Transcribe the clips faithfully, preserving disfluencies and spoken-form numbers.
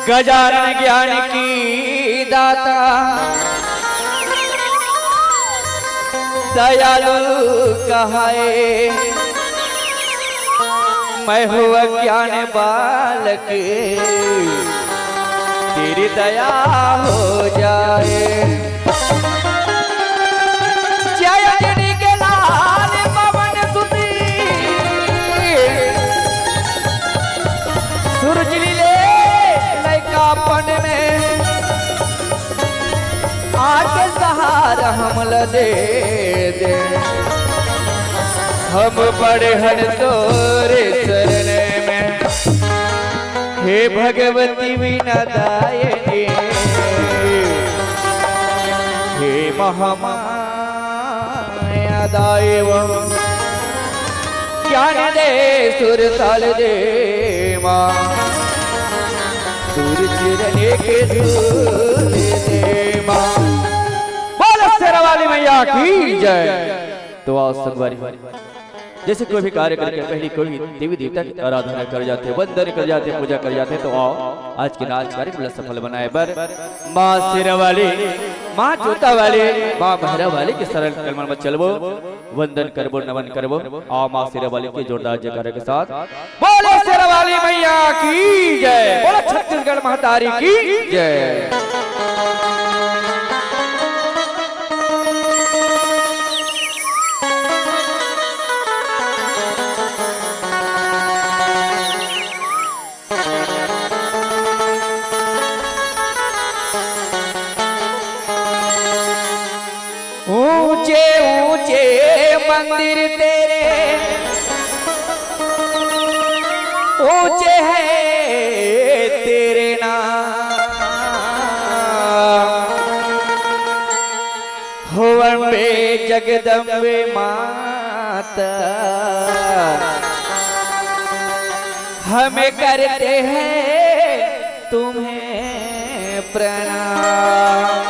गजानन ज्ञान की दाता, दयालु कहाए, मैं हूँ अज्ञान बालक, तेरी दया हो जाए। जय अंजनी के लाल पवन सुत, सूरज लीले लइकापन में, आके सहारा हमला दे दे। हम पड़े हन तोरे शरण में, हे भगवती वीणा दायिनी, हे महामाया दायव, ज्ञान दे सुर ताल दे माँ, सूरज रने के धूल दे माँ। बोलो शेरा वाली मैया की जय। तो आओ संगवारी, जैसे कोई भी कार्य करके पहले कोई देवी देवता की आराधना कर जाते, वंदन कर जाते, पूजा कर जाते, तो आओ आज के नाच कार्यक्रम ला सफल बनाए बर माँ शेरा वाली, माँ जोता वाली, माँ भैरा वाली के शरण कमल में चलबो, वंदन करबो, नमन करबो। आओ माँ शेरा वाली के जोरदार जयकारा के साथ बोलो शेरा वाली मैया की जय, बोलो छत्तीसगढ़ महतारी की जय। मंदिर तेरे ऊंचे हैं तेरे नाम। हो अम्बे जगदम्बे माता, हम करते हैं तुम्हें प्रणाम।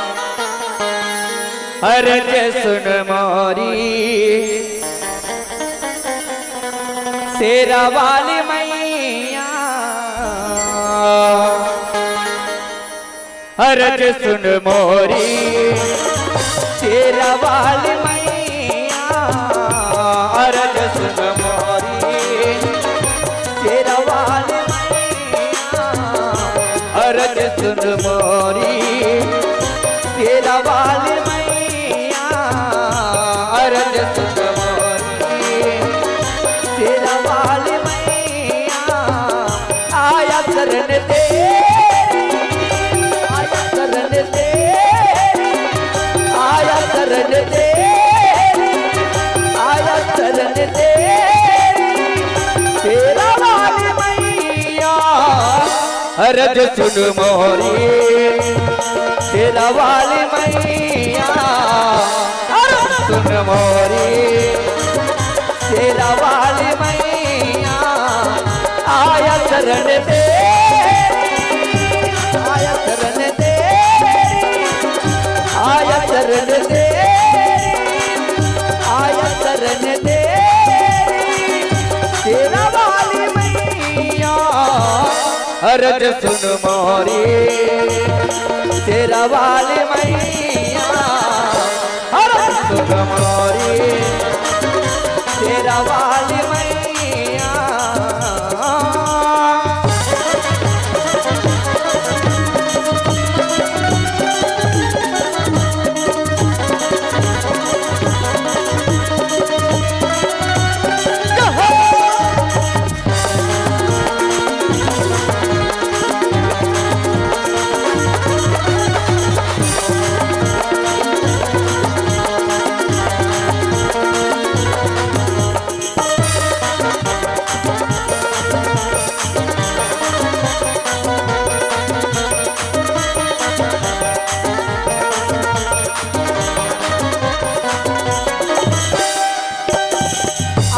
अरज सुन मोरी शेरा वाली मैया, अरज सुन मोरी शेरा वाली मैया, अरज सुन मोरी शेरा वाली मैया, अरज सुन मोरी शेरा वाली मैया, अरज सुन मोरी शेरा वाली मैया, आया शरण तेरी, आया शरण तेरी, आया शरण तेरी, आया शरण तेरी, शेरा वाली मैया, अरज सुन मोरी शेरा वाली मैया, अरज सुन मोरी शेरा वाली मैया, आया शरण तेरी, आया शरण तेरी, आया शरण तेरी, आया शरण तेरी, शेरा वाली मैया, अरज सुन मोरी शेरा वाली मैया, अरज सुन मोरी शेरा वाली मैया।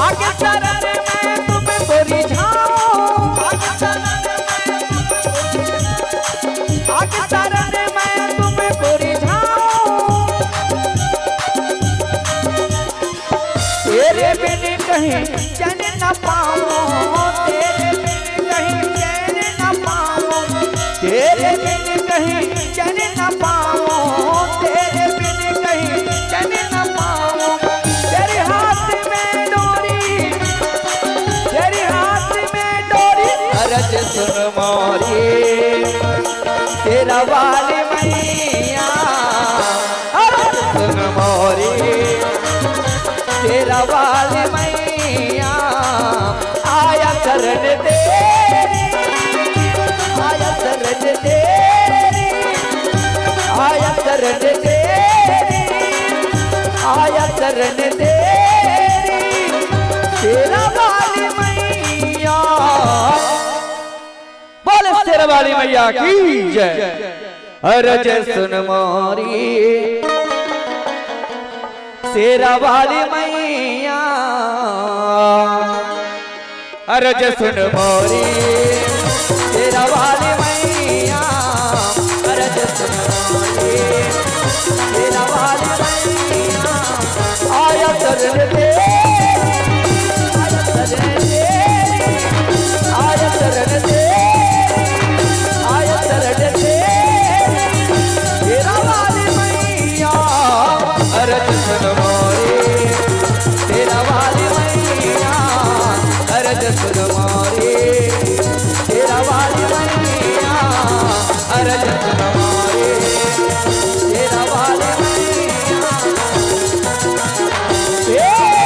आके शरण में तुमको रिझाओ, आके शरण में तुमको रिझाओ। तेरे बिन कहीं चैन न पाऊं, तेरे बिन कहीं चैन न पाऊं, तेरे बिन कहीं चैन न पाऊं, तेरे बिन कहीं चैन न पाऊं। तेरे हाथ में डोरी, तेरे हाथ में डोरी। अरज सुन मोरी शेरा वाली मैया, अरज सुन मोरी शेरा वाली मैया, आया शरण तेरी, आया शरण तेरी, आया शरण तेरी, आया शरण तेरी, शेरा वाली मैया। बोले शेरा वाली मैया की जय। अरज सुन मोरी शेरा वाली मैया, अरज सुन मोरी शेरा वाली मैया, अरज सुन मोरी शेरा वाली मैया। आया शरण तेरी, आया शरण तेरी, आया शरण तेरी, आया शरण तेरी, शेरा वाली मैया, अरज सुन मोरी शेरा वाली मैया, अरज सुन मोरी शेरा वाली मैया, अरज सुन मोरी शेरा वाली मैया। ए!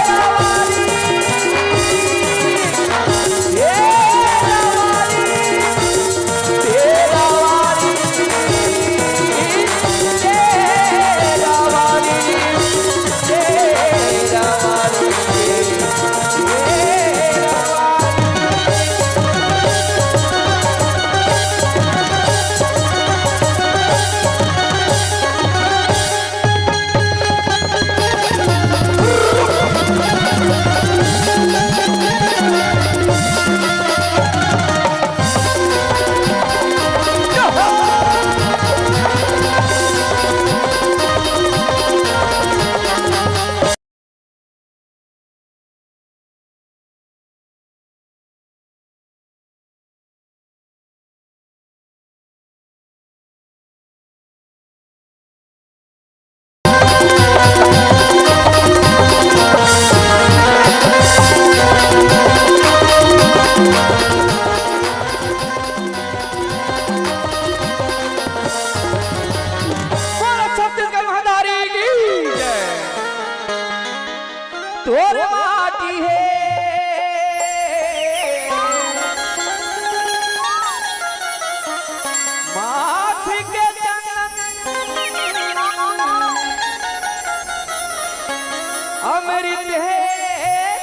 हे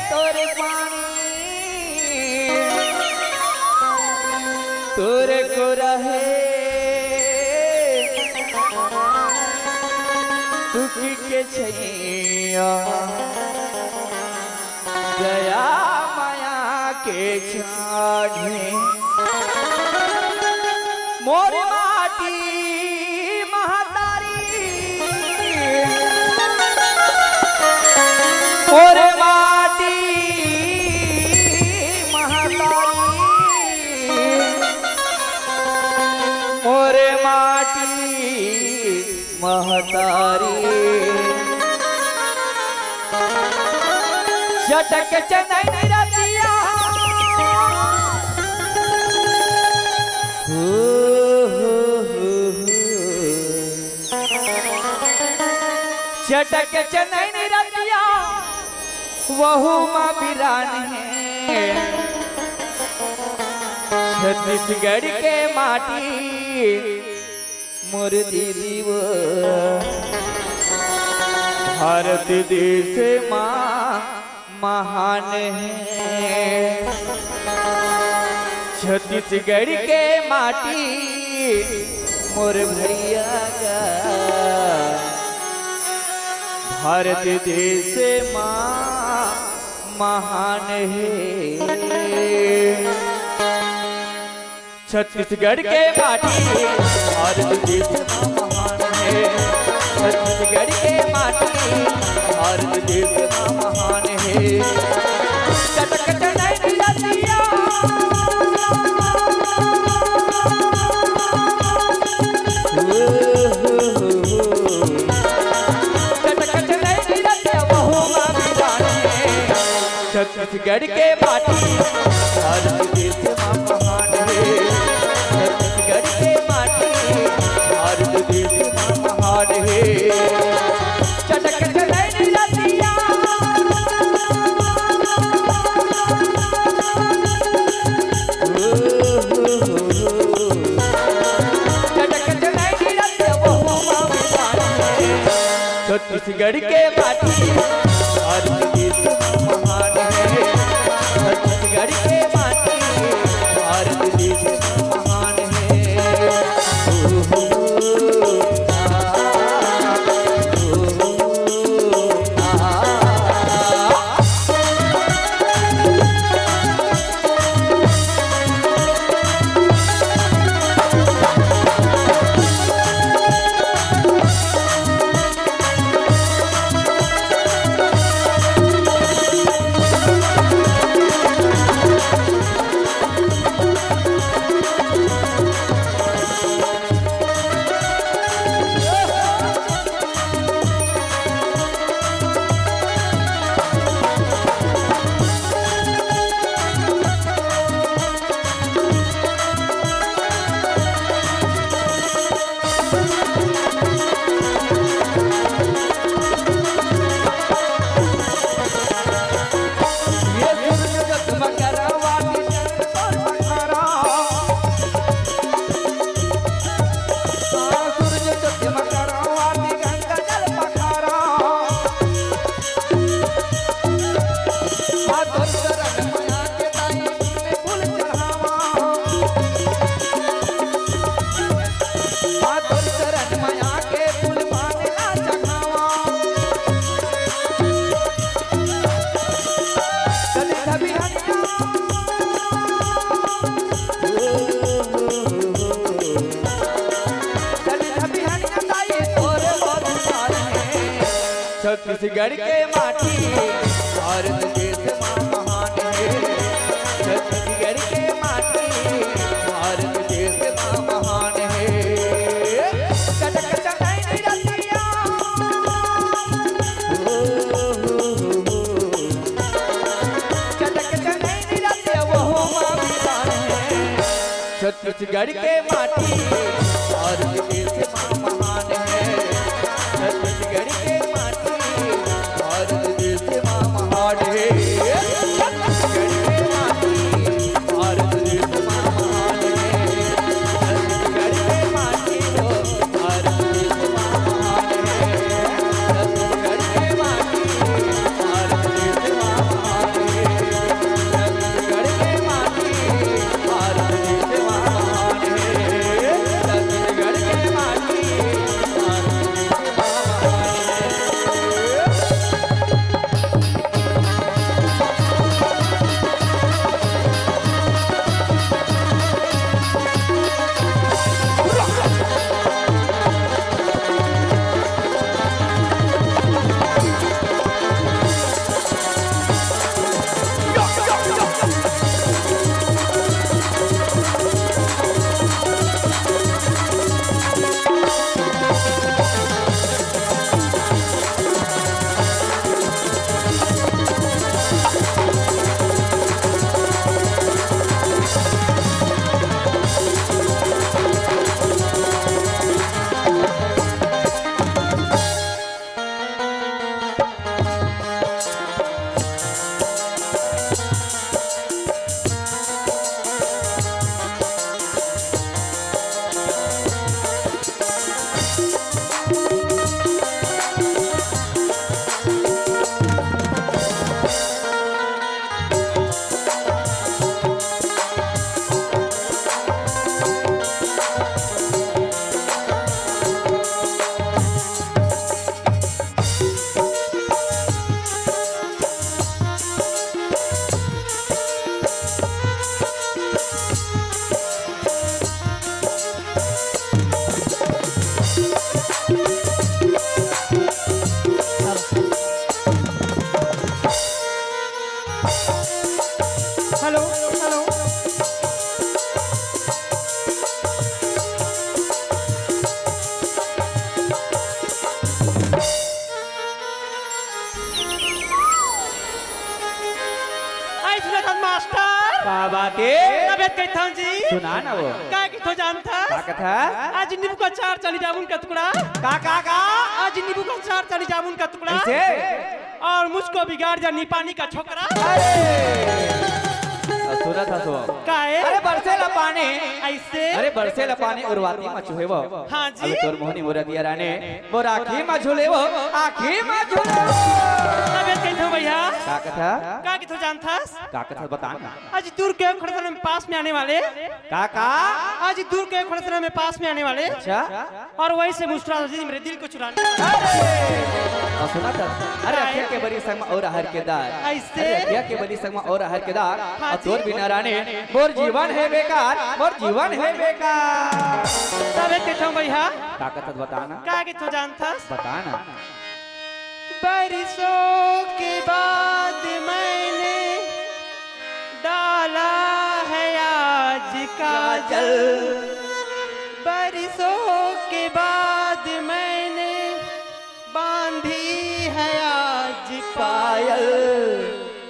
तोर पानी, तोर को रहे सुख के छैया, दया माया के छानी। मोर माटी महतारी, मोर माटी महतारी, मोर माटी महतारी। चटक चनैनी रतिया। हो, हो, हो, हो। चटक चनैनी रतिया, वहू मा बिरान हे। छत्तीसगढ़ के माटी मोर दीदी वो भारत देश मा महान हे। छत्तीसगढ़ के माटी मोर भैया का भारत देश मा महान हे। छत्तीसगढ़ के माटी भारत देश मा महान हे। छत्तीसगढ़ के माटी भारत देश मा महान हे। चटक चनैनी रतिया। चटक चनैनी रतिया, वहू मा बिरान हे। छत्तीसगढ़ के माटी भारत देश मा महान हे। छत्तीसगढ़ के माटी भारत देश मा महान हे। चटक चनैनी रतिया। चटक चनैनी रतिया, वहू मा बिरान हे। छत्तीसगढ़ के माटी भारत देश मा महान हे। छत्तीसगढ़ के माटी भारत देश मा महान हे। ओ हो, आ, ओ हो, आ। ये सूरज जगमग करवा दिसन तोर पखारा। हाँ, सूरज जगमग करवा दी गंगा जल पखारा। हाँ, तोर चरण में आके ताई फूल चढ़ावा। हाँ, तोर चरण में आके फूल पान ला चढ़ावा। चल धबिहनिया। चल धबिहनिया ताई तोर बदुआर में। छत्तीसगढ़ के माटी भारत देश मा महान हे। छत्तीसगढ़ के माटी भारत देश मा महान हे। चटक चनैनी रतिया। ओ हो, हो, हो, हो। चटक चनैनी रतिया, वहू मा बिरान हे। छत्तीसगढ़ के माटी भारत देश मा महान हे। छत्तीसगढ़ के माटी भारत देश मा महान हे। छत्तीसगढ़ के माटी भारत देश मा महान हे। छत्तीसगढ़ के माटी हो भारत देश मा महान हे। छत्तीसगढ़ के माटी भारत बाटे। तबे कहिथंव जी। सुना ना वो। का कहिथंव जानथस? का कथा? आज नींबू का अचार चली जामुन का टुकड़ा। का, का, का? आज नींबू का अचार चली जामुन का टुकड़ा। कैसे? और मुझको बिगाड़ जा नी पानी का छोकरा। अरे! सुनत हस वो। काहे? अरे बरसे ला पानी। ऐसे? अरे बरसे ला पानी उर्वाती मा चुहे वो। हाँ जी। अबे तोर मोहनी मुरतिया रानी, मोर आँखी मा झूले वो, आँखी मा झूले वो। तबे कहिथंव भैया। का कथा? का कहिथंव जानथस? का कथा बता ना। आज दूर के खड़े में पास में आने वाले। का, का? आज दूर के खड़े में पास में आने वाले। अच्छा। और वहीं से मुस्कुरा दो जी, मेरे दिल को चुराने। अरे! और सुना था, अरे काहे? अखिया के बरी संग मा अउ रहर के दार। ऐसे? अरे अखिया के बरी संग मा अउ रहर के दार। हाँ और तोर जी। बिना रानी, मोर जीवन हे बेकार, मोर जीवन हे बेकार। तबे कहिथंव भैया। का कथा बता ना। का कहिथंव जानथस? बता ना। बरसों के बाद मैंने डाला है आज काजल। बरसों के बाद मैंने बांधी है आज पायल।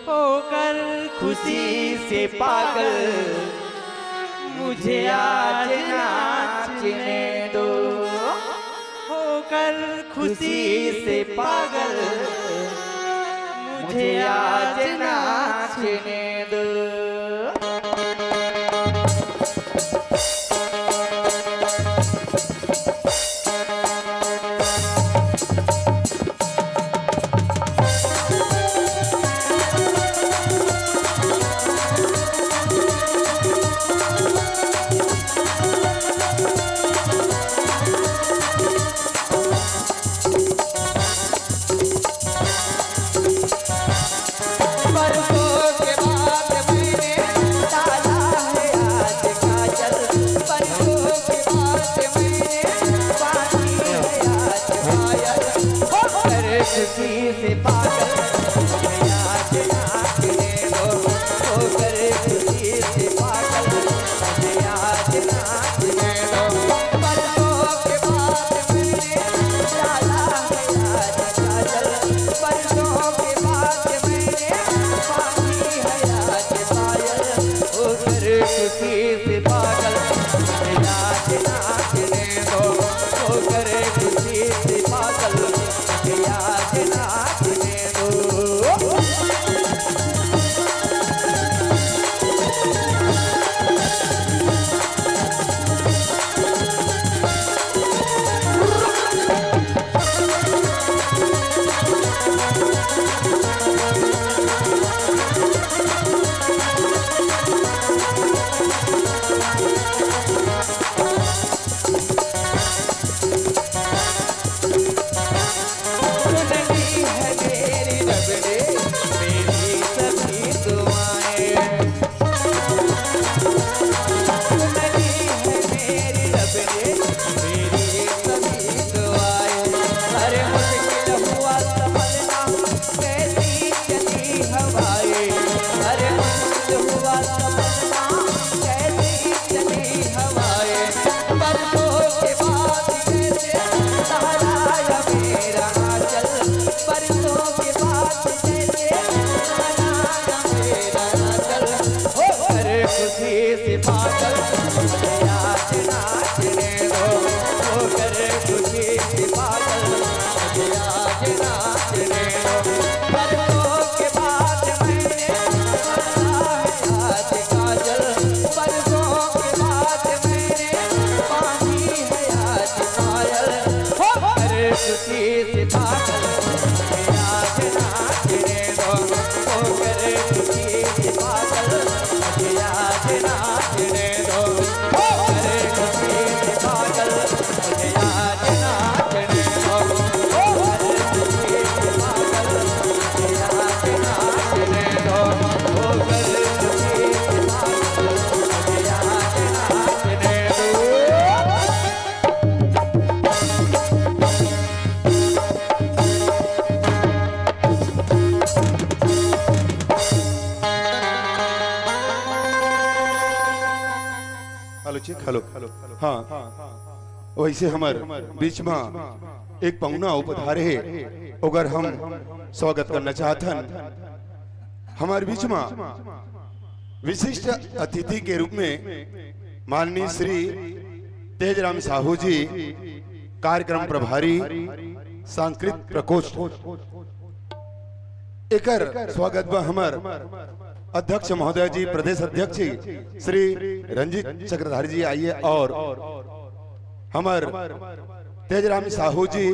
होकर खुशी से पागल, मुझे आज नाचने दो। होकर खुशी से पागल, मुझे आज नाचने दो। बरसों के बाद मैंने डाला है आज काजल, बरसों के बाद मैंने बांधी है आज पायल। होकर खुशी से पागल, मुझे आज नाचने दो। होकर खुशी से पागल, मुझे आज नाचने दो। बरसों के बाद मैंने डाला है आज काजल, बरसों के बाद मैंने बांधी है आज पायल। होकर खुशी से पागल, मुझे आज नाचने दो। होकर खुशी से पागल, मुझे आज नाचने दो। Hello, check, hello. हाँ, वैसे हमर बीच मा एक पहुना पधारे हे, ओकर हम स्वागत करना चाहत हन। हमर बीच मा विशिष्ट अतिथि के रूप में माननीय श्री तेजराम साहू जी, कार्यक्रम प्रभारी, सांस्कृतिक प्रकोष्ठ, एकर स्वागत बा हमर अध्यक्ष महोदय जी, प्रदेश अध्यक्ष श्री रंजीत चक्रधारी जी आइए और हमर तेजराम साहू जी,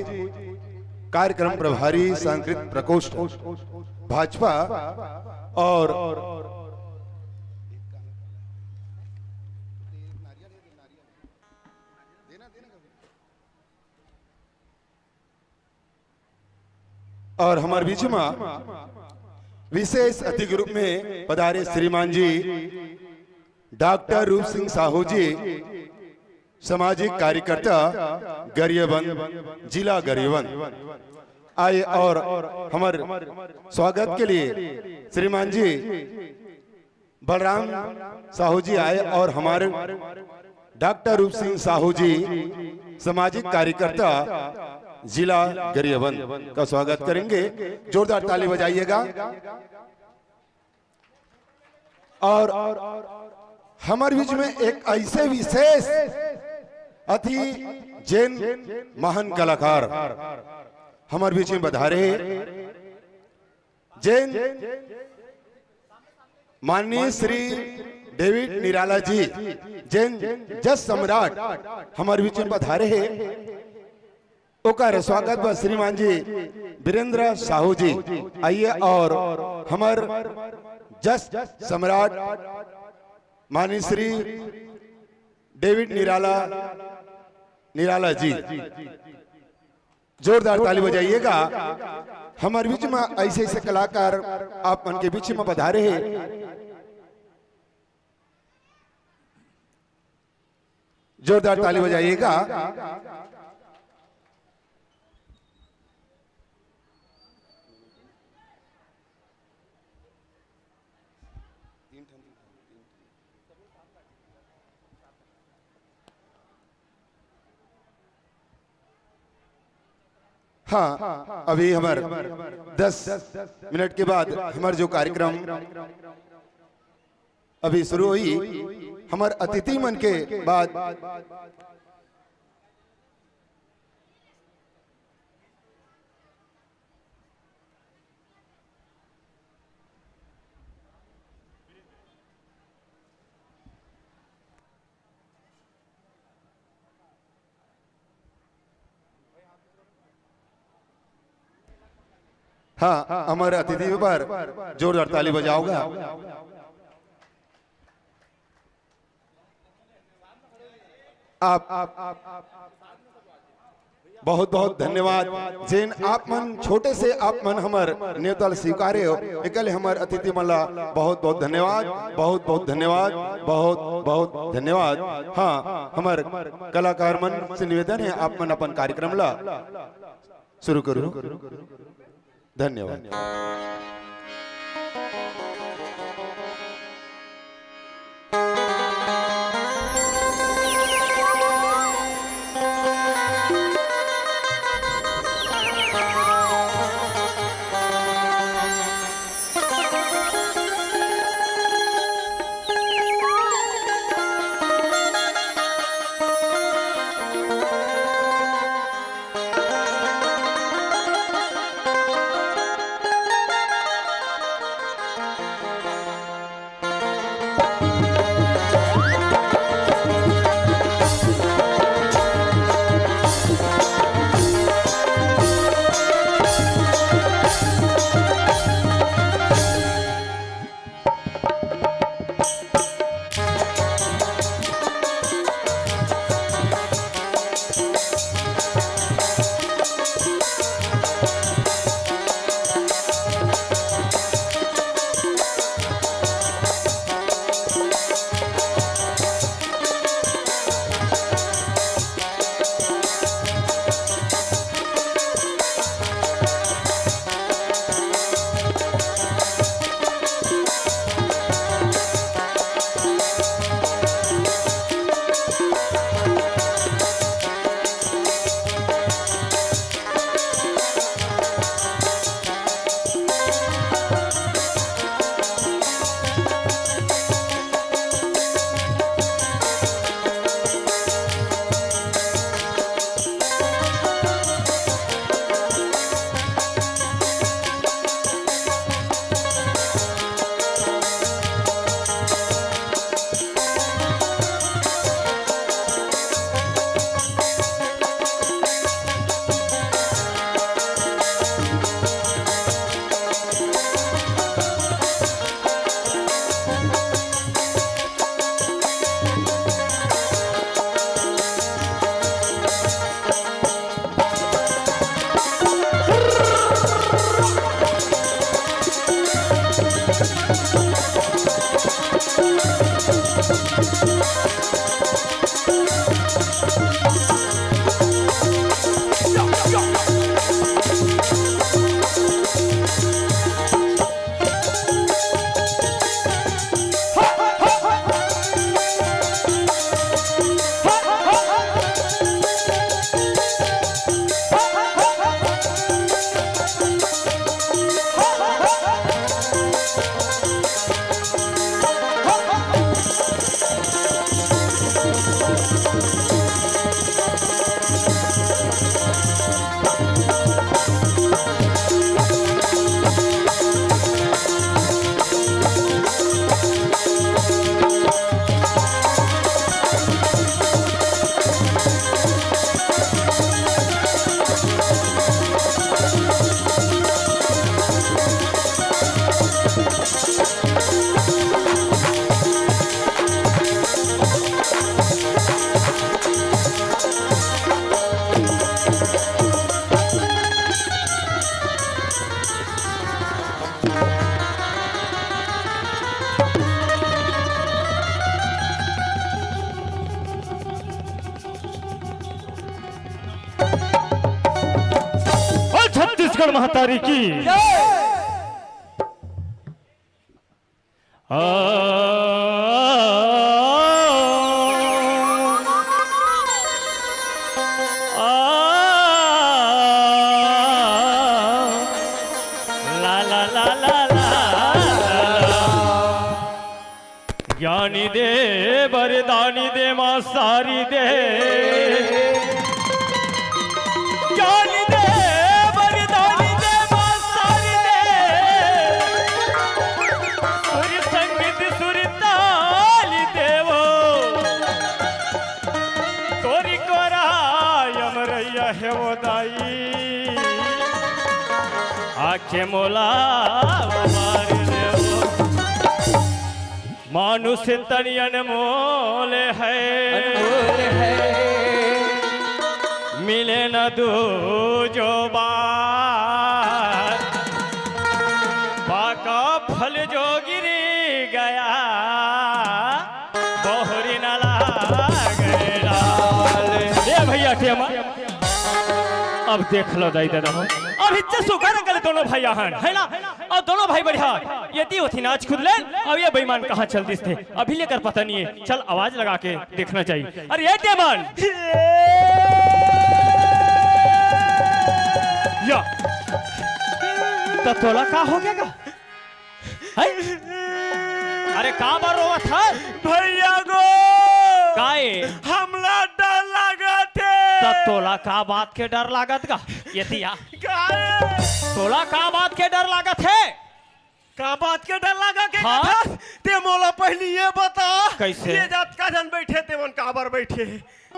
कार्यक्रम प्रभारी, सांस्कृतिक प्रकोष्ठ, भाजपा, और और हमर बीच में विशेष अतिथि के रूप में पधारे श्रीमान जी डॉक्टर रूप सिंह साहू जी, सामाजिक कार्यकर्ता गरियाबंद, जिला गरियाबंद आए और हमर स्वागत के लिए श्रीमान जी बलराम साहू जी आए और हमारे डॉक्टर रूप सिंह साहू जी, सामाजिक कार्यकर्ता, जिला गरियाबंद, का स्वागत करेंगे। जोरदार ताली बजाइएगा। और हमारे बीच में एक ऐसे विशेष अतिथि, जेन महान कलाकार हमारे बीच में पधारे हैं, जेन माननीय श्री डेविड निराला जी, जेन जस सम्राट हमारे बीच में पधारे हैं, ओकर स्वागत बा श्रीमान जी वीरेंद्र साहू जी। आइए और हमर जस सम्राट माननीय श्री डेविड निराला, निराला जी, जोरदार ताली बजाइएगा। हमारे बीच में ऐसे ऐसे कलाकार आप मन के बीच में पधारे हैं। जोरदार ताली बजाइएगा। हाँ, अभी हमर दस मिनट के बाद हमर जो कार्यक्रम अभी शुरू होही, हमर अतिथि मन के बाद हाँ, हमर अतिथि पर जोरदार ताली बजाओगा। आप, आप, आप, आप, बहुत बहुत धन्यवाद। जेन आप मन छोटे से आप मन हमर नेवता ल स्वीकारे हो, एकले हमर अतिथि मन ला बहुत बहुत धन्यवाद, बहुत बहुत धन्यवाद, बहुत बहुत धन्यवाद। हाँ, हमर कलाकार मन से निवेदन है, आप मन अपन कार्यक्रम ला शुरू करू। धन्यवाद। छत्तीसगढ़ महतारी की। आ, आ, ला, ला, ला, ला, ला। ज्ञानी दे, वरदानी दे, माँ सारी दे। ज्ञानी दे, वरदानी दे, माँ सारी दे। सुर संगीत सुर ताल देवो, तोरी कोरा यमरैया हे वो दाई। आखे मोला उबार देवो। मानुष तन अनमोल है, अनमोल है। मिले न दूजो बार। पाका फल जो गिर गया, बहुरी न लागे डाल। ए भैया टेमा, अब देख लो दाई ददा हो, अब इज्जत सुकर कर दोनों भाई आहन, है ना? अउ दोनों भाई बढ़िया, एती ओती नाच कूद लेन, अउ ये बेईमान कहाँ चल दिस थे, अभी ले एकर पता नहीं है। चल आवाज लगा के देखना चाहिए। अरे ये टेमन, या, त तोला का हो गे गा? है? अरे का बर रोवत हस? भैया गो, काय? हमला डर लागत हे। त तोला का बात के डर लागत गा? एती आ। काय? तोला का बात के डर लागत हे? का बात के डर लागत हे? हाँ? कथस? ते मोला पहिली ये बता, कैसे? ये जतका झन बइठे, तेमन काबर बइठे?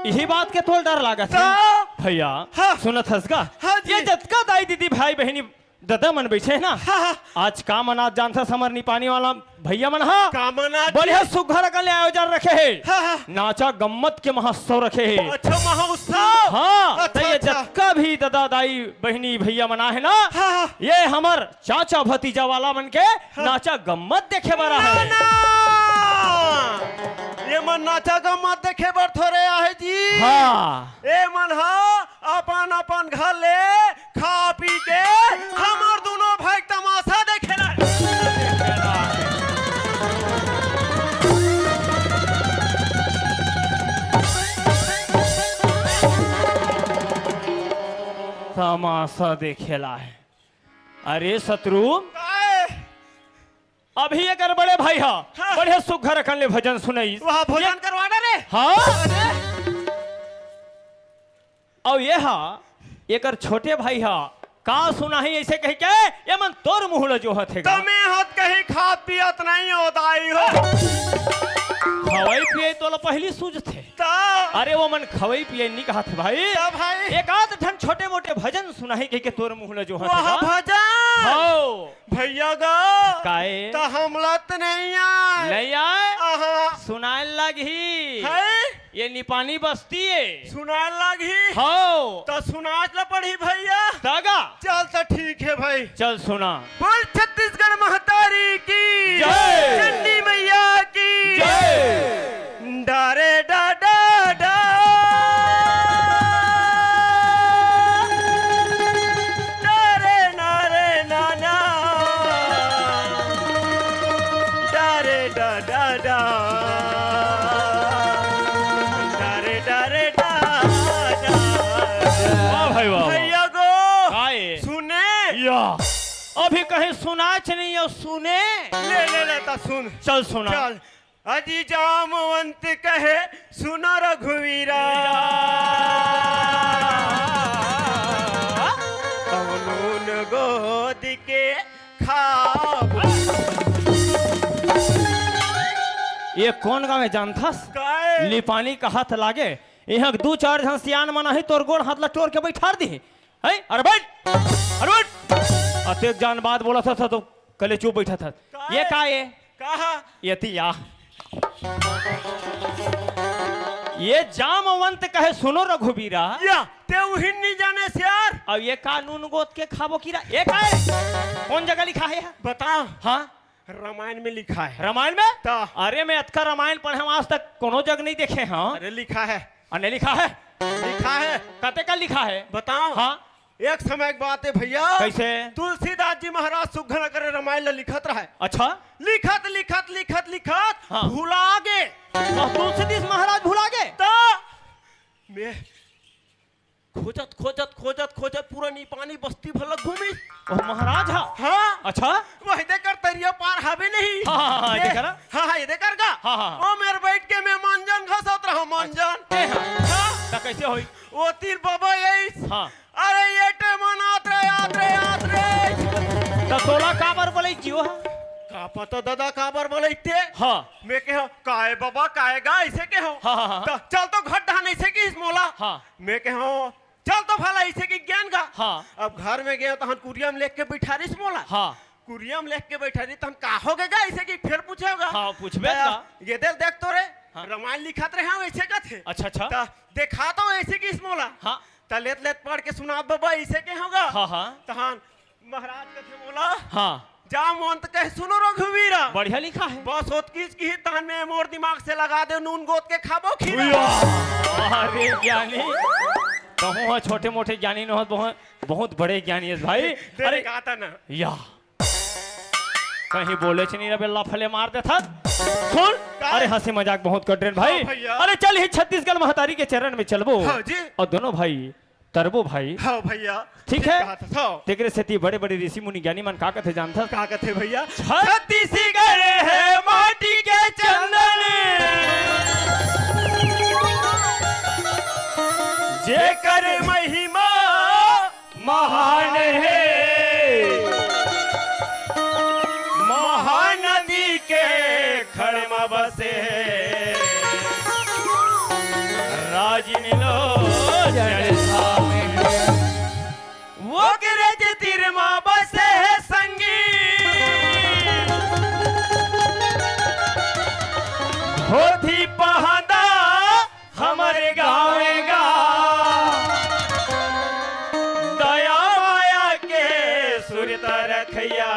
इही बात के तोला डर लागत हे? त? भैया, हाँ। सुनत हस गा? हाँ जी। ये जतका दाई दीदी भाई बहिनी ददा मन बइठे हे ना, हाँ, हाँ। आज का मनात जानथस हमर निपानी वाला भैया मन हा? का मनात बड़े जी? सुघर अकन ले आयोजन रखे हे। हाँ, हाँ। नाचा गम्मत के महोत्सव रखे हे। अच्छा, महोत्सव? हाँ, अच्छा, त ये अच्छा। जतका भी ददा, दाई, बहिनी, भैया मन आहे ना, हाँ, हाँ। ये हमर चाचा भतीजा वाला मन के हाँ। नाचा गम्मत देखे बर ना, आहे। ना। ये मन नाचा गम्मत देखे बर थोरे आहे जी। हाँ। ए मन हा अपन अपन घर ले खा पी के हमर दुनों भाई तमाशा देखे ला। तमाशा देखे ला हे। अरे शत्रु, काय? अभी एकर बड़े भाई हा, हाँ। बढ़िया सुघर अकन ले भजन सुनइस। वहाँ भोजन ये करवाना रे। हाँ। अरे। अउ ये हा, एकर छोटे भाई हा, का सुनाही अइसे कहिके, ये मन तोर मुँह ल जोहत हे गा। तमे हत कहीं खात पियत नहीं हो दाई हो। खवई पियई तोला पहिली सूझथे। त? अरे वो मन खवई पियई नी कहत हे भाई। त भाई? एक आध ठन छोटे मोटे भजन सुनाही कहिके तोर मुँह ल जोहत हे गा। भजन? हव। भैया गा, काय? त हमला त नहीं आय। नहीं आय? आहा। सुनाय लागही। है? ये निपानी बस्ती हे। सुनाय लागही? हव। त सुनाच ल पड़ही भैया। त गा। चल त ठीक हे भाई। चल सुना। बोल छत्तीसगढ़ महतारी की। जय। चंडी मैया की। जय। डारे डा डा डा। डारे नारे नाना। डारे डा डा डा। डारे डारे डा डा। वाह भाई वाह, वाह। भैया गो। काय? सुने। या। अभी कहीं सुनाच नहीं हो, सुने। ले, ले, ले, त सुन। चल सुना। चल। अजी जामवंत कहे सुनो रघुवीरा, तब नून गोद के खाब। ये कोन गाँव हे जानथस? काय? निपानी कहत लागे, इहाँ दू चार झन सियान मन आही, तोर गोड़ हाथ ला टोर के बइठार दिही। हैं? अरे बइठ! अरे बइठ! अतेक जान बात बोलत हस त कले चुप बइठत हस। का ये हे? का ये? कहा? ये ती या। ये जामवंत कहे सुनो रघुबीरा। या, ते उहिन नहीं जाने से यार। अब ये का नून गोद के खाबो कीरा? ये का हे? कोन जगह लिखा हे? बता। हाँ? रामायण में लिखा हे। रामायण में? त। अरे मैं अतका रामायण पढ़े हँव, आज तक कोनो जग नहीं देखे हँव। अरे लिखा हे। अने लिखा हे? लिखा हे। कते का लिखा हे? बताओ। हाँ। एक समय के बात हे भइया। कइसे? तुलसीदास जी महाराज सुघ्घर करे रमायन ल लिखत रहय। अच्छा। लिखत, लिखत, लिखत, लिखत हाँ। भुला गे। तो तुलसीदास महाराज भुला गे? त मैं खोजत, खोजत, खोजत, खोजत पूरा निपानी बस्ती भर ल घूमिस। ओ महाराज हा? हाँ। अच्छा। वही दे कर तरिया पार हावे नहीं। हाँ, हाँ, हाँ, ये ये, कर। हाँ, हाँ, ये दे कर का? हाँ, हाँ, हाँ। ओ मेर बइठ के मैं मंजन घसत रहंव, मंजन। ए, हाँ। हाँ। त कइसे होइस? ओ तीर बबा आइस। हाँ। अरे ये टे मन आत रे, आत रे, आत रे। त तोला काबर बलइस जी ओ हा? का पता ददा काबर बलइस ते? हाँ। मैं केहेंव, "काय बबा, काय गा?" अइसे केहेंव। हाँ, हाँ, हाँ। त चल तो घर डहन अइसे किहिस मोला। हाँ। मैं केहेंव, "चल तो भला," अइसे कहिके गेंव गा। हाँ। अब घर में गेंव तहन कुरिया म लेग के बइठारिस मोला। हाँ। कुरिया म लेग के बइठारिस तहन, "का होगे गा?" अइसे कहिके फेर पूछेंव गा। हाँ, पूछबे त का? ये दे ल देख तो रे, हाँ। रमायन लिखत रहेंव अइसे कथे। अच्छा, अच्छा। त देखा तो अइसे किहिस मोला। हाँ। त ले त, ले त पढ़ के सुना बबा, अइसे केहेंव गा। हाँ, हाँ। तहन महाराज कथे मोला, हाँ। "जा मोंत कहे सुनो रघुवीरा।" बढ़िया लिखा हे। बस ओतकीच किहिस तहन में मोर दिमाग से लगा दे नून गोत के खाबो खीरा। उया, अरे ज्ञानी, कहूँ हा छोटे मोटे ज्ञानी नोहस, बहुत, बहुत बड़े ज्ञानी हस भाई। दे अरे, कहा था ना। या। कहीं बोलेच नहीं रे बेल्ला फले मार देथस। सुन, का? अरे हंसी मजाक बहुत कर रहे हैं भाई। हाँ भइया। अरे चल ही छत्तीसगढ़ महतारी के चरण में चलबो। हाँ जी। अउ दोनों भाई तरबो भाई। हाँ भइया। ठीक हे? कहा था, हाँ। तेकरे सेती बड़े-बड़े ऋषि मुनि ज्ञानी मन का कथे जानथस? का कथे भइया? छत्तीसगढ़ हे माटी के चंदन, जेकर महिमा महान हे। महानदी के खड़ म बसे हे, राजिम लोचन धाम हे। ओकरे जे तीर म बसे हे संगी, होथी पहांदा हमर गाँव गा, दया माया के सुरता रखइया,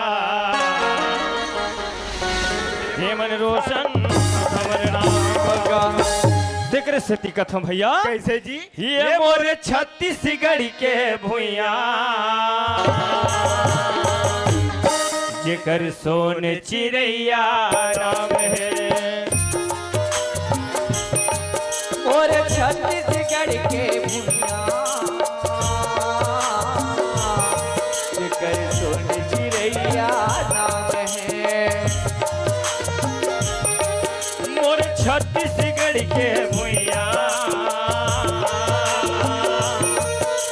जेमन रोशन हमर नाम गा। तेकरे सेती कथंव भइया। कइसे जी? ये मोर छत्तीसगढ़ के भुइयां, जेकर सोन चिरैया नाम हे। मोर छत्तीसगढ़ के भुइयां, जेकर सोन चिरैया नाम हे। मोर छत्तीसगढ़ के भुइयां,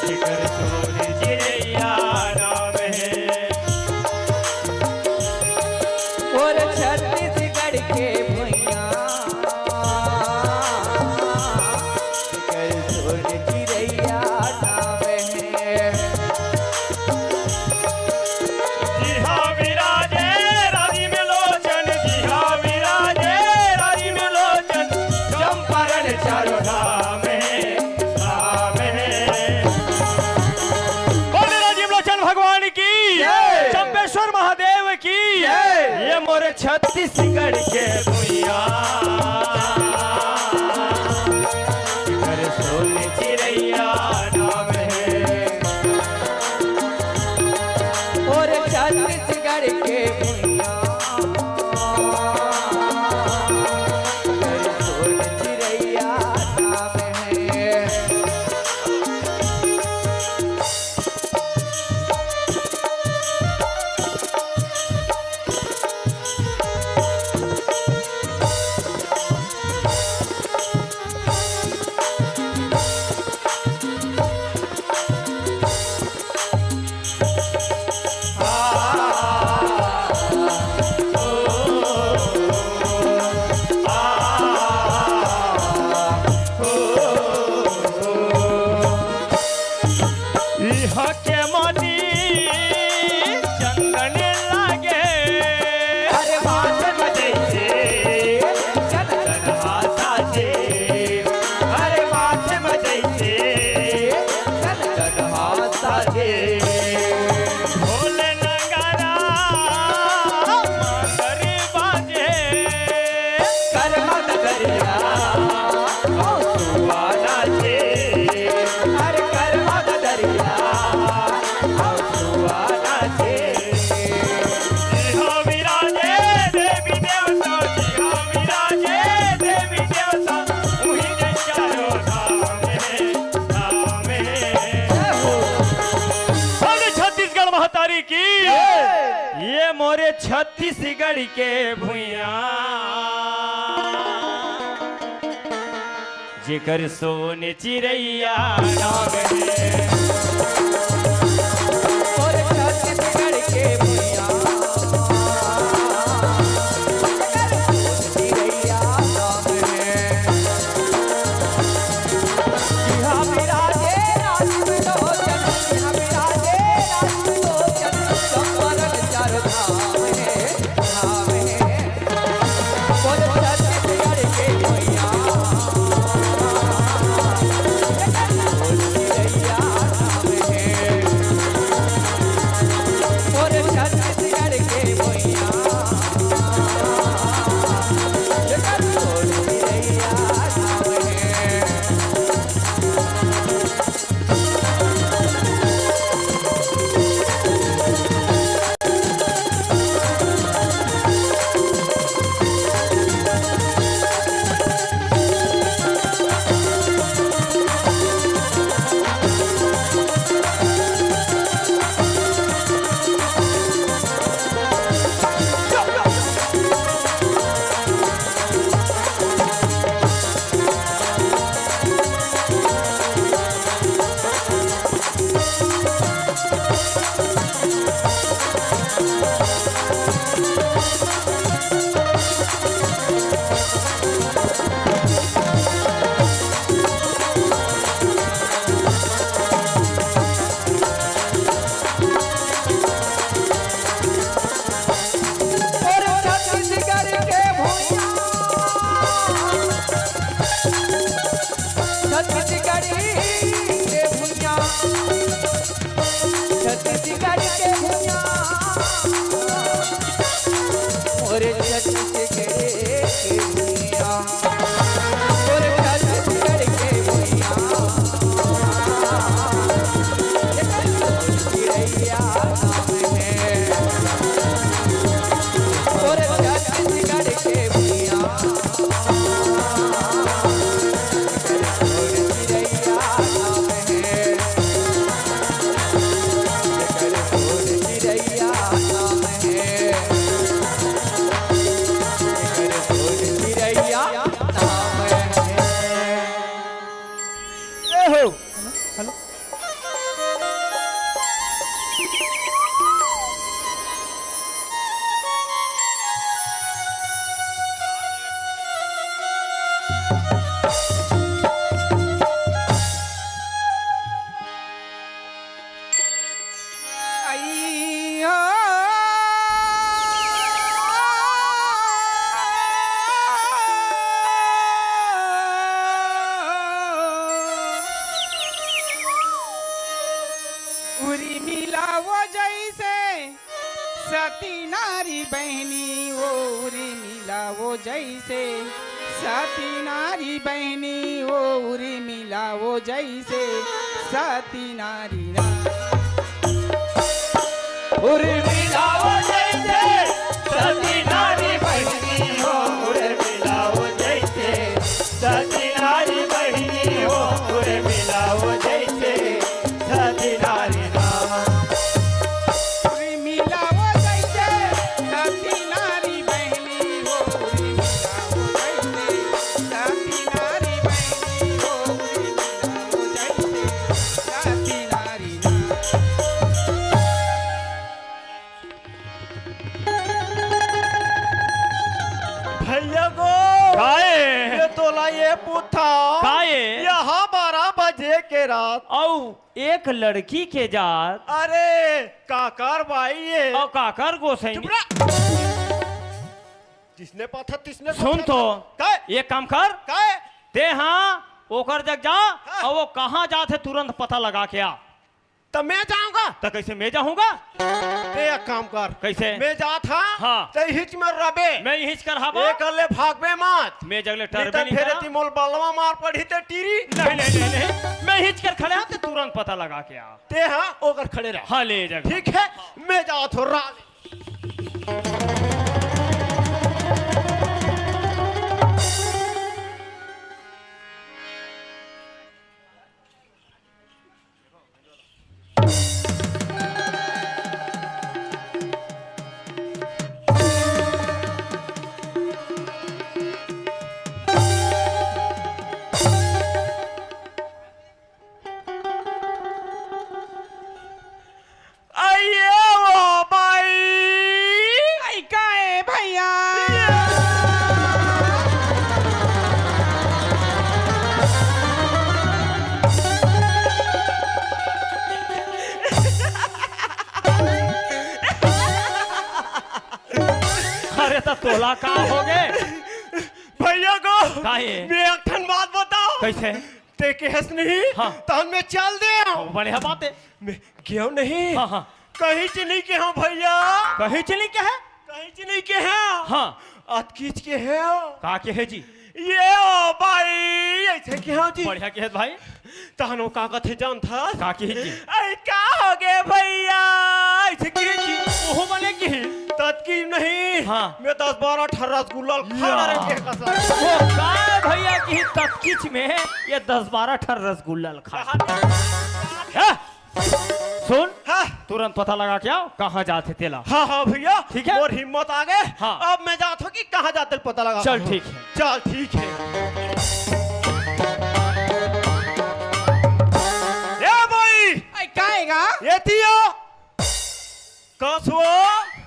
जेकर सोन चिरैया नाम हे। मोर छत्तीसगढ़ के भुइयां, जेकर सोन चिरैया नाम हे। जिहां विराजे राजिम लोचन, जिहां विराजे राजिम लोचन, चंपारण चारों धाम हे, धाम हे। बोले राजिम लोचन भगवान की, जय। चंपेश्वर महादेव की, जय। ये मोर छत्तीसगढ़ के भुइयां, जेकर सोन चिरैया नाम हे। मोर छत्तीसगढ़ के भुइयां, जेकर सोन चिरैया नाम हे। इहाँ के माटी चंदन लागे। अरे माथे म जइसे चंदन हा साजे। अरे माथे म जइसे चंदन हा साजे। ढोल नगाड़ा मगर बाजे। करमा ददरिया, ओ सुआ नाचे। अरे करमा ददरिया, मोरे छत्तीसगढ़ के भुइयां, जेकर सोन चिरैया नाम हे। मोरे छत्तीसगढ़ के भुइयां, जेकर सोन चिरैया नाम हे। इहाँ विराजे राजीव लोचन, इहाँ विराजे राजीव लोचन, संवरन चार धाम हे, धाम हे। बोल छत्तीसगढ़ के भुइयां, बोल चिरैया नाम हे। बोल छत्तीसगढ़ के भुइयां, जेकर सोन चिरैया नाम हे। अरे छत्तीसगढ़ के भुइयां, छत्तीसगढ़ के भुइयां, छत्तीसगढ़ के भुइयां, मोरे छत्तीसगढ़ के भुइयां। ए हो। Hello, hello. अइया। उर्मिला वो जइसे सती नारी बहिनी, वो उर्मिला वो जइसे सती नारी बहिनी, वो उर्मिला वो जइसे सती नारी ना। उर्मिला वो जइसे सती नारी बहिनी हो, उर्मिला वो जइसे सती नारी बहिनी हो, उर्मिला वो जइसे सती नारी ना। उर्मिला वो जइसे सती नारी बहिनी हो, उर्मिला वो जइसे सती नारी बहिनी हो, उर्मिला वो जइसे सती नारी ना। भैया गो, काए? ये तोला ये पूछा। काए? यहाँ बारह बजे के रात। अउ एक लड़की के जात। अरे, काकर बाई ये। अउ काकर गोसैनी। चुप रह। जिसने पाथा, तिसने सुन पाथा। तो, काए? एक काम कर। काए? ते हाँ, ओकर जग जा, हाँ। अउ वो कहाँ जात हे, तुरंत पता लगा के आ। त मैं जाहूँगा। त कइसे मैं जाहूँगा? ते एक काम कर। कइसे? मैं जात हँव। हाँ। ते इहिच में रबे। मैं इहिच कर हबा। एक ले भागबे मत। मैं जग ले टरबे नहीं करा। फेर एती मोल बलवा मार पड़ही ते टीरी। नहीं, नहीं, नहीं, नहीं। मैं इहिच कर खड़े हँव, ते तुरंत पता लगा के आ। ते हाँ, ओकर खड़े रह। हाँ, ले जग। ठीक हे, मैं जात हँव राज। त तोला का होगे? भैया गो, काहे? मैं एक ठन बात बताओं। कइसे? ते केहेस नहीं, हाँ। तहन मैं चल देंव। ओ, बढ़िया बात हे। मैं गेंव नहीं। हाँ, हाँ। कहींच नइ केहेंव भैया। कहींच नइ केहे? कहींच नइ केहेंव। हाँ। अतकीच केहेंव। का केहे जी? ये ओ भाई, अइसे केहेंव जी। बढ़िया केहे भाई। तहन ओ का कथे जानथस? का किही जी? अरे का होगे भैया? अइसे किही जी। ओहू बने किही। ततकी नहीं। हाँ। मैं दस बारह ठन रसगुल्ला ल खा या। डारेंव के कसम। ओ का भैया किही ततकीच में ये दस बारह ठन रसगुल्ला ल खा। कहा हाँ? सुन, हाँ। तुरंत पता लगा के आव, कहाँ जात हे तेला। हाँ, हाँ भैया, ठीक है? मोर हिम्मत आगे। हाँ। अब मैं जात हँव कि कहाँ जात हे पता लगा। चल, ठीक है। चल, ठीक है। ए भाई! अई, का हे गा? एती आ। कस वो?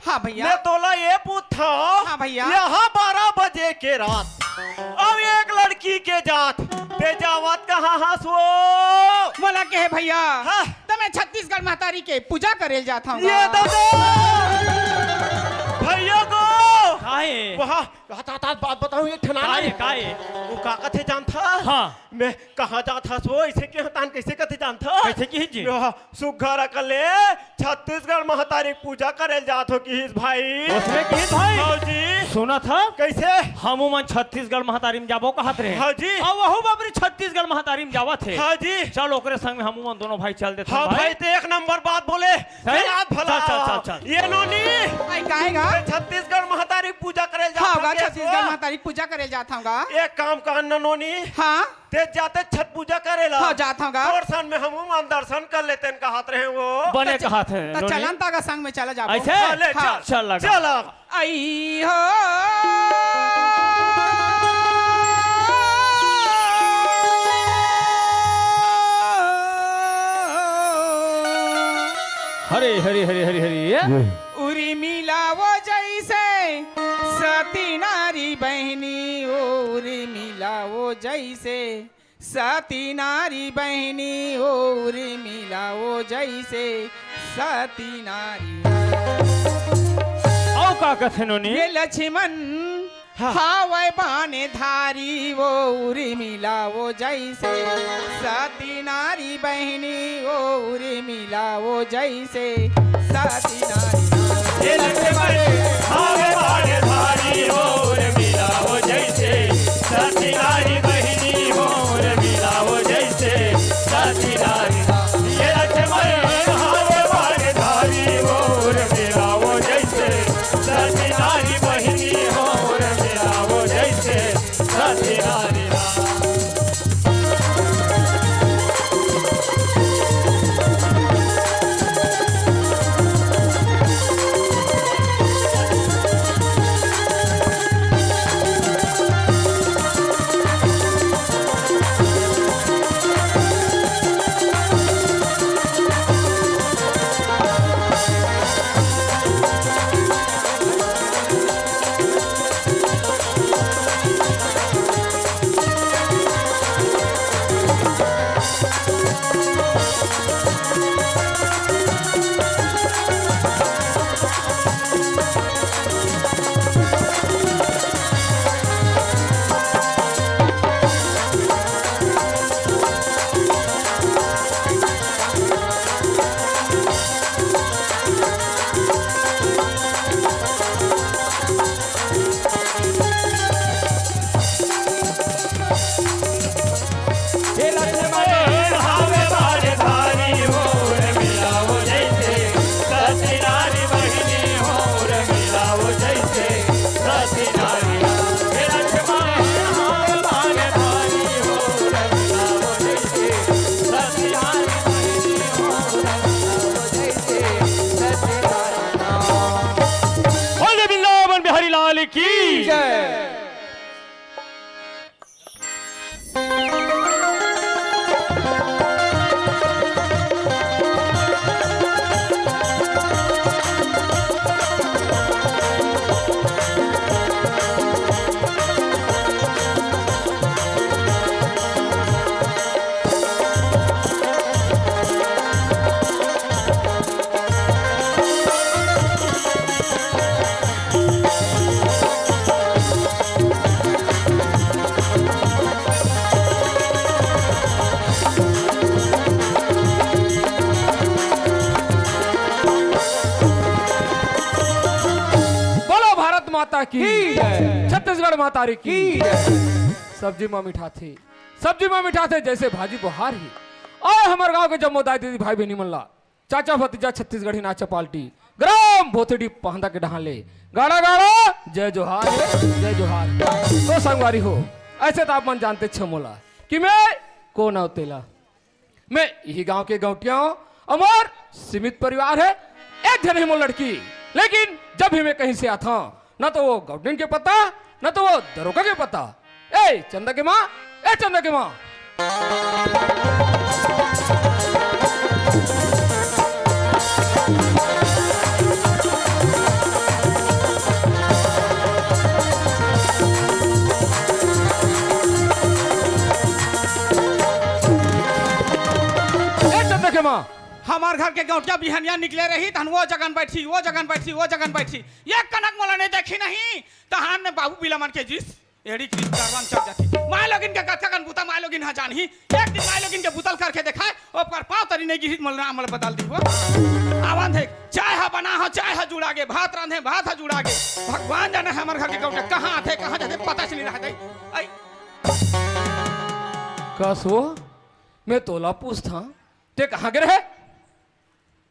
हाँ भैया। मैं तोला ये पूछथँव। हाँ भैया। यहाँ बारह बजे के रात अउ एक लड़की के जात, ते जावत कहाँ हस वो? मोला केहे भैया, हाँ। त मैं छत्तीसगढ़ महतारी के पूजा करे ल जात हँव ये गा। दादा! भैया गो! काहे? वहाँ, तात, तात, बात बताऊँ एक ठन। काहे, काहे? वो का कथे जानथस? हाँ। मैं कहाँ जात हस वो? अइसे केहे तहन कइसे कथे जानथस? कइसे किही जी? मैं सुग्घर अकन ले छत्तीसगढ़ महतारी के पूजा करे ल जात हँव किहिस भाई। अइसने किहिस भाई? हाँ जी। सुनत हस? कइसे? हमू मन छत्तीसगढ़ महतारी म जाबो कहत रहेन। हाँ जी। अउ वहू बबरी छत्तीसगढ़ महतारी म जावत हे। हाँ जी। चल ओकरे संग में हमू मन दोनों भाई चल देथन हाँ भाई। भाई, ते एक नंबर बात बोले। सही? चल, आज भला चल, चल, चल, चल। ये नोनी। अई, का हे गा? मैं छत्तीसगढ़ महतारी के पूजा करे ल जात हँव गा, हाँ, छत्तीसगढ़ महतारी के पूजा करे ल जात हँव गा। एक काम कर न नोनी। हाँ। ते जाते छठ पूजा करे ला। हाँ, जात हँव गा। तोर संग में हमू मन दर्शन कर लेतेन कहत रहेन वो। बने त च-, कहत हे, त नोनी। चलन त गा संग में चला जाबो। अइसे? हाँ, ले, हाँ। चल। चल लगा। चल। अई हो। हरे, हरे, हरे, हरे, हरे। उर्मिला वो जइसे सती नारी बहिनी, ओ उर्मिला वो जइसे सती नारी बहिनी, ओ उर्मिला वो जइसे सती नारी। अउ का कथे नोनी? ये लक्ष्मण हाँ। हावय बाने धारी, ओ उर्मिला वो जइसे सती नारी बहिनी, ओ उर्मिला वो जइसे सती नारी। ये लक्ष्मण हावय बाने धारी, ओ उर्मिला वो जइसे सती नारी बहिनी, ओ उर्मिला वो जइसे सती नारी। ये लक्ष्मण हावय बाने धारी, ओ उर्मिला वो जइसे सती नारी बहिनी, ओ उर्मिला वो जइसे सती नारी। माता की की जय। छत्तीसगढ़ माता री की की जय। सब्जी मा मिठाथे, सब्जी मा मिठाथे जैसे भाजी बोहार ही। अउ हमर गांव के जम्मो दाई दीदी भाई बहिनी मन ला, चाचा भतीजा छत्तीसगढ़ी नाचा पार्टी, ग्राम भोथड़ी पहंदा के डहान ले गाड़ा गाड़ा जय जोहार हे, जय जोहार। तो संगवारी हो, ऐसे तो आप मन जानते छे मोला कि मैं कोन अउ तेला। मैं इही गांव के गौंटिया हूं, अउ मोर सीमित परिवार हे, एक झन हे मोर लड़की। लेकिन जब भी मैं कहीं से आता हूं, न तो वो गौंटिन के पता, न तो वो दरोगा के पता। ए चंदा के मां, ए चंदा के मां। ए चंदा के मां। हमर घर के गौंटिया बिहनिया निकले रही, तहन वो जगन बैठी, वो जगन बैठी, वो जगन बैठी। ये कनक मोला नहीं देखी नहीं, तहन बाबू बिला मन के जिस एड़ी की दरवान चढ़ जाती। माय लोगिन के कतका कन बूता माय लोगिन ह जानही। एक दिन माय लोगिन के बूता ल करके देखाय, ओकर पांव तरी नहीं गिरी, मोला नाम मोला बदल दी हो। आवन देख, चाय ह बना हो, चाय ह जुड़ा गे, भात रांधे, भात ह जुड़ा गे। भगवान जाने हमर घर के गौंटिया कहां आथे, कहां जाथे, पता च नहीं रहत हे। आई। कस वो? मैं तोला पूछथंव, ते कहां गे रहे?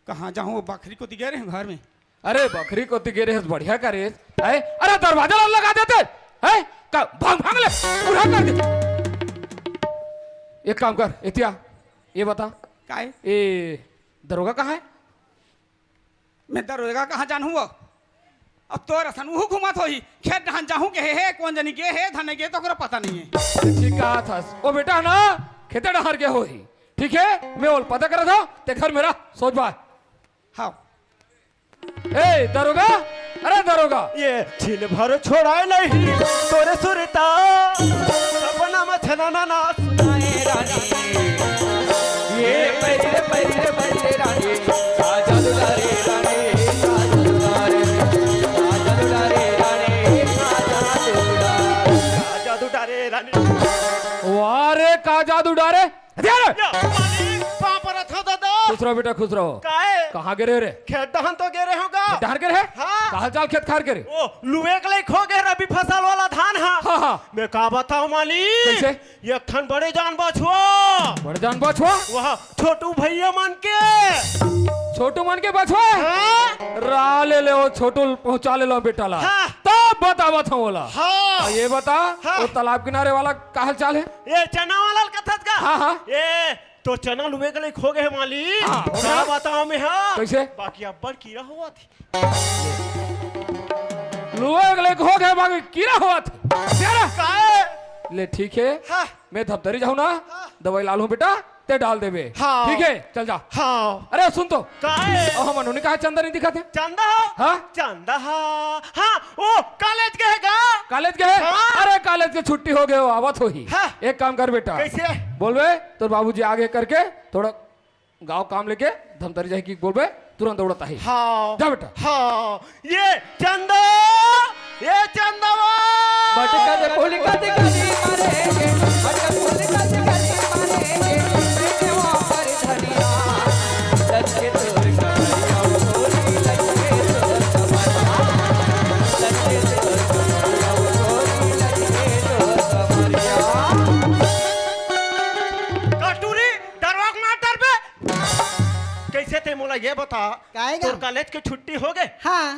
कहां जाहूं, वो बखरी कोती गे रहेंव घर में। अरे बखरी कोती गे रहेस, बढ़िया करेस। हैं? अरे दरवाजा ला लगा देते। हैं? का भांग भांग ले, पूरा कर दे। एक काम कर, एतिया, ये बता। काय? ए दरोगा कहां हे? मैं दरोगा कहां जानहूं वो? अब तोर असन उहू घूमत होही, खेत डहन जाहूं गे हे, कोन जनी गे हे, धन गे, तो ओकरो पता नहीं हे। ठीक कहा थस। ओ बेटा ना, खेते डहर गे होही। ठीक हे, मैं ओला पता करत हंव, ते घर में रह, सोच बाय। हां। ए, दरोगा, अरे दरोगा। ये छिन भर छोड़ाय नहीं, तोरे सुरता, सपना में छनना ना सुनाय रानी। ये पहिले, पहिले, पहिले रानी, का जादू डारे रानी, का जादू डारे, का जादू डारे रानी, का जादू डारे, का जादू डारे रानी। वाह रे, का जादू डारे। हथियार! या, मालिक, पांव परत हंव दादा। खुश रहो बेटा, खुश रहो। काहे? कहां गे रहे रे? खेत डहन तो गे रहेंव गा। खेत डहर गे रहे? हां। का हाल चाल खेत खार के रे? ओ, लुए के लइक हो गे रबी फसल वाला धान ह। हां, हां। मैं का बतांव मालिक? कइसे? एक ठन बड़े जान बछवा। बड़े जान बछवा? वह छोटू भइया मन के। छोटू मन के बछवा? हां। रा ले ले, वो छोटू पहुंचा ले लो बेटा ला। हां। तब बतावत हंव ओला। हां। अउ ये बता, हां। वो तालाब किनारे वाला का हाल चाल हे? ये चना वाला ल कथस गा? हां, हां। ये तो चना लुए के लइक हो गे हे मालिक। हां, हो गे। का बतांव मैं हा? कइसे? बाकी अब्बड़ कीरा होवत हे। लुए के लइक हो गे हे, बाकी कीरा होवत हे। तेरा? काहे? ले ठीक हे। हां। मैं धमतरी जाहूं ना, हां। दवाई लानहूं बेटा, ते डाल देबे। हां। ठीक हे, चल जा। हां। अरे सुन तो। काहे? अउ हमन उन्हें कहा चंदा नहीं दिखत हे? चंदा? हां? चंदा हा। हां, ओ, कॉलेज गे हे गा? कॉलेज गे हे? हां। अरे, कॉलेज के छुट्टी हो गे हे, आवत होही। हां। एक काम कर बेटा। कइसे? बोलबे, तोर बाबूजी आगे करके थोड़ा गांव काम लेके धमतरी जाही कि बोलबे, तुरंत दौड़त आही। हां। जा बेटा। हां। ये चंदा, ये चंदवा। मटका दे फूल का दे गली मारेंगे, मटका फूल का दे गली मारेंगे, वहां पर धनिया। कटूरी, डरवा के मार डरबे। कइसे ते मोला ये बता, काहे गा? तोर कॉलेज के छुट्टी हो गे? हां।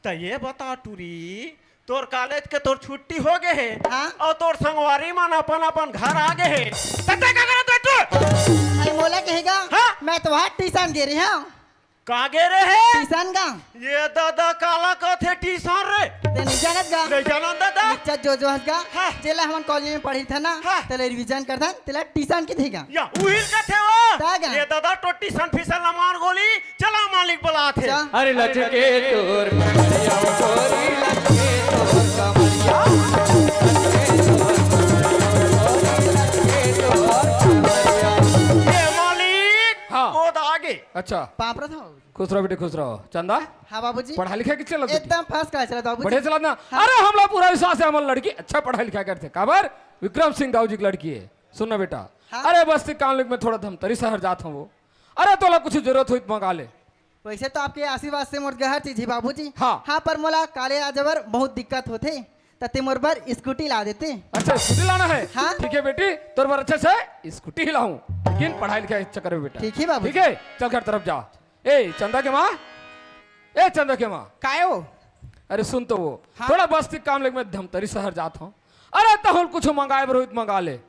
त ये बता टूरी, तोर कॉलेज के तोर छुट्टी हो गे हे, हां। अउ तोर संगवारी मन अपन अपन घर आ गे हे, त ते का करत हे तू? अरे मोला कहेगा, हां। मैं तो वहां ट्यूशन गे रहे हंव। का गे रहे? ट्यूशन गा। ये दादा काला कथे ट्यूशन रे? ते नहीं जानत गा। नहीं जानत दादा। निच्चा जो जो हंस गा। हां। जेला हमन कॉलेज में पढ़ी था ना, हां। तेला रिवीजन करथन, तेला ट्यूशन कथे गा। या उहिल कथे वो। ता गा। ये दादा टोटी सन फिसल ला मार गोली। चला मालिक बलात हे। चल। अरे लचके तोर कमरिया, गोरी लचके तोर कमरिया। लचके तोर कमरिया, गोरी लचके तोर कमरिया। ये मालिक, हां। वो तो आगे। अच्छा। पांव परत हंव। खुश रहो बेटे, खुश रहो। चंदा? हां बाबूजी। पढ़ाई लिखाई कइसे चलत हे? एकदम फर्स्ट क्लास चलत हे बाबूजी। बढ़िया चलत ना? हां। अरे हमला पूरा विश्वास हे, हमर लड़की अच्छा पढ़ाई लिखाई करथे। काबर? विक्रम सिंह दाऊ जी के लड़की हे। सुन ना बेटा। हां। अरे बस ते काम लेके मैं थोड़ा धमतरी शहर जात हंव वो। अरे तोला कुछ जरूरत होही त मंगा ले। वैसे तो आपके आशीर्वाद से मोर हर चीज ही बाबूजी। हाँ। हाँ, पर मोला काले आ जाबर बहुत दिक्कत होथे, त ते मोर बर स्कूटी ला देते। अच्छा, स्कूटी लाना है? हाँ। ठीक है बेटी, तोर बर अच्छे से स्कूटी ही लाहूं, लेकिन पढ़ाई लिखाई के चक्कर में बेटा। ठीक है बाबू। ठीक है, चल घर तरफ जा। ए चंदा के माँ, ए चंदा के माँ। काय हो? अरे सुन तो वो, हाँ? थोड़ा बस्ती काम लेके मैं धमतरी शहर जात हूँ। अरे तहुन कुछ मंगाए बर होई त मंगा ले।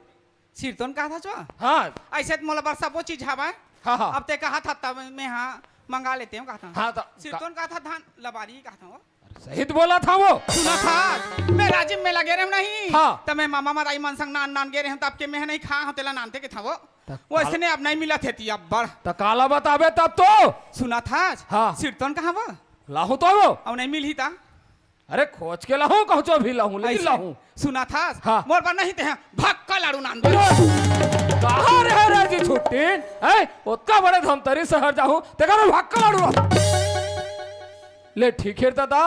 सिरतोन कहा था जो? हाँ। ऐसे तो मोला बर सबो चीज हवय। हाँ, हाँ। अब ते कहा था तब मैं हाँ मंगा लेते हूँ कहा था। हाँ, तो सिरतोन कहा था धान लबारी कहा था वो। अरे सही तो बोला था वो। सुना था, मैं राजिम में लगे रहूं नहीं। हाँ। तो मैं मामा मदाई मन संग नान नान गे रहूं, तब के मैं नहीं खा हूं, तेला नानते के था वो। त वो काल- इसने अब नहीं मिला थे ती अब बड़। त काला बताबे तब तो। सुना था। हाँ। सिरतोन कहाँ वो? लाहूं तो वो। अब नहीं मिल ही था। अरे खोज के लाहूं, कहूं जो भी लाहूं, लेकिन ऐसे? लाहूं। सुना था? हाँ। मोर बर नहीं ते हैं, भक्का लाड़ू नान दे। कहाँ रहे रे जी छुट्टी? हैं? ओतका बड़े धमतरी शहर जाहूं, तेकर बर भक्का लाड़ू लाहूं। ले ठीक है दादा,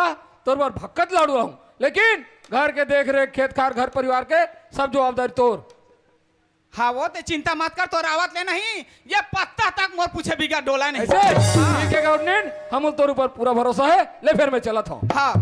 तोर बर भक्कत लाड़ू लाहूं, लेकिन घर के देख रेख, खेत खार, घर परिवार के सब जवाबदारी तोर। हाँ, वो ते चिंता मत कर, तोर आवत ले नहीं, ये पत्ता तक मोर पूछे बिगर डोला नहीं। ऐसे? हाँ। ठीक है गवर्नमेंट, हम तोर ऊपर पूरा भरोसा है, ले फिर मैं चलत हूँ। हाँ।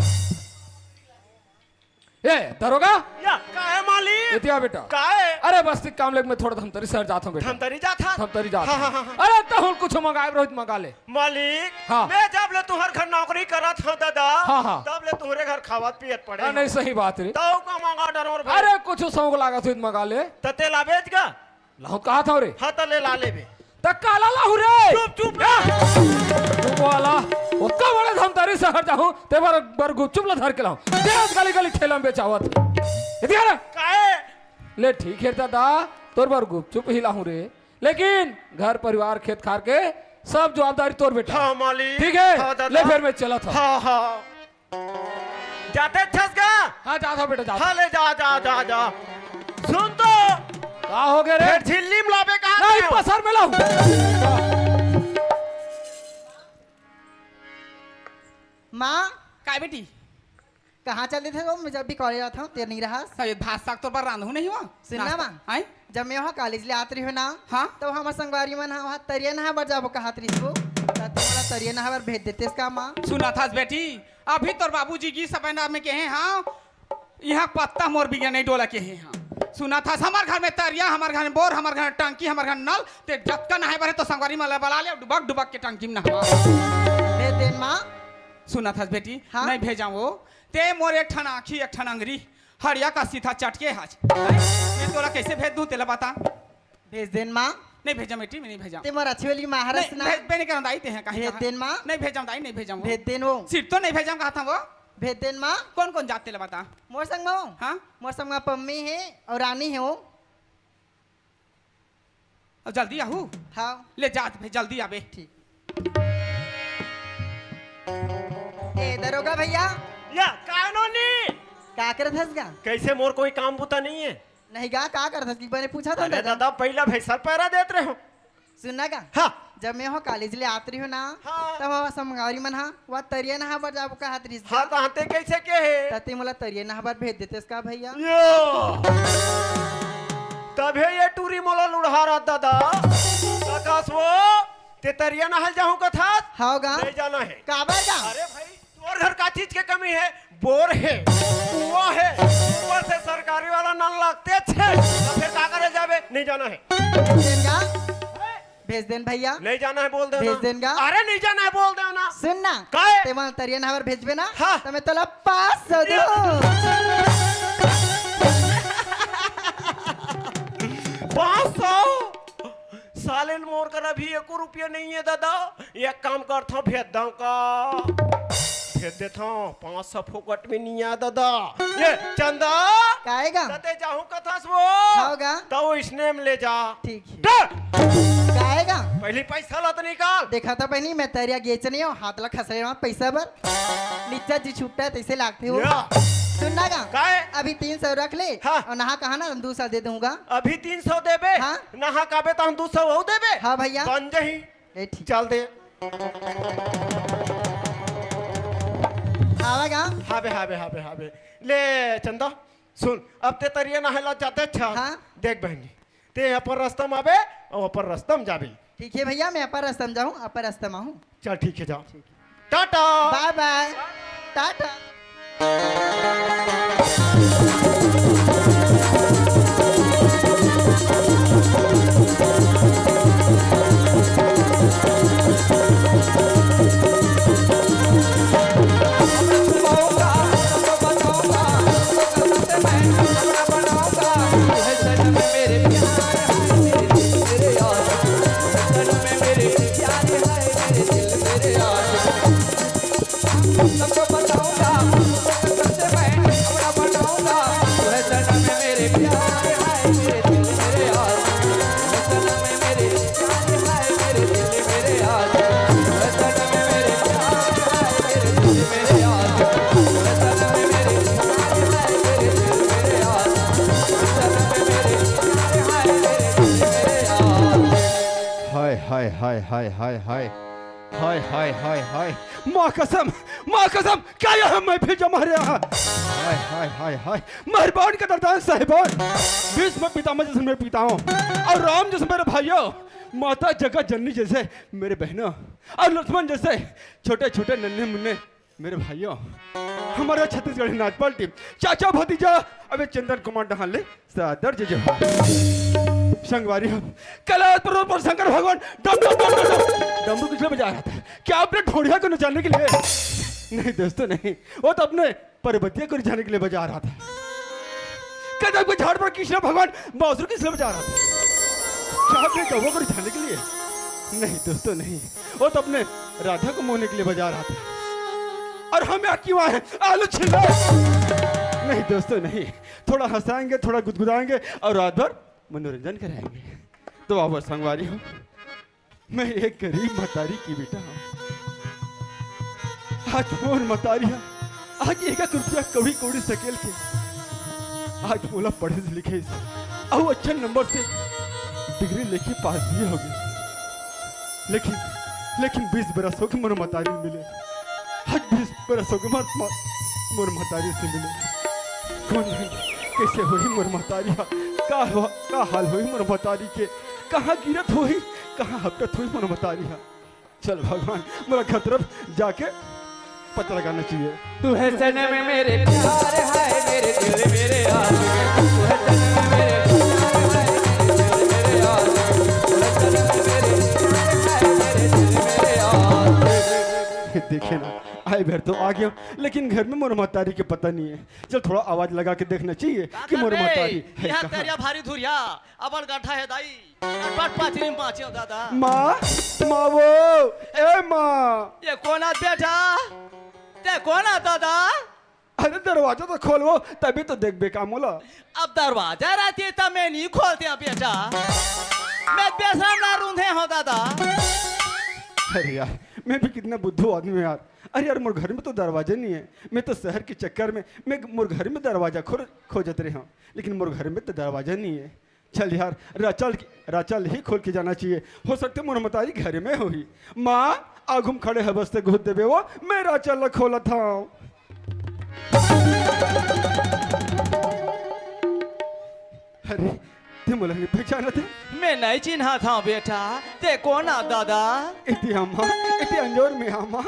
ए दरोगा, या, का है मालिक? एतिया बेटा। का है? अरे बस्ती काम लेके मैं थोड़ा धमतरी शहर जात हूँ बेटा। धमतरी जात हा? धमतरी जात हाँ, हूँ। हाँ, हाँ, हाँ। अरे तहुन कुछ मंगाए रहो त मंगा ले। मालिक, हाँ। मैं जब ले तुहर घर नौकरी करत हूँ दादा, हाँ, हाँ। तब ले तुहरे घर खावत पियत पड़े हाँ, हूँ। नहीं सही बात रे। तौ का मंगा डरोर भाई? अरे कुछ शौक लागत होई त मंगा ले। त तेला बेच गा? लाहूं कहा था रे? हाँ त ले ला लेबे। त काला लाहूं रे? चुप, चुप। या! चुप वाला। ओतका बड़े धमतरी शहर जाहूं, ते बर, बर गुपचुप ला धर के लाहूं। देख गली गली ठेला में बेचावत। एतिया रे। काहे? ले ठीक है दादा, तोर बर गुपचुप ही लाहूं रे। लेकिन घर परिवार खेत खार के सब जवाबदारी तोर बेटा। हाँ मालिक। ठीक है? हाँ दादा। ले फिर मैं चलत हूँ। हाँ, हाँ। जाते छस गा? हाँ, जात हूँ बेटा, जात हूँ। हाँ, ले जा, जा, जा, जा। सुन तो। का हो गए रे? फेर झिल्ली में लाबे कहा नहीं, थे? पसर में लाहूं। माँ। काय बेटी? कहाँ चल देथे वो? मैं जब भी कॉलेज आत हूँ, तेर नहीं रहा। सही भात साग तो बर रांधू नहीं हुआ। सुन ना नाश्ता, माँ। आय? जब मैं वहाँ कॉलेज ले आत रही हूँ ना, हाँ? तो हमर संगवारी मन ह वहाँ तरिया नहा बर जाबो कहत रहिस वो। त तोला तरिया नहा बर भेज देतेस का माँ? सुना थास बेटी, अभी तोर बाबूजी गिस अपन में कहे हाँ, यहाँ पत्ता मोर बिना नहीं डोला कहे हाँ। सुना थास हमर घर में तरिया, हमर घर में बोर, हमर घर में टंकी, हमर घर में नल, ते जतका नहाए बर हे तो संगवारी मन ला बला ले, डुबक डुबक के टंकी में नहवा। भेज देन माँ। सुना थास बेटी, हाँ? नहीं भेजा वो, ते मोर एक ठन आँखी, एक ठन अंगरी, हड़िया का सीधा चटके हच। हैं? मैं तोला कैसे भेज दूं, तेला बता। भेज देन माँ। नहीं भेजा बेटी, मैं नहीं भेजा। ते मोर अच्छी वाली माँ हरस नहीं, ना। भेज, बे नहीं करना दाई, ते हैं, काहे भेज कहा? देन माँ। नहीं भेजा दाई, नहीं भेजा वो। भेज देन वो। सिर्फ तो नहीं भेजा कहा था वो। भेज देन माँ। कौन कौन जात तेला बता। मोर संग में वो। हाँ? मोर संग में पम्मी है और रानी है वो। अब जल्दी आहू। हाँ। ले जात भाई, जल्दी आबे। ठीक। ए, दरोगा भैया। या, का नोनी? का करत हस गा? कैसे मोर कोई काम बुता नहीं है? नहीं गा, का करत हस कि बने पूछा था अरे दादा। दादा, पहला भैंसा पैरा देत रहे हो। सुनना गा? हाँ। जब मैं हो कॉलेज ले आत रही हूँ ना, हाँ। तब हवा संगवारी मन हा, वा तरिया नहा बर जाबो कहत रहिस हाँ, गा। त हाते कैसे के हे? त ते मोला तरिया नहा बर भेज देतेस का भैया? यो। तभे ये टूरी मोला लुढ़ारा दादा। आकाश वो, ते तरिया नहाल जाहूं कथास? हाव गा। नहीं जाना है। काबर गा? अरे भाई, तोर घर का चीज के कमी है? बोर है, कुआं है, ऊपर से सरकारी वाला नल लगते छे, तो फिर का करे जाबे? नहीं जाना है। भेज देन गा। भेज देन भैया। नहीं जाना है, बोल देना। भेज देन गा। अरे नहीं जाना है, बोल देना। सुन ना। काहे? ते मन तरिया नहावर भेजबे ना? हाँ। तो मैं तोला पाँच सौ दूँ। पाँच सौ? साले मोर कर अभी एको रुपया नहीं है दादा। एक काम करथों, भेज दऊं का? भेज देथों, पाँच सौ फोकट में नहीं आ दादा। ये चंदा, काहे गा? तते जाहूं कथस वो। हाव गा। तो इसने में ले जा। ठीक है। डर। काहे गा? पहली पैसा ला तो निकाल। देखा था बहनी, मैं तरिया गेच नहीं हूँ, हाथ ला खसरे वहाँ पैसा बर। निच्चा जी छुट्टा तैसे लागते हो। या। सुन ना गा। काहे? अभी तीन सौ रख ले। हाँ। और नहा कहा ना, दो सौ दे दूंगा। अभी तीन सौ देबे? हाँ। नहा काबे तो हम दो सौ हो देबे? हाँ भैया। बन जही। ए, ठीक। चल दे। आवा गा? हाबे, हाबे, हाबे, हाबे। ले चंदा, सुन, अब ते तरिया नहाय ला जाते अच्छा। हाँ। देख बहनी, ते अपन रस्ता में आबे और अपन रस्ता में जाबे। ठीक है भैया, मैं अपर रास्ता में जाऊँ, अपर रास्ता में आऊँ। चल ठीक है, जाओ। ठीक है। टाटा। बाय बाय। टाटा। हाय, हाय, हाय, हाय, हाय, हाय। हाय, हाय, हाय, हाय। माँ कसम, माँ कसम, क्या यह महफिल जमा रहा है? हाय, हाय, हाय, हाय। मेहरबान कदरदान साहिबान, भीष्म पितामह जैसे मेरे पिताओं और राम जैसे मेरे भाइयों, माता जगत जननी जैसे मेरे बहनों और लक्ष्मण जैसे छोटे-छोटे नन्हे मुन्ने मेरे भाइयों, हमारा छत्तीसगढ़ी नाच पार्टी, चाचा भतीजा, अबे चंदन कुमार डहान ले सादर जय जोहार। संगवारी हो, कैलाश पर्वत पर शंकर भगवान डम डम डम डम डम डमरू किस लिए बजा रहा था? क्या अपने ढोढ़िया को नचाने के लिए? नहीं दोस्तों, नहीं, वो तो अपने पर्वतिया को रिझाने के लिए बजा रहा था। कदम के झाड़ पर कृष्ण भगवान बांसुरी किस लिए बजा रहा था? क्या अपने गौवा को रिझाने के लिए? नहीं दोस्तों, नहीं, वो तो अपने राधा को मोहने के लिए बजा रहा था। और हम यहाँ क्यों आए हैं? आलू छिलने? नहीं दोस्तों, नहीं, थोड़ा हंसाएंगे, थोड़ा गुदगुदाएंगे और रात भर मनोरंजन कराएंगे। तो आओ संगवारी हो, मैं एक गरीब मतारी के बेटा हूँ। आज मोर मतारी ह, आज एक एक रुपया कौड़ी कौड़ी सकेल के आज मोला पढ़े लिखे अउ अच्छा नंबर से डिग्री लेके पास भी हो गई। लेकिन, लेकिन बीस बरस हो गए मोर मतारी मिले। आज बीस बरस हो गए मोर, मोर, मोर मतारी से मिले। कौन है, कैसे होही मोर मतारी हा? का हो, का हाल होही मोर मतारी के? कहाँ गिरत होही, कहाँ हपटत होही मोर मतारी हा? चल भगवान, मोला घर तरफ जाके पता लगाना चाहिए। तू है सनम मेरे प्यार है, मेरे दिल मेरे आशिक। तू है सनम मेरे प्यार है, मेरे दिल मेरे आशिक। तू है सनम मेरे प्यार है, मेरे दिल मेरे आशिक। देखे ना, आए बेर तो आ गया, लेकिन घर में मोर महतारी के पता नहीं है। चल, थोड़ा आवाज लगा के देखना चाहिए का कि मोर करबे? महतारी है यहाँ कहाँ? तेरिया भारी धुरिया, अबड़ गड्ढा है दाई। पट पाचिरी में बाँचे हो दादा। माँ, माँ वो, ए माँ। ये कौन आ बेटा? ते कौन आ दादा? अरे दरवाजा तो खोलवो, तभी तो देखबे का मोला। अब दरवाजा रहती त मैं नहीं खोलते बेटा। मैं बेसरम ना रूंधे हो दादा। अरे यार, मैं भी कितना बुद्धू आदमी हूँ यार। अरे यार, मोर घर में तो दरवाजा नहीं है। मैं तो शहर के चक्कर में मैं मोर घर में दरवाजा खो-, खोजत रहे हूँ, लेकिन मोर घर में तो दरवाजा नहीं है। चल यार, राचल, राचल ही खोल के जाना चाहिए। हो सकथे मोर मतारी घरे में होही। माँ, आघू म खड़े हबस ते घुस देबे वो, मैं राचल ला खोलत हंव। अरे, ते मोला नहीं पहचानत हे? मैं नहीं चिन्हात हंव बेटा, ते कोन आ दादा? एती आ माँ, एती अंजोर में आ माँ।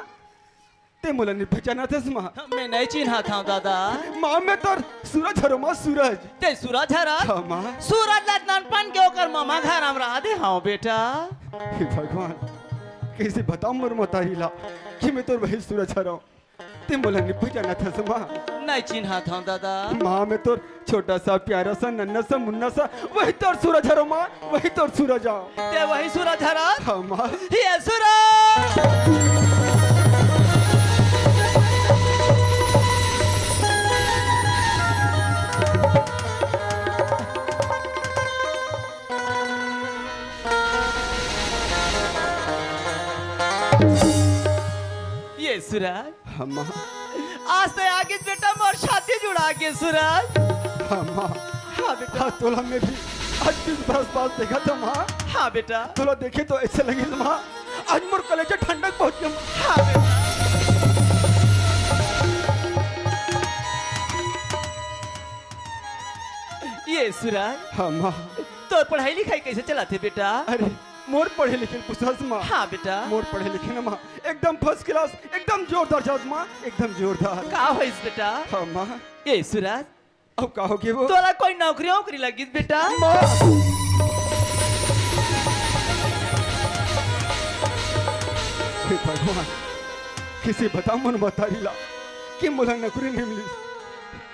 ते मोला नहीं पहचानत हस माँ? मैं नहीं चिन्हात हंव दादा। माँ, मैं तोर सूरज हरों माँ, सूरज। ते सूरज हरस? हाँ माँ। सूरज ला नानपन के ओकर ममा घर हम रहा दे हंव बेटा। हे भगवान, कैसे बताओं मोर मतारी ला कि मैं तोर वही सूरज हरों? ते मोला नहीं पहचानत हस माँ? नहीं चिन्हात हंव दादा। माँ, मैं तोर छोटा सा प्यारा सा नन्ना सा मुन्ना सा, वही तोर सूरज हरों माँ, वही तोर सूरज हंव। ते वही सूरज हरस? हाँ माँ। ये सूरज। ये सूरज। हाँ माँ। आज ते आगे बेटा मोर शादी जुड़ा के सूरज। हाँ माँ। हाँ बेटा। हाँ, तोला मैं भी आज बीस बरस बाद देखत हंव माँ। हाँ बेटा। तोला देखे तो ऐसे लगिस माँ, आज मोर कलेजा ठंडक पहुंच गे माँ। हाँ बेटा। ये सूरज। हाँ माँ। तोर पढ़ाई लिखाई कैसे चलत हे बेटा? अरे, मोर पढ़े लिखे ल पूछस माँ। हाँ बेटा। मोर पढ़े लिखे न माँ, एकदम फर्स्ट क्लास, एकदम जोरदार जात माँ, एकदम जोरदार। का होइस बेटा? हाँ माँ। ए सूरज, अब का होगे वो? तोला कोई नौकरी वोकरी लगिस बेटा? माँ! हे भगवान, किसे बतावं मोर महतारी ला कि मोला नौकरी नइ मिलिस।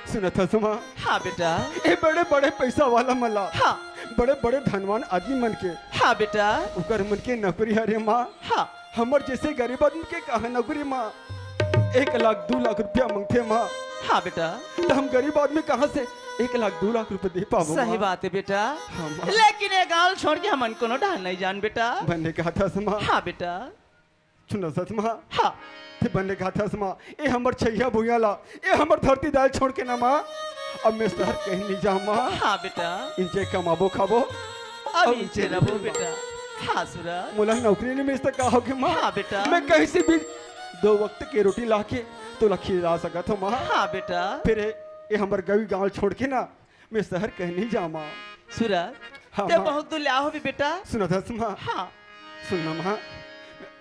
सुनत हस माँ? हाँ बेटा। ए बड़े बड़े पैसा वाला मन ला, हाँ। बड़े बड़े धनवान आदमी मन के, हाँ बेटा। उकर मन के नौकरी हरे माँ। हाँ। हमर जइसे गरीब आदमी के कहाँ नौकरी माँ? एक लाख दू लाख रुपया मांगथे माँ। हाँ बेटा। त हम गरीब आदमी कहाँ से एक लाख दू लाख रुपया दे पाबो सही माँ? बात हे बेटा। हाँ माँ। लेकिन ए गाँव ल छोड़ के हमन कोनो डहर नइ जान बेटा। बने कहत हस माँ। हाँ बेटा। सुनत हस माँ? हाँ। ते बने कहत हस माँ, ए हमर छइहां भुइयां ला, ए हमर धरती ला छोड़ के ना माँ, अब मैं शहर कहीं नइ जावं माँ। हाँ बेटा। इंचे कमाबो खाबो, अब अब इंचे इंचे रहबो रहबो। बेटा। हाँ सूरज। मोला नौकरी नइ मिलिस त का होगे माँ? हाँ बेटा। मैं कहीं से भी दो वक्त के रोटी लाके तोला खिला सकत हंव माँ। हाँ बेटा। फेर ए, ए हमर गंवई गाँव ल छोड़ के ना मैं शहर कहीं नइ जावं माँ। सूरज, हाँ ते माँ। बहुत दूर ले आए हस बेटा। सुनत हस माँ? हाँ। सुन ना माँ,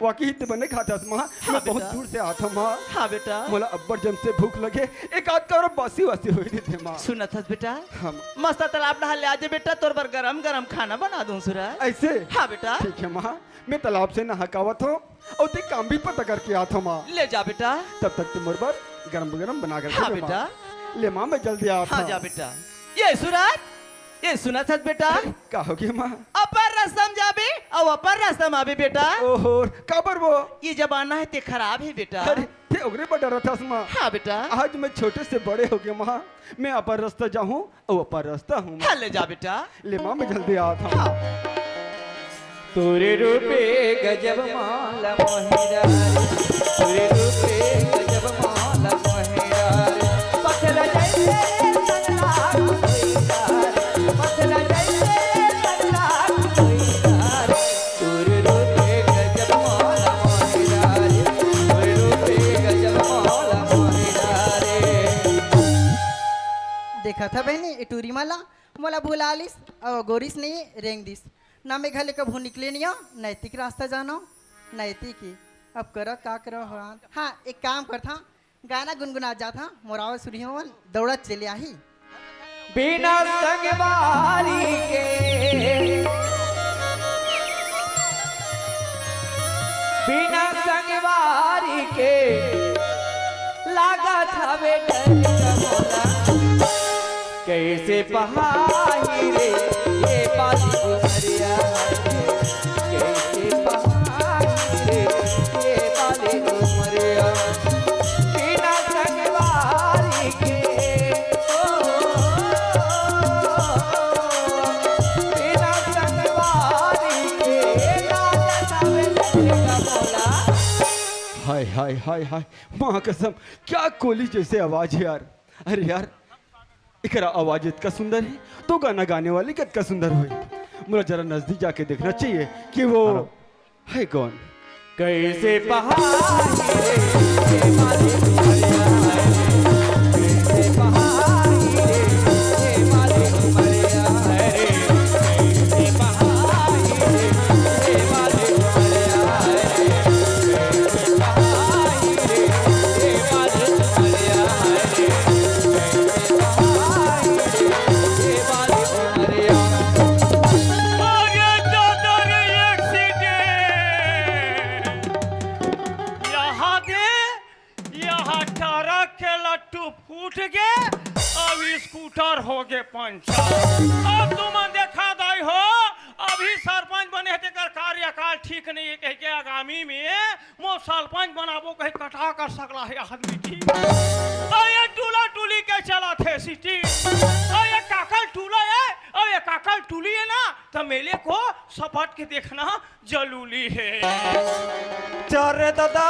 वाकई ते बने कहत हस माँ, हाँ मैं बहुत बेटा। दूर से आत हंव माँ। हाँ बेटा। मोला अब्बड़ जम से भूख लगे, एक आध कौर बासी वासी होय देते माँ। सुनत हस बेटा? हाँ माँ। मस्त तालाब डहर ले आजे बेटा, तोर बर गरम गरम खाना बना दूं सूरज। अइसे? हाँ बेटा। ठीक हे माँ, मैं तालाब से नहा के आवत हंव। अउ ते काम भी पता करके आत हंव माँ। ले जा बेटा। तब तक ते मोर बर गरम गरम बना कर हाँ रख दे माँ। बेटा। ले माँ, मैं जल्दी आत हंव। हाँ जा बेटा। ए सूरज, ए सुनत हस बेटा? अरे, का होगे माँ? अपर रस्ता म जाबे अउ अपर रस्ता म आबे बेटा। ओहो, काबर वो? ए जमाना हे ते खराब हे बेटा। अरे, ते ओकरे बर डरत हस माँ। हाँ बेटा। आज मैं छोटे से बड़े होगे माँ, मैं अपर रस्ता जाहूँ अउ अपर रस्ता हूँ। हाँ, ले जा बेटा। ले माँ, मैं जल्दी आत हंव। हाँ। तोरे रूपे गजब माला मोहिरा रे, तोरे रूपे गजब माला मोहिरा रे। पथरा जइसे संगला कोइला रे, पथरा जइसे संगला कोइला रे। तोरे रूपे गजब माला मोहिरा रे, तोरे रूपे गजब माला मोहिरा रे। देखत हस बहिनी, ए टूरी मन ला मोला भुला लिस, अउ गोरिस नइ रेंग दिस। ना मैं घर ले कभू निकले नइ हंव, नैतिक रास्ता जानव, नैतिक ही। अब करव का करव भगवान। हाँ, एक काम करथंव, गाना गुनगुनात जाथंव, मोर आवाज सुनही ओमन, दौड़त चले आही। बिना संगवारी के, बिना संगवारी के लागत हवे डर मोला। कइसे पहाही रे ये बाली उमरिया, कइसे पहाही रे ये बाली उमरिया। बिना संगवारी के, ओ, बिना संगवारी के, लाल सावन का बोला। हाय, हाय, हाय, हाय, माँ कसम, क्या कोली जइसे आवाज हे यार। अरे यार, एकरा आवाज अतका सुंदर हे, तो गाना गाने वाली कतका सुंदर होही। मोला जरा नजदीक जाके देखना चाहिए कि वो हे कौन। कइसे पहाही रे, हे मालिक, कइसे पहाही रे, हे मालिक, कइसे पहाही रे, हे मालिक, अरे दादा रे, accident! यहाँ दे, यहाँ ट्रक के लट्टू फूट गे, अब स्कूटर हो गे पंचर। अब तुमन देखा दाई हो, अभी सरपंच बने हे, तेकर कार्यकाल ठीक नहीं है, कह के आगामी में मोर सरपंच बनाबो कहे कटा कर सकला हे आदमी जी। अउ ये टूला टूली के चलाथे सिटी। अउ ये काकल टूला हे, अउ ये काकल टूली हे ना, त मेले को सपट के देखना जरूरी हे। चल रे दादा,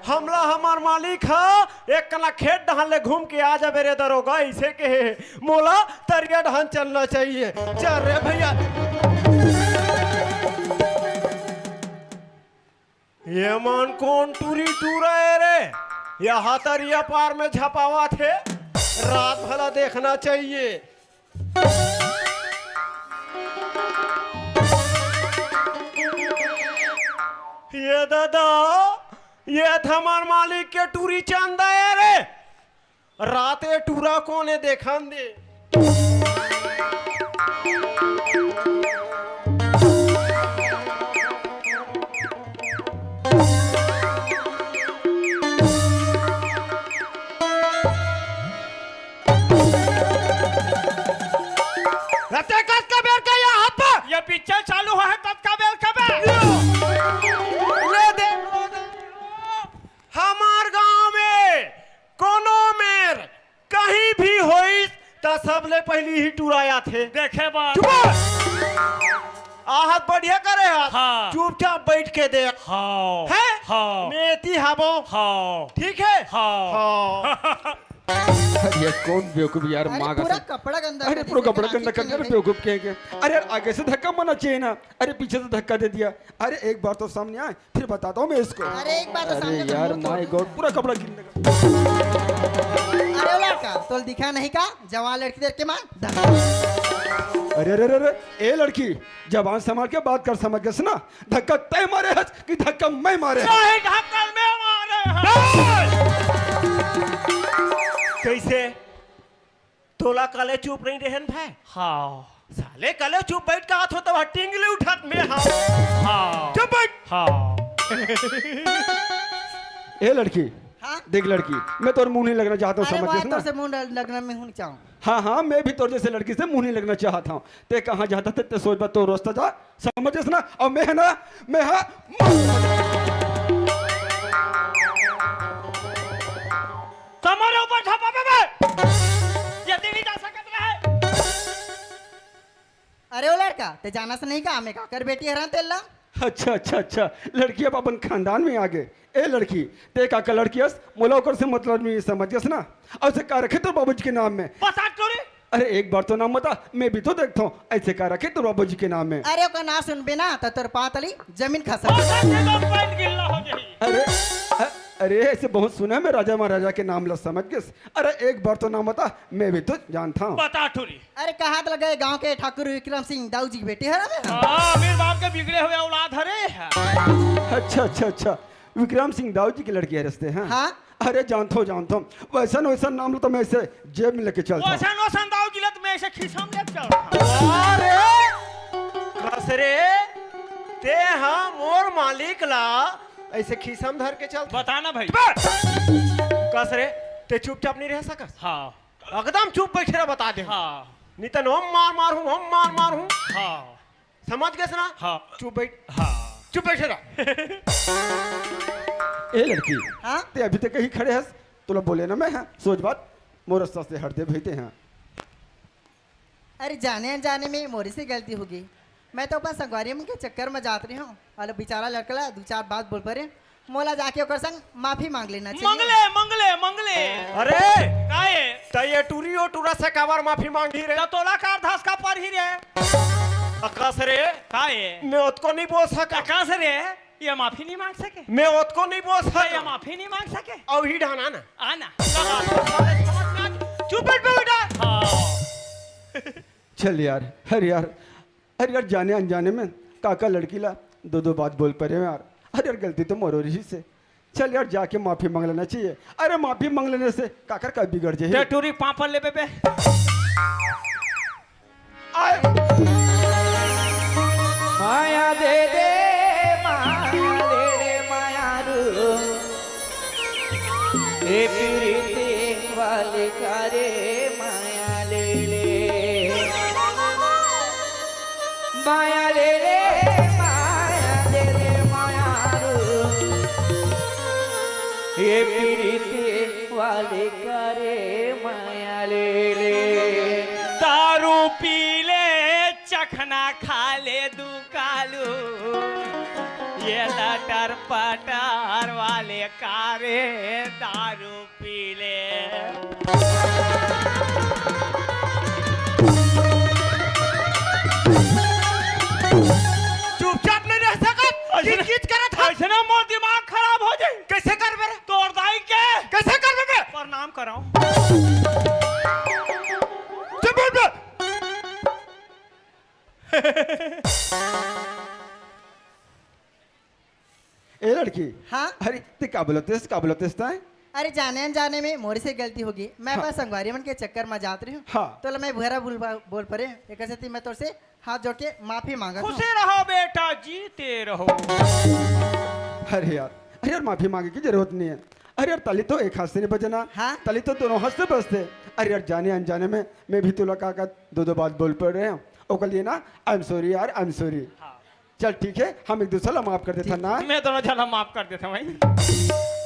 हमला हमर मालिक ह एक कना खेत डहर ले घूम के आ जाबे रे दरोगा, अइसे कहे हे। मोला तरिया डहर चलना चाहिए। चल रे भैया। ये मन कोन टूरी टूरा हे रे? यहाँ तरिया पार में झपावत हे, रात भला देखना चाहिए। ये दादा, ये त हमर मालिक के टूरी चंदा ए रे। रात ए टूरा कोन ए, देखन दे। रते कतका बेर के यहाँ पर? ये पिक्चर चालू होहे, कतका बेर के बे? ले दे, ले दे। हमार गांव में कोनो मेर कहीं भी होइस, त सबले पहिली इही टूरा आथे। देखे बर। चुप! आहत बढ़िया करे हस। हाँ। चुपचाप बइठ के देख। हाँ। हैं? हाँ। मैं एती हबो। हाँ। ठीक हे? हाँ। हाँ। अरे, ये कोन बेवकूफ यार, अरे, माँ पूरा कसम। कपड़ा गंदा अरे, कर पूरा दिया, कपड़ा राखी गंदा कर के दिया, नहीं बेवकूफ कहेंगे। अरे यार, आगे से धक्का मरना चाहिए ना। अरे, पीछे से धक्का दे दिया। अरे, एक बार तो सामने आए, फिर बताता हूँ मैं इसको। अरे, एक बार तो अरे सामने तो यार, बोल तो। My God, पूरा कपड़ा गंदा कर। अरे, ओ लड़का, तोल दिखा नहीं का? जवान लड़की देख के मार। अरे, अरे, अरे, अरे, ए लड़की, जबान संभाल के बात कर, समझ गेस ना? धक्का तय मारे हस कि धक्का मैं मारे हस? नहीं, धक्का मैं मारे हस। कैसे? तोला कले चुप नहीं रहेन भाई? हाँ। साले कले चुप बइठ के आत हो, त वह टिंगली उठात मैं हाँ। हाँ। चुप बइठ। हाँ। ए लड़की, हाँ? देख लड़की, मैं तोर मुंह नहीं लगना चाहता हूँ, अरे समझ वाह, गेस ना? तोर से मुंह लगना मैं हूँ नहीं चाहूँ। हाँ, हाँ, मैं भी तोर जैसे लड़की से मुंह नहीं लगना चाहता हूँ। ते कहाँ जाता थे, ते सोच बात तो रास्ता जा, समझ गेस ना? और मैं है ना, मैं हाँ, तुम्हारे ऊपर झापा बे, बे। ये तेरी जा सकत रहे। अरे ओ लड़का, ते जानस नहीं का, मैं काकर बेटी हरं तेला? अच्छा, अच्छा, अच्छा, लड़की अब अपन खानदान में आ गे। ए लड़की, ते काकर लड़की हस, मोला ओकर से मतलब नहीं, समझ गेस ना? अउ से का रखे तोर बाबूजी के नाम में? बता तो रे। अरे एक बार तो नाम बता, मैं भी तो देखता हूँ, ऐसे का रखे तोर बाबूजी के नाम में? अरे ओकर नाम सुनबे ना, त तोर पाँव तली जमीन खसक। बता के तो पैंट गिल्ला हो जाही। अरे, अ-, अरे ऐसे बहुत सुना है मैं राजा महाराजा के नाम ला, समझ गेस? अरे एक बार तो नाम बता, मैं भी तो जानता हूँ। बता टूरी। अरे कहा त लगे गांव के ठाकुर विक्रम सिंह दाऊ जी के बेटी हरं बे। हाँ, अमीर बाप के बिगड़े हुए औलाद हरे। अच्छा, अच्छा, अच्छा, विक्रम सिंह दाऊ जी के लड़की हरस ते, हाँ? हाँ। अरे जानथों, जानथों, वैसन वैसन नाम ला तो मैं ऐसे जेब में लेके चलता हूँ। वैसन वैसन दाऊ जी ला तो मैं ऐसे खिसा में लेके चलता हूँ। अरे कस रे, ते हा मोर मालिक ला ऐसे खिसा में धर के चलता। बता ना भाई। चुप! कस रे, ते चुपचाप नहीं रह सकस? हाँ। एकदम चुप बइठे रह, बता दे। हाँ। नहीं त हम मार मार हूँ, हम मार मार हूँ। हाँ। समझ गेस ना? हाँ। चुप बइठ। हाँ। चुप बइठे रह। ए लड़की, हाँ? ते अभी तक कहीं खड़े हस, तोला बोले ना मैं, हाँ, सोच बात, मोर रास्ता से हट दे भाई ते, हाँ। अरे जाने अनजाने में मोरे से गलती होगे। मैं तो अपन संगवारी मन के चक्कर में जात रहे हूँ, अउ बेचारा लड़का ला दू चार बात बोल परे। मोला जाके ओकर संग माफी मांग लेना चाहिए। मंगले, मंगले, मंगले। अरे! काहे? त ये टूरी ओ टूरा से काबर माफी मांगी रे? त तोला कार धसका परही रे। अकास रे। काहे? मैं ओतको नहीं बोल सका। अकास रे, ये माफी नहीं मांग सके? मैं ओतको नहीं बोल सका। ये माफी नहीं मांग सके? अउ ही ढाना ना। आना। चुप बैठ बेटा। हाँ। चल यार, अरे यार, अरे यार, जाने अनजाने में काका लड़की ला दो दो बात बोल परे यार। अरे यार, गलती तो मोरो रही से। चल यार, जाके माफी मांग लेना चाहिए। अरे माफी मांग लेने से काकर का बिगड़ जाए? ते टूरी पापड़ लेबे बे। आय। माया दे दे, माया दे दे, माया रू। ए प्रीति वाली का रे माया ले ले। माया ले ले, माया ले ले, माया रो। ये प्रीति वाली का रे माया ले ले। दारू पी ले, चखना खा ले दू कालू। ये लटर पटर वाले का रे दारू पी ले। चुपचाप नहीं रह सकत। अइसने, किच किच करत हस। अइसने मोर दिमाग खराब हो जाई। कैसे करबे रे? तोर दाई के। कैसे करबे बे? प्रणाम कराओ। चुप बैठ बे। हाँ? अरे, ते का बोलत हस, का बोलत हस तैं? अरे, जाने अनजाने में मोर से गलती होगे। मैं हाँ। अपन संगवारी मन के चक्कर में जात रहेंव। हाँ। तोला मैं बुरा बोल, बोल परेंव। एकर सेती मैं तोर से हाथ जोड़ के माफी मांगत हंव। खुशी रहो बेटा, जीते रहो। अरे यार, अरे यार, माफी मांगे के जरूरत नइ हे। अरे यार, ताली तो एक हाथ से नइ बजे ना, हाँ? ताली तो दोनों हाथ से बजथे। अरे यार, जाने अनजाने में मैं भी तोला का, का दो, दो बात बोल परे रहेंव। ओकर लिए ना, I am sorry यार, I am sorry। हाँ। चल ठीक हे, हम एक दूसर ला माफ कर देथन ना। मैं दोनों झन ला माफ कर देथन भाई।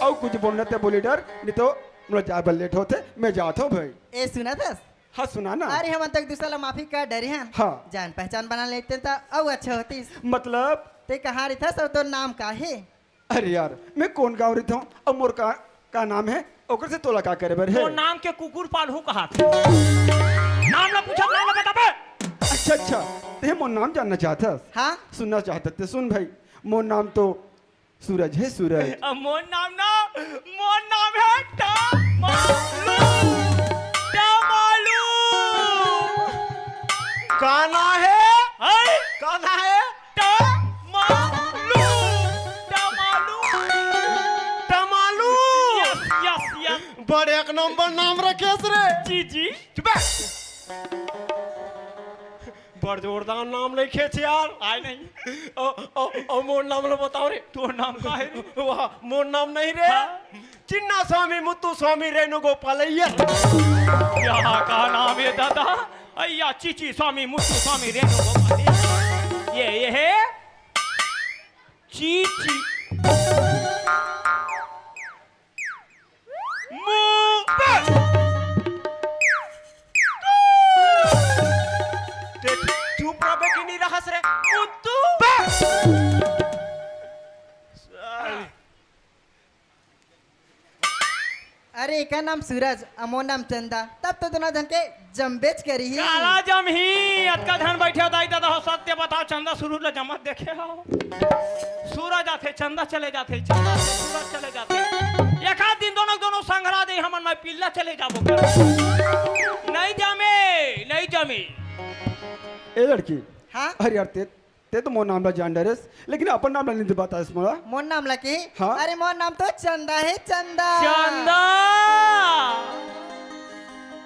अउ कुछ बोलना ते बोली डर, नइ तो मोला जाए बर लेट होथे, मैं जात हंव भाई। ए, सुनत हस? हाँ, सुना ना। अरे, हमन तो एक दूसर ला माफी कर डरे हन। हाँ। जान पहचान बना लेतेन त अउ अच्छा होतिस। मतलब? ते कहाँ रहिथस अउ तोर नाम का हे? अरे यार, मैं कोन गाँव रहिथंव अउ मोर का, का नाम हे, ओकर से तोला का करे बर हे? मोर नाम के कुकुर पालहूँ कहाथे। नाम ला पूछत, नाम ला बताबे। अच्छा, अच्छा, ते मोर नाम जानना चाहत हस? हाँ। सुनना चाहत हस ते सुन भाई, मोर नाम तो सूरज हे, सूरज। अ, मोर नाम ना, मोर नाम हे टमालू, टमालू। का नाम हे? हैं? का नाम हे? टमालू, टमालू। टमालू। Yes, yes, yes। बड़े एक नंबर नाम रखेस रे। जी, जी। चुप बे। बड़ जोरदार नाम रखेस यार। आय नहीं। ओ, ओ, ओ, मोर नाम ला बताओ रे। तोर नाम का हे रे? वाह, मोर नाम नहीं रे। हाँ? चिन्ना स्वामी, मुत्तू स्वामी, रेणु गोपालैया। यहाँ का नाम हे दादा? अय्या, चीची स्वामी, मुत्तू स्वामी, रेणु गोपालैया। ये, ये हे चीची। मु- ते चुप रहबे कि नहीं रहस रे? मुत्तू। अरे, एकर नाम सूरज, अउ मोर नाम चंदा, तब तो दोनों झन के जमबेच करही। काला जमही, अतका झन बइठे हो दाई ददा हो, सत्य बताओ, चंदा सूरज ला जमत देखे हो? सूरज आथे, चंदा चले जाथे, चंदा आथे, सूरज चले जाथे। एक आध दिन दोनों, दोनों संघरा दे, हमन में पिल्ला चले जाबो कर। नहीं जमे, नहीं जमे। ए लड़की, हाँ? अरे यार, ते ते तो मोर नाम ला जान डरेस, लेकिन अपन नाम ला नइ बताएस मोला। मोर नाम ला के? हाँ? अरे, मोर नाम तो चंदा हे, चंदा। चंदा।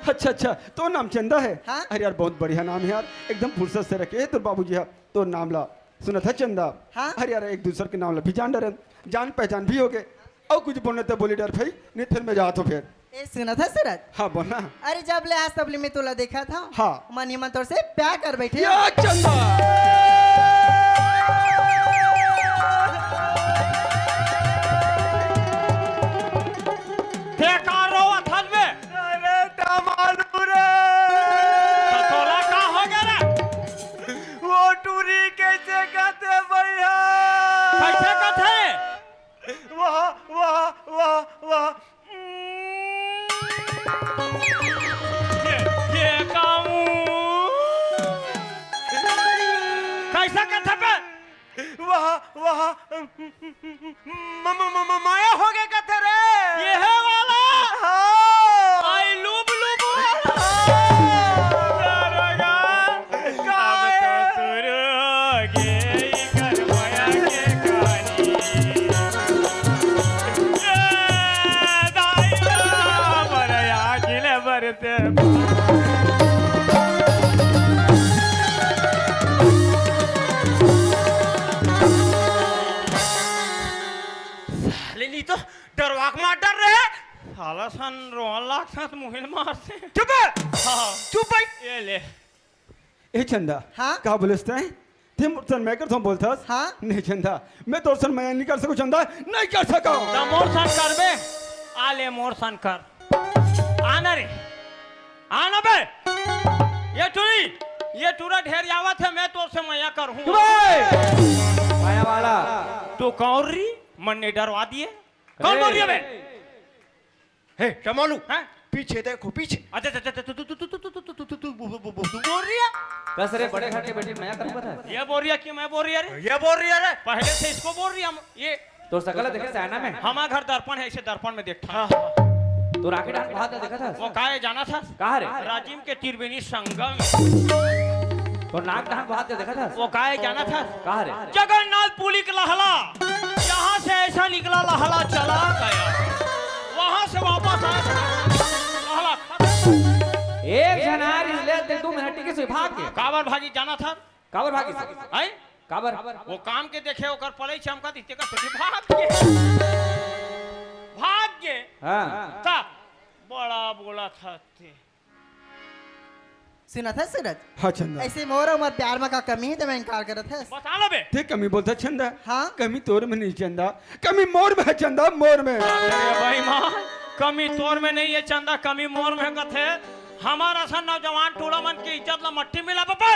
अच्छा, अच्छा, तोर नाम चंदा हे? हाँ। अरे यार, बहुत बढ़िया नाम हे यार, एकदम फुर्सत से रखे हे तोर बाबूजी हा तोर नाम ला। सुनत हस चंदा? हाँ। अरे यार, एक दूसर के नाम ला भी जान डरेन, जान पहचान भी होगे। अउ कुछ बोलना ते बोली डर भाई, नहीं फिर मैं जात हूँ फिर। ए, सुनत हस सूरज? हाँ, बोल ना। अरे, जब ले आज तब ले मैं तोला देखत हंव। हाँ। मन ही मन तोर से प्यार कर बैठे। या चंदा! ते का रोवत हस बे? अरे, टमालू रे! त तोला का हो गे रे? वो टूरी कइसे कथे भैया? कइसे कथे? वाह, वाह, वाह, वाह। ये, ये काऊ। कइसे कथे बे? वाह, वाह। म-, म-, म-, म-, माया होगे कथे रे। ये हे वाला? हाँ। आई लुब लुब वाला। हाँ। दरोगा, अब तो शुरू होगे इकर माया के कहानी। ए दाई लो, बरया गिले बरते। साले नी तो डरवा के मार डर रहे। साला सन रोहन लाग साथ मुहिल मार से। चुप! हाँ। चुप भाई। ये ले। ए चंदा, हाँ? का बोलस तैं? ते मोर सन मया करथंव बोलथस? हाँ? नहीं चंदा, मैं तोर सन मया नहीं कर सकंव चंदा, नहीं कर सकंव। त मोर सन कर बे, आ ले मोर सन कर। आ ना रे, आ ना बे। ये टूरी, ये टूरा ढेर आवत हे, मैं तोर से मया करहूँ। चुप बे! मया वाला। तू कौन री? मन ने डरवा दिए। कौन बोल रही है बे? हे, टमालू, हैं? पीछे देखो, पीछे। अच्छा, अच्छा, अच्छा, तू, तू बोल रही है? कस रे, बड़े घर के बेटी मया करूँ बता। ये बोल रही है कि मैं बोल रही है रे? ये बोल रही है रे। पहले से इसको बोल रही है हम, ये तोर सकल देखे से आईना में। हमारा घर दर्पण है, इसे दर्पण में देखता। हाँ, हाँ। तोर आँखी डाहन भात देखत हस? वो काय जानत हस? कहाँ रे? राजिम के त्रिवेणी संगम। तोर नाक डाहन भात देखत हस? वो काय जानत हस? कहाँ रे? जगन्नाथ पुरी के लहला। या वहां से ऐसा निकला, लहला चला गया, वहां से वापस आया, लहला खत्म। एक झन आ रिहिस ले, ते दू मिनट टिकिस, भाग गे। काबर भागी, जानथस? काबर भागिस? हैं? काबर? वो काम के देखे, ओकर पलई चमकत हे, तेकर सेती भाग गे। भाग गे। हाँ। त बड़ा बोलथस ते। सुनथस सूरज? हाँ चंदा। अइसे मोर अउ मोर प्यार म का कमी हे, त मैं इनकार करत हस? बता ना बे। ते कमी बोलथस चंदा? हाँ। कमी तोर में नहीं चंदा, कमी मोर में हे चंदा, मोर में। अरे भाई माँ, कमी तोर में नहीं हे चंदा, कमी मोर में कथे। हमर असन नौजवान टूरा मन के इज्जत ला मट्टी मिला बे।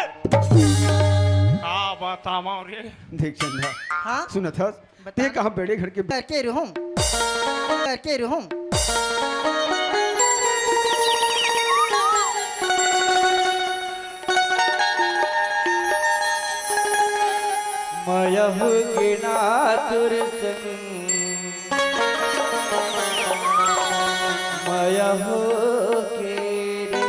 का बतावंव रे। देख चंदा, हाँ? सुनथस? बता। ते कहाँ बड़े घर के करके रहूं, करके रहूं। मया होगे ना तोर संग, मया होगे रे।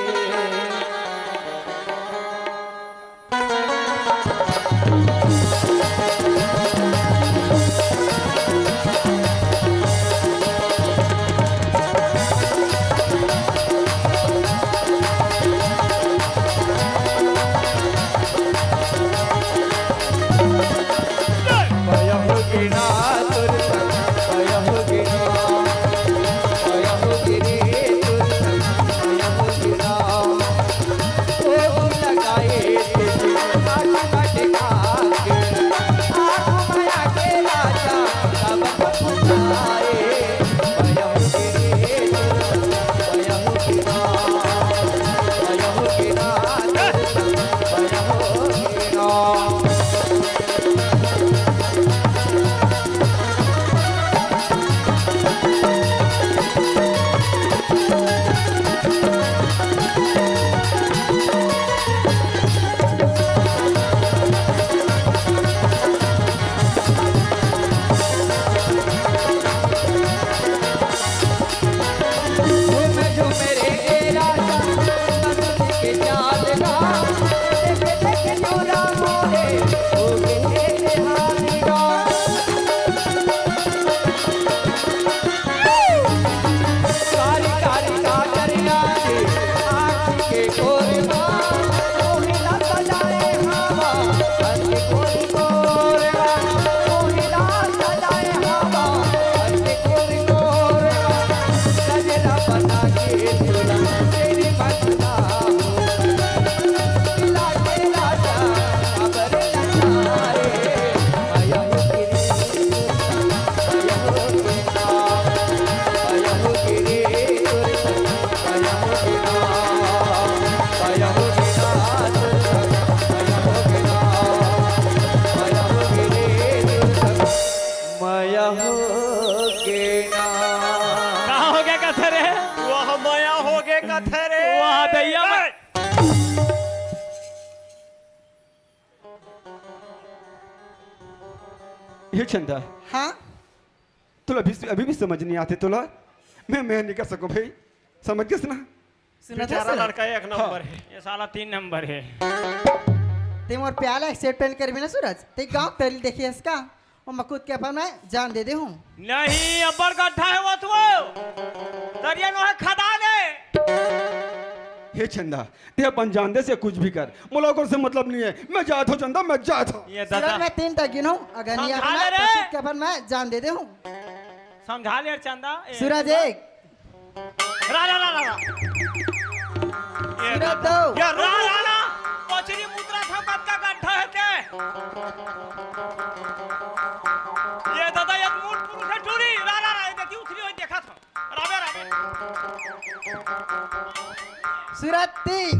मया होगे ना। का होगे कथे रे? वाह, मया होगे कथे रे। वाह, दैया ए! ये चंदा। हाँ? तोला अभी, अभी भी समझ नहीं आथे तोला? मैं, मैं नहीं कर सकूं भाई, समझ गेस ना? सुनत बेचारा हस? लड़का एक नंबर हे। ये साला तीन नंबर हे। ते मोर प्यार ला accept नइ करबे ना सूरज, ते गाँव तरी देखे हस का? ओमा कूद के अपन मैं जान दे देहूं। नहीं, अब्बड़ गड्ढा हे वो तो। दरिया नोहे खदान हे। हे चंदा, ते अपन जान दे से कुछ भी कर, मोला ओकर से मतलब नहीं हे। मैं जात हूं चंदा, मैं जात हूं। ये दादा। सूरज, मैं तीन तक गिनहूं, अगर नहीं समझा आना, ले रे। तो कूद के अपन मैं जान दे देहूं। समझा ले चंदा। ए, सूरज एक। रा, रा, रा, रा, रा। ये सूरज दो। ये रा, रा, रा। पचरी मुद्रा था, कतका गड्ढा हे ते। ये दादा, ये मूल पुरुष हे टूरी। रा, रा, रा, ये देखी उथली होई देखा था। रावे, रावे। सूरज तीन।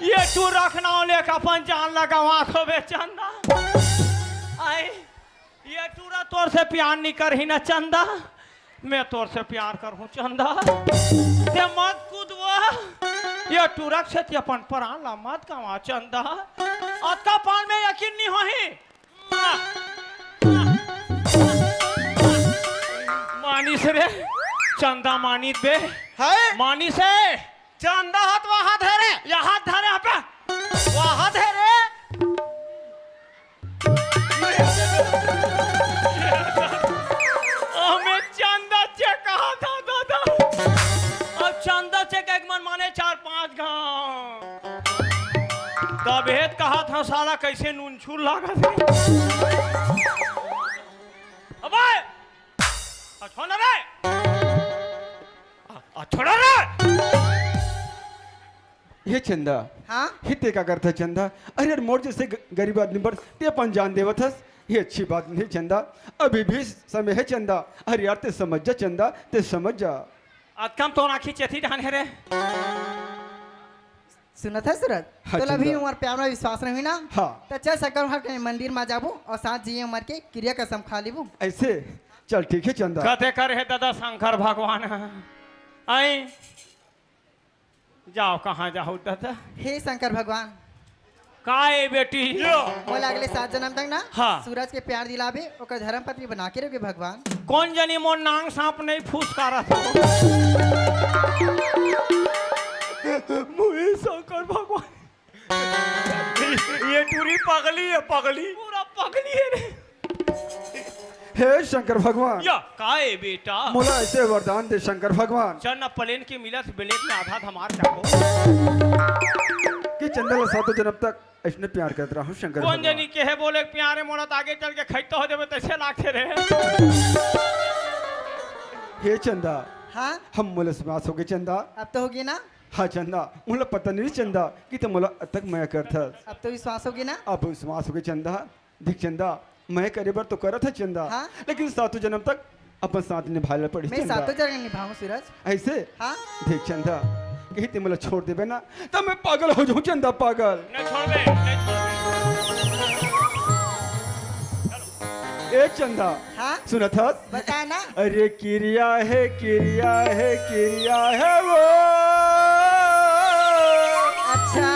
ये टूरा के नाव लेके अपन जान ला गंवाथों बे चंदा। आय, ये टूरा तोर से प्यार नहीं करही ना चंदा, मैं तोर से प्यार करहूं चंदा। ते मत कूदवा, ये टूरा के सेती अपन प्राण ला मत गंवा चंदा। अतका पान में यकीन नहीं होही। मानिस अरे, चंदा मानिस बे। है? मानिस हे। चंदा हाथ वहां धरे। यहाँ धरे, यहाँ पे। वहां धरे। हमें चंदा चेक कहा था दादा। अब चंदा चेक एक मन माने चार पांच गांव। तब हेत कहा था साला कैसे नून छुर लागत हे। अबे, आ छोड़ ना रे। आ, आ छोड़ ना रे। हे चंदा। हाँ? हे ते का करत हस चंदा? अरे यार, मोर जैसे ग-, गरीब आदमी बर ते अपन जान देवत हस, ये अच्छी बात नहीं चंदा। अभी भी समय हे चंदा। अरे यार, ते समझ जा चंदा, ते समझ जा। अतका म तोर आँखी चेती जान हे रे। सुनत हस सूरज? हाँ, तोला भी चंदा। हमर प्यार में विश्वास नहीं ना? हाँ। त चल शंकर भगवान के मंदिर में जाबो अउ साथ जिए मर के किरिया कसम खा लेबो। ऐसे? चल ठीक हे चंदा। कते कर हे दादा शंकर भगवान? आई। जाओ, कहाँ जाओ दादा? हे शंकर भगवान। का ए बेटी? यो। मोला अगले सात जन्म तक ना हाँ। सूरज के प्यार दिलाबे, ओकर धर्म पत्नी बना के रखबे भगवान। कोन जनी मोर नांग सांप नहीं फुसकारत हो। मुई शंकर भगवान। ये टूरी पगली हे, पगली। पूरा पगली हे रे। हे शंकर भगवान। या, का ए बेटा? मोला ऐसे वरदान दे शंकर भगवान। चल ना, प्लेन के मिलत ब्लेड में आधा धमार जाबो। कि चंदा ला सातों जन्म तक ऐसने प्यार करत रहूं शंकर कोन भगवान। जनी केहे बोले प्यारे मोला त आगे चल के खैता हो जाबे तैसे लागथे रे। हे चंदा। हाँ? हम मोला विश्वास होगे चंदा। अब तो होगे ना? हाँ चंदा, मोला पता नहीं चंदा कि ते मोला अतक मया करथस। अब तो विश्वास होगे ना? अब विश्वास होगे चंदा। देख चंदा, मया करे बर तो करत हे चंदा, हाँ? लेकिन सातों जन्म तक अपन साथ निभाए ला पड़ी मैं चंदा। सातों जन्म निभाऊं सूरज। ऐसे? हाँ। देख चंदा, कहीं ते मोला छोड़ देबे ना, तब मैं पागल हो जाऊं चंदा, पागल। नहीं छोड़बे, नहीं छोड़बे। ए चंदा, हाँ? सुनत हस? बता ना। अरे किरिया हे, किरिया हे, किरिया हे वो। अच्छा।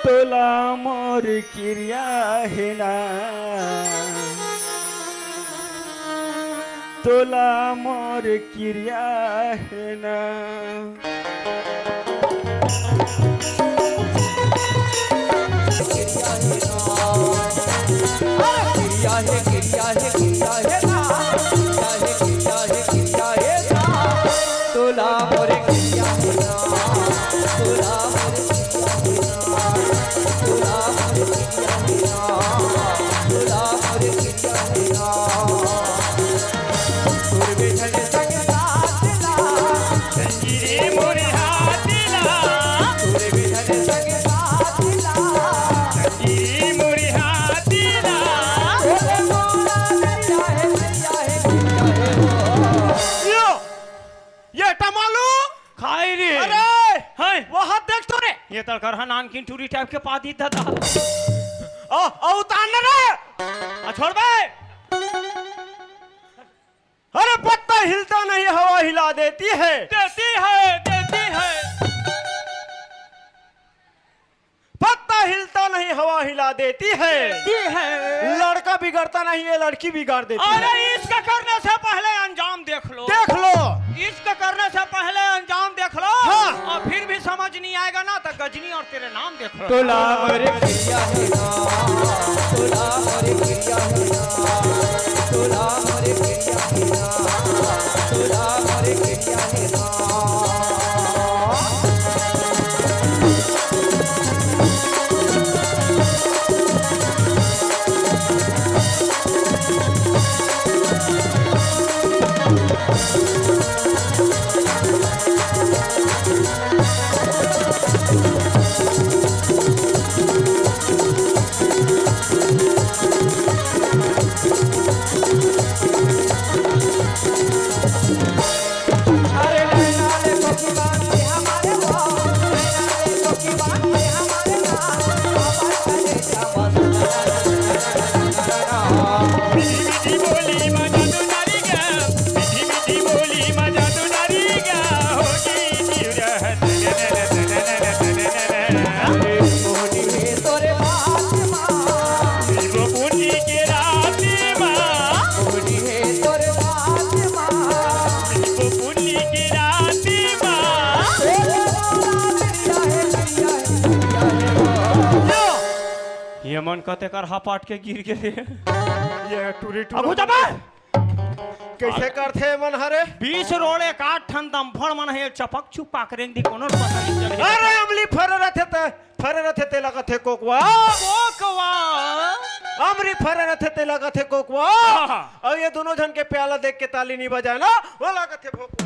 तोला मोर किरिया हे ना, तोला मोर किरिया हे ना। यो, ये टमालू। खाई रे। अरे, हैं? वो हाथ देख तो रे। ये तड़कर हा नानकिन टूरी टाइप के पादी दादा। आ, आ उतार ना रे। आ छोड़ बे। अरे पत्ता हिलता नहीं, हवा हिला देती है। देती है, देती है। पत्ता हिलता नहीं, हवा हिला देती है। देती है। लड़का बिगड़ता नहीं, ये लड़की बिगाड़ देती है। अरे इश्क करने से पहले अंजाम देख लो। देख लो। इश्क करने से पहले अंजाम देख लो। हाँ। और फिर भी समझ नहीं आएगा ना तो गजनी और तेरे नाम देख लो। तोला मोरे किरिया हे ना, तोला मोरे किरिया हे ना, तोला मोरे किरिया हे ना, तोला मोरे किरिया हे ना। कते कर हापाट के गिर गे रे। ये टूरी टूरा अब हो जाबे। कइसे करथे मन हरे? बीच रोड एक आठ ठन दमफड़ मन हे, चपक चुपाक रेंग दी, कोनो पता नइ चले। अरे अमली फरे रथे ते, फरे रथे तेला कथे कोकवा। कोकवा। अमली फरे रथे तेला कथे कोकवा। हाँ। अउ ये दूनों झन के प्याला देख के ताली नइ बजाय ना, ओला कथे भोकवा।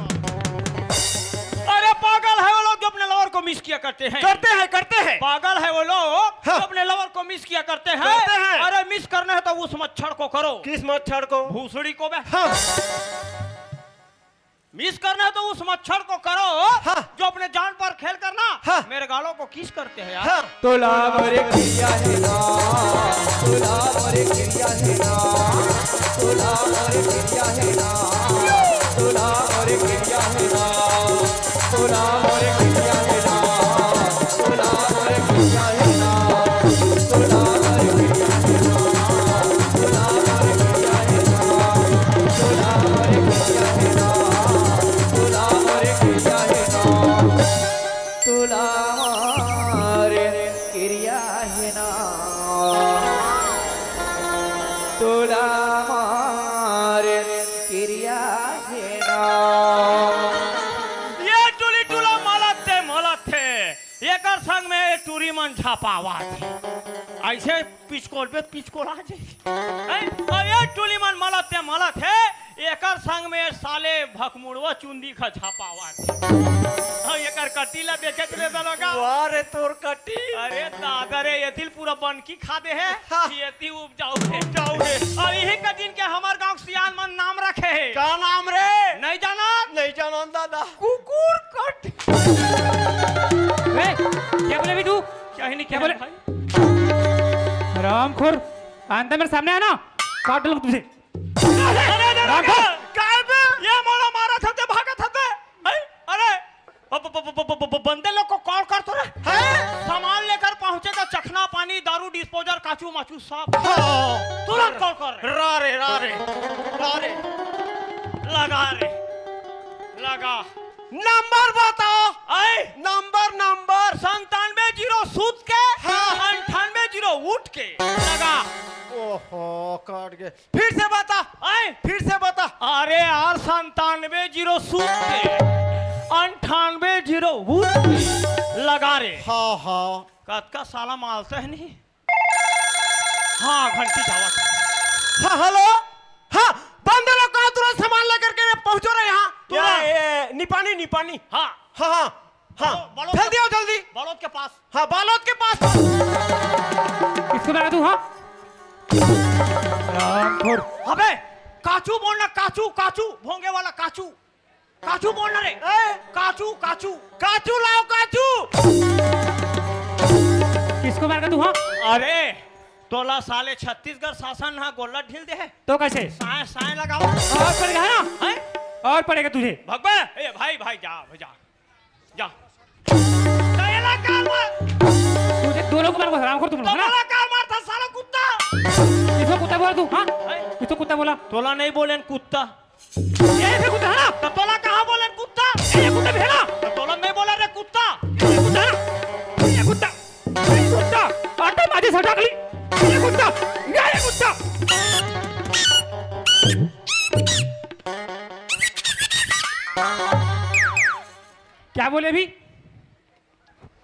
अरे पागल है वो लोग जो अपने लवर को मिस किया करते हैं। करते हैं, करते हैं। पागल है वो लोग हाँ। जो अपने लवर को मिस किया करते हैं। करते हैं। अरे मिस करना है तो उस मच्छर को करो। किस मच्छर को? भूसड़ी को बे। हाँ। मिस करना है तो उस मच्छर को करो हाँ। जो अपने जान पर खेल करना हाँ। मेरे गालों को किस करते हैं यार। हाँ। तोला मोरे किरिया हे ना, तोला मोरे किरिया हे ना, तोला मोरे किरिया हे ना, तोला मोरे किरिया हे ना, तोला मोरे किरिया हे ना, तोला मोरे किरिया हे ना, तोला मोरे किरिया हे ना, तोला मोरे किरिया हे ना, तोला मोरे किरिया हे ना, तोला मोरे किरिया हे ना, तोला मोरे किरिया हे ना, तोला मोरे किरिया हे ना। ये टूरी टूरा मलत हे, मलत हे। एकर संग में ये टूरी मन झपावत हे। अइसे पिचकोलबे, पिचकोला जाही। हैं? अउ ये टूरी मन मलत हे, मलत हे। एकर संग में साले भकमुड़वा चुंदी खा झपावत हे। अउ एकर कट्टी ला देखे त रे दरोगा। वाह रे तोर कट्टी। अरे दादा रे, एती ल पूरा बनकी खा दे हे। हाँ। एती उपजाऊ हे। उपजाऊ हे। अउ इही कटिन के हमर गांव के सियान मन नाम रखे हे। का नाम रे? नइ जानत? नइ जानन दादा। कुकुर कट। ए, क्या बोले अभी तू? क्या ही नहीं क्या बोले? भाई। हरामखोर, आइंदा मेरे सामने आना, काट डालूंगा तुझे। अरे, अरे, अरे, राघव! काय बे? ये मोला मारत हते, भागत हते। हैं? अरे, ब-, ब-, ब-, ब-, ब-, बंदे लोग को कॉल कर तो रे। हैं? सामान लेकर पहुंचे तो चखना, पानी, दारू, डिस्पोजल, काचू, माचू सब। हाँ। तुरंत कॉल कर रे। रा रे, रा रे, रा रे। लगा रे, लगा। नंबर बताओ। आए? Number, number. संतानवे जीरो सूत के, हाँ। अंठानवे जीरो उठ के। लगा। ओहो, कट गए। फिर से बता। आए? फिर से बता। अरे यार, संतानवे जीरो सूत के, अंठानवे जीरो उठ के। लगा रे। हाँ, हाँ। कतका साला मालता है नहीं? हाँ, घंटी जावत। हाँ, हेलो। हाँ, बंदे लोग कहाँ तुरंत सामान लेकर के पहुंचो रहे यहाँ? तुरंत। ये, निपानी, निपानी। हाँ। हाँ, हाँ, हाँ। बालो-, बालोद जल्दी के, आओ, जल्दी। बालोद के पास। हाँ, बालोद के पास। किसको लगा तू, हाँ? रामपुर। अबे, काचू बोलना, काचू, काचू, भोंगे वाला काचू। काचू बोलना रे। ए? काचू, काचू। काचू लाओ, काचू। किसको मार का तू, हाँ? अरे, तोला साले छत्तीसगढ़ शासन हा गोल्ला ढील दे है। तो कैसे? साए, साए लगाओ। और पड़ेगा, है ना? हैं? और पड़ेगा तुझे। भगवे, ए भाई, भाई, जा, जा, जा। तैला काल मार। तुझे दोनों को मारूंगा, हरामखोर तुम लोग, है ना? तोला काल मार था साला कुत्ता। किसको कुत्ता बोला तू, हाँ? हैं? किसको कुत्ता बोला? तोला नहीं बोले न कुत्ता। ये भी कुत्ता है ना? तो तोला कहाँ बोले कुत्ता? ये कुत्ता भी है ना? तो तोला नहीं बोला रे कुत्ता। ये कुत्ता है ना? ये कुत्ता, ये कुत्ता, आटा माझे सटाकली। ये कुत्ता, ये, ये कुत्ता। क्या बोले अभी?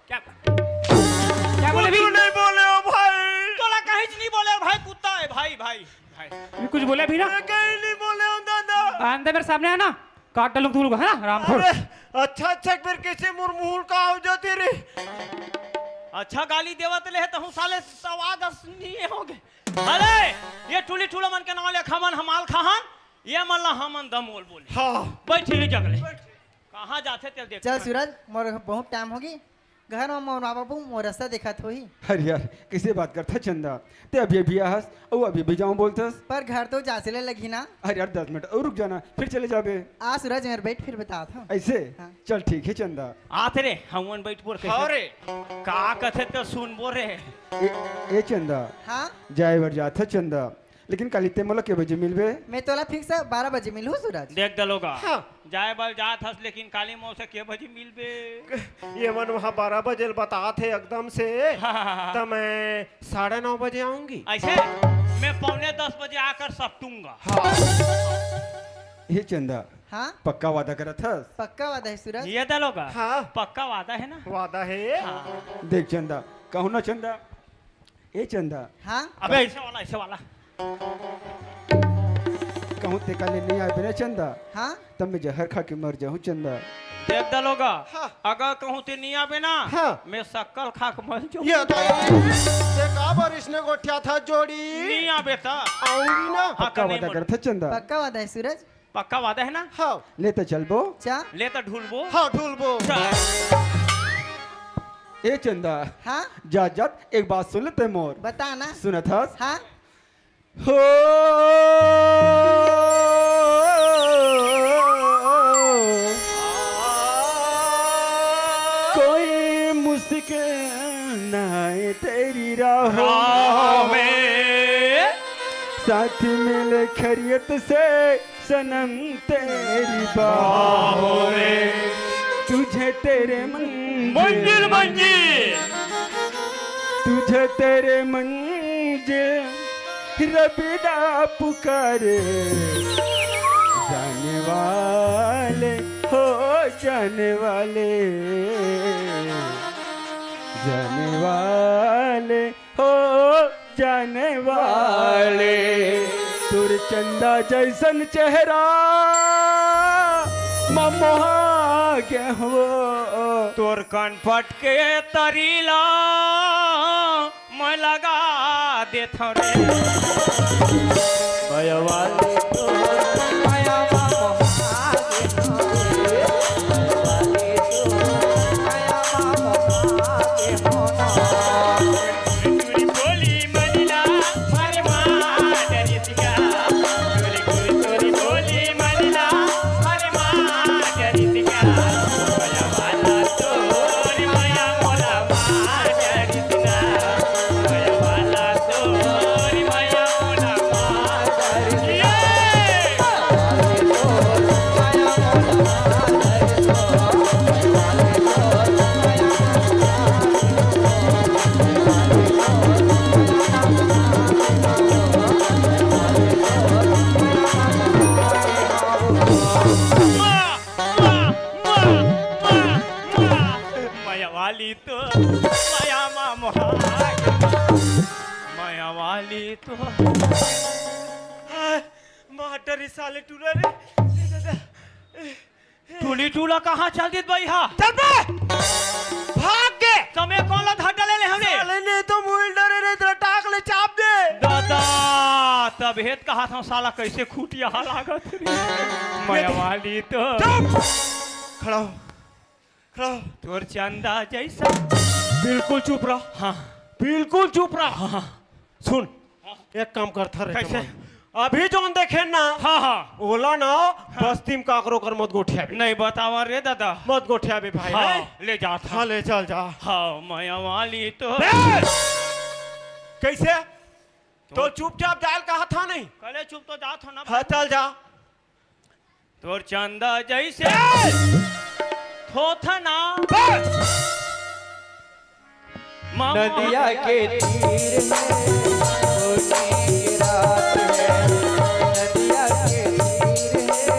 क्या, क्या बोले भी? कुछ नहीं बोले हो भाई। तोला कहीं नहीं बोले हो भाई, कुत्ता है भाई, भाई, भाई। अभी कुछ बोले भी ना? मैं कहीं नहीं बोले हूँ दादा। आइंदा मेरे सामने आना, काट डालूं तू लोग, है ना, रामपुर। अरे, अच्छा, अच्छा, फिर किसी मुरमुहुल का हो जाती रे। अच्छा गाली देवत ले तो हूँ साले सवाद अस नहीं होगे। अरे, ये टूरी टूरा मन के नाम ले खमन हमाल खाहन, ये मन ला हमन दमोल बोले। हाँ। बैठ ले जगले। कहाँ जाथे तेल देख। चल सूरज, मोर बहुत टाइम होगी, घर में मोर माँ बाबू मोर रास्ता दिखात होही। अरे यार, किसे बात करथा चंदा? ते अभी अभी आहस, अउ अभी अभी जाऊं बोलथस। पर घर तो जासे ले लगही ना। अरे यार, दस मिनट अउ रुक जाना, फिर चले जाबे। आ सूरज, मेरे बैठ, फिर बतात हूँ। ऐसे? हाँ। चल ठीक है चंदा। आत रे, हमन बैठ बोर हाँ कैसे? रे। का कथे तो सुन बोल रे। ए, ए चंदा। हाँ? जाए बर जाथा चंदा। लेकिन काली ते मोला के बजे मिलबे? मैं तोला फिक्स बारह बजे मिलहूँ, सूरज। देख दलोगा, हाँ। जाए बर जात हस, लेकिन काली मोर से के बजे मिलबे? ये मन वहाँ बारह बजे ल बतात हे एकदम से, हाँ, हाँ, हाँ। त मैं साढ़े नौ बजे आऊंगी। ऐसे मैं पौने दस बजे आकर सपटूंगा। हाँ। हे चंदा, हाँ? पक्का वादा करत हस? पक्का वादा है, सूरज। ये दलोगा, हाँ। पक्का वादा है ना? वादा है। हाँ। देख चंदा, कहूँ ना चंदा, ए चंदा। हाँ? अबे ऐसे वाला, ऐसे वाला। कहूँ ते काले नहीं आबे ना चंदा, हाँ? तब मैं जहर खा के मर जाहूँ चंदा। देख दलोगा, हाँ। अगर कहूँ ते नहीं आबे ना, हाँ। मैं शक्कर खा के मर जाहूँ। ये तो ये, ये काबर इसने गोठियाथस जोड़ी? नहीं आबे त। आऊंगी ना। हाँ, पक्का वादा करत हस चंदा? पक्का वादा है, सूरज। पक्का वादा है ना? हाँ। ले त चलबो। चा? ले त ढुलबो। हाँ, ढुलबो। चा? ए चंदा। हाँ? जा, जा, एक बात सुन ले ते मोर। बता ना। सुनत हस? हाँ। हो, कोई मुश्किल ना आए तेरी राहों राहों में। साथ मिले खैरियत से सनम तेरी बाहों में। तुझे तेरे मंजिल मंजिल, मंजिल। तुझे तेरे मंजिल रबी दा पुकारे। जाने वाले हो, जाने वाले, जाने वाले हो, जाने वाले। तोर चंदा जैसन चेहरा म मोहा गे हो। तोर कनपट के तरी ला मैं लगा देथव रे। मया वाली तो मया मा मोहा गे हो रे। मया वाली तो मया मा मोहा गे हो ना। मया वाली तो मया मा मोहा गे। मया वाली तो। हाँ, मार डरे साले टूरा रे। ए दादा। टूली टूला कहाँ चल दिस बइहा? चल बे। भाग गे। तमे कोन ला धर डाले ले हमने? साले ने तो मुइल डरे रे, तेरा टाक ले चाप दे। दादा, तब हेत कहा था साला कैसे खूटिया लागत रे। मया वाली तो। चुप। खड़ा हो। खड़ा हो। तोर चंदा जैसा। बिल्कुल चुप रह। हाँ। बिल्कुल चुप रह। हाँ। सुन, एक काम करथा रे कैसे? चमन। अभी जोन देखे ना, हाँ, हाँ। ओला ना, हाँ। बस्ती म काकरो कर मत गोठियाबे। नहीं बतावा रे दादा। मत गोठियाबे भाई, हाँ, हैं? ले जात हाँ, ले चल जा। हाँ, मया वाली तो। बे! कैसे? तो तो चुपचाप जायल कहा था नहीं? कले चुप तो जात हो ना हाँ, भाई। चल जा। तोर चंदा जैसे ए! थोथना। बस! मामा। नदिया के तीर में होली के रात है, नदिया के तीर में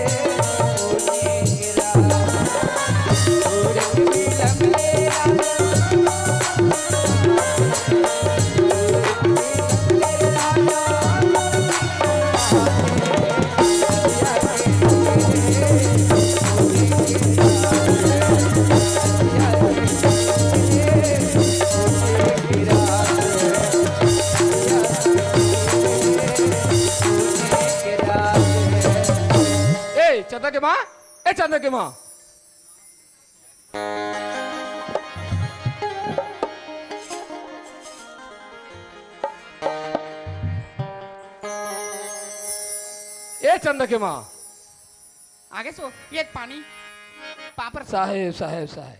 होली के रात है। सूरज भी लम्बे ए, चंदा के माँ, ए, चंदा के माँ। ए, चंदा के माँ। आगे सो, ये पानी, पापड़। साहेब, साहेब, साहेब।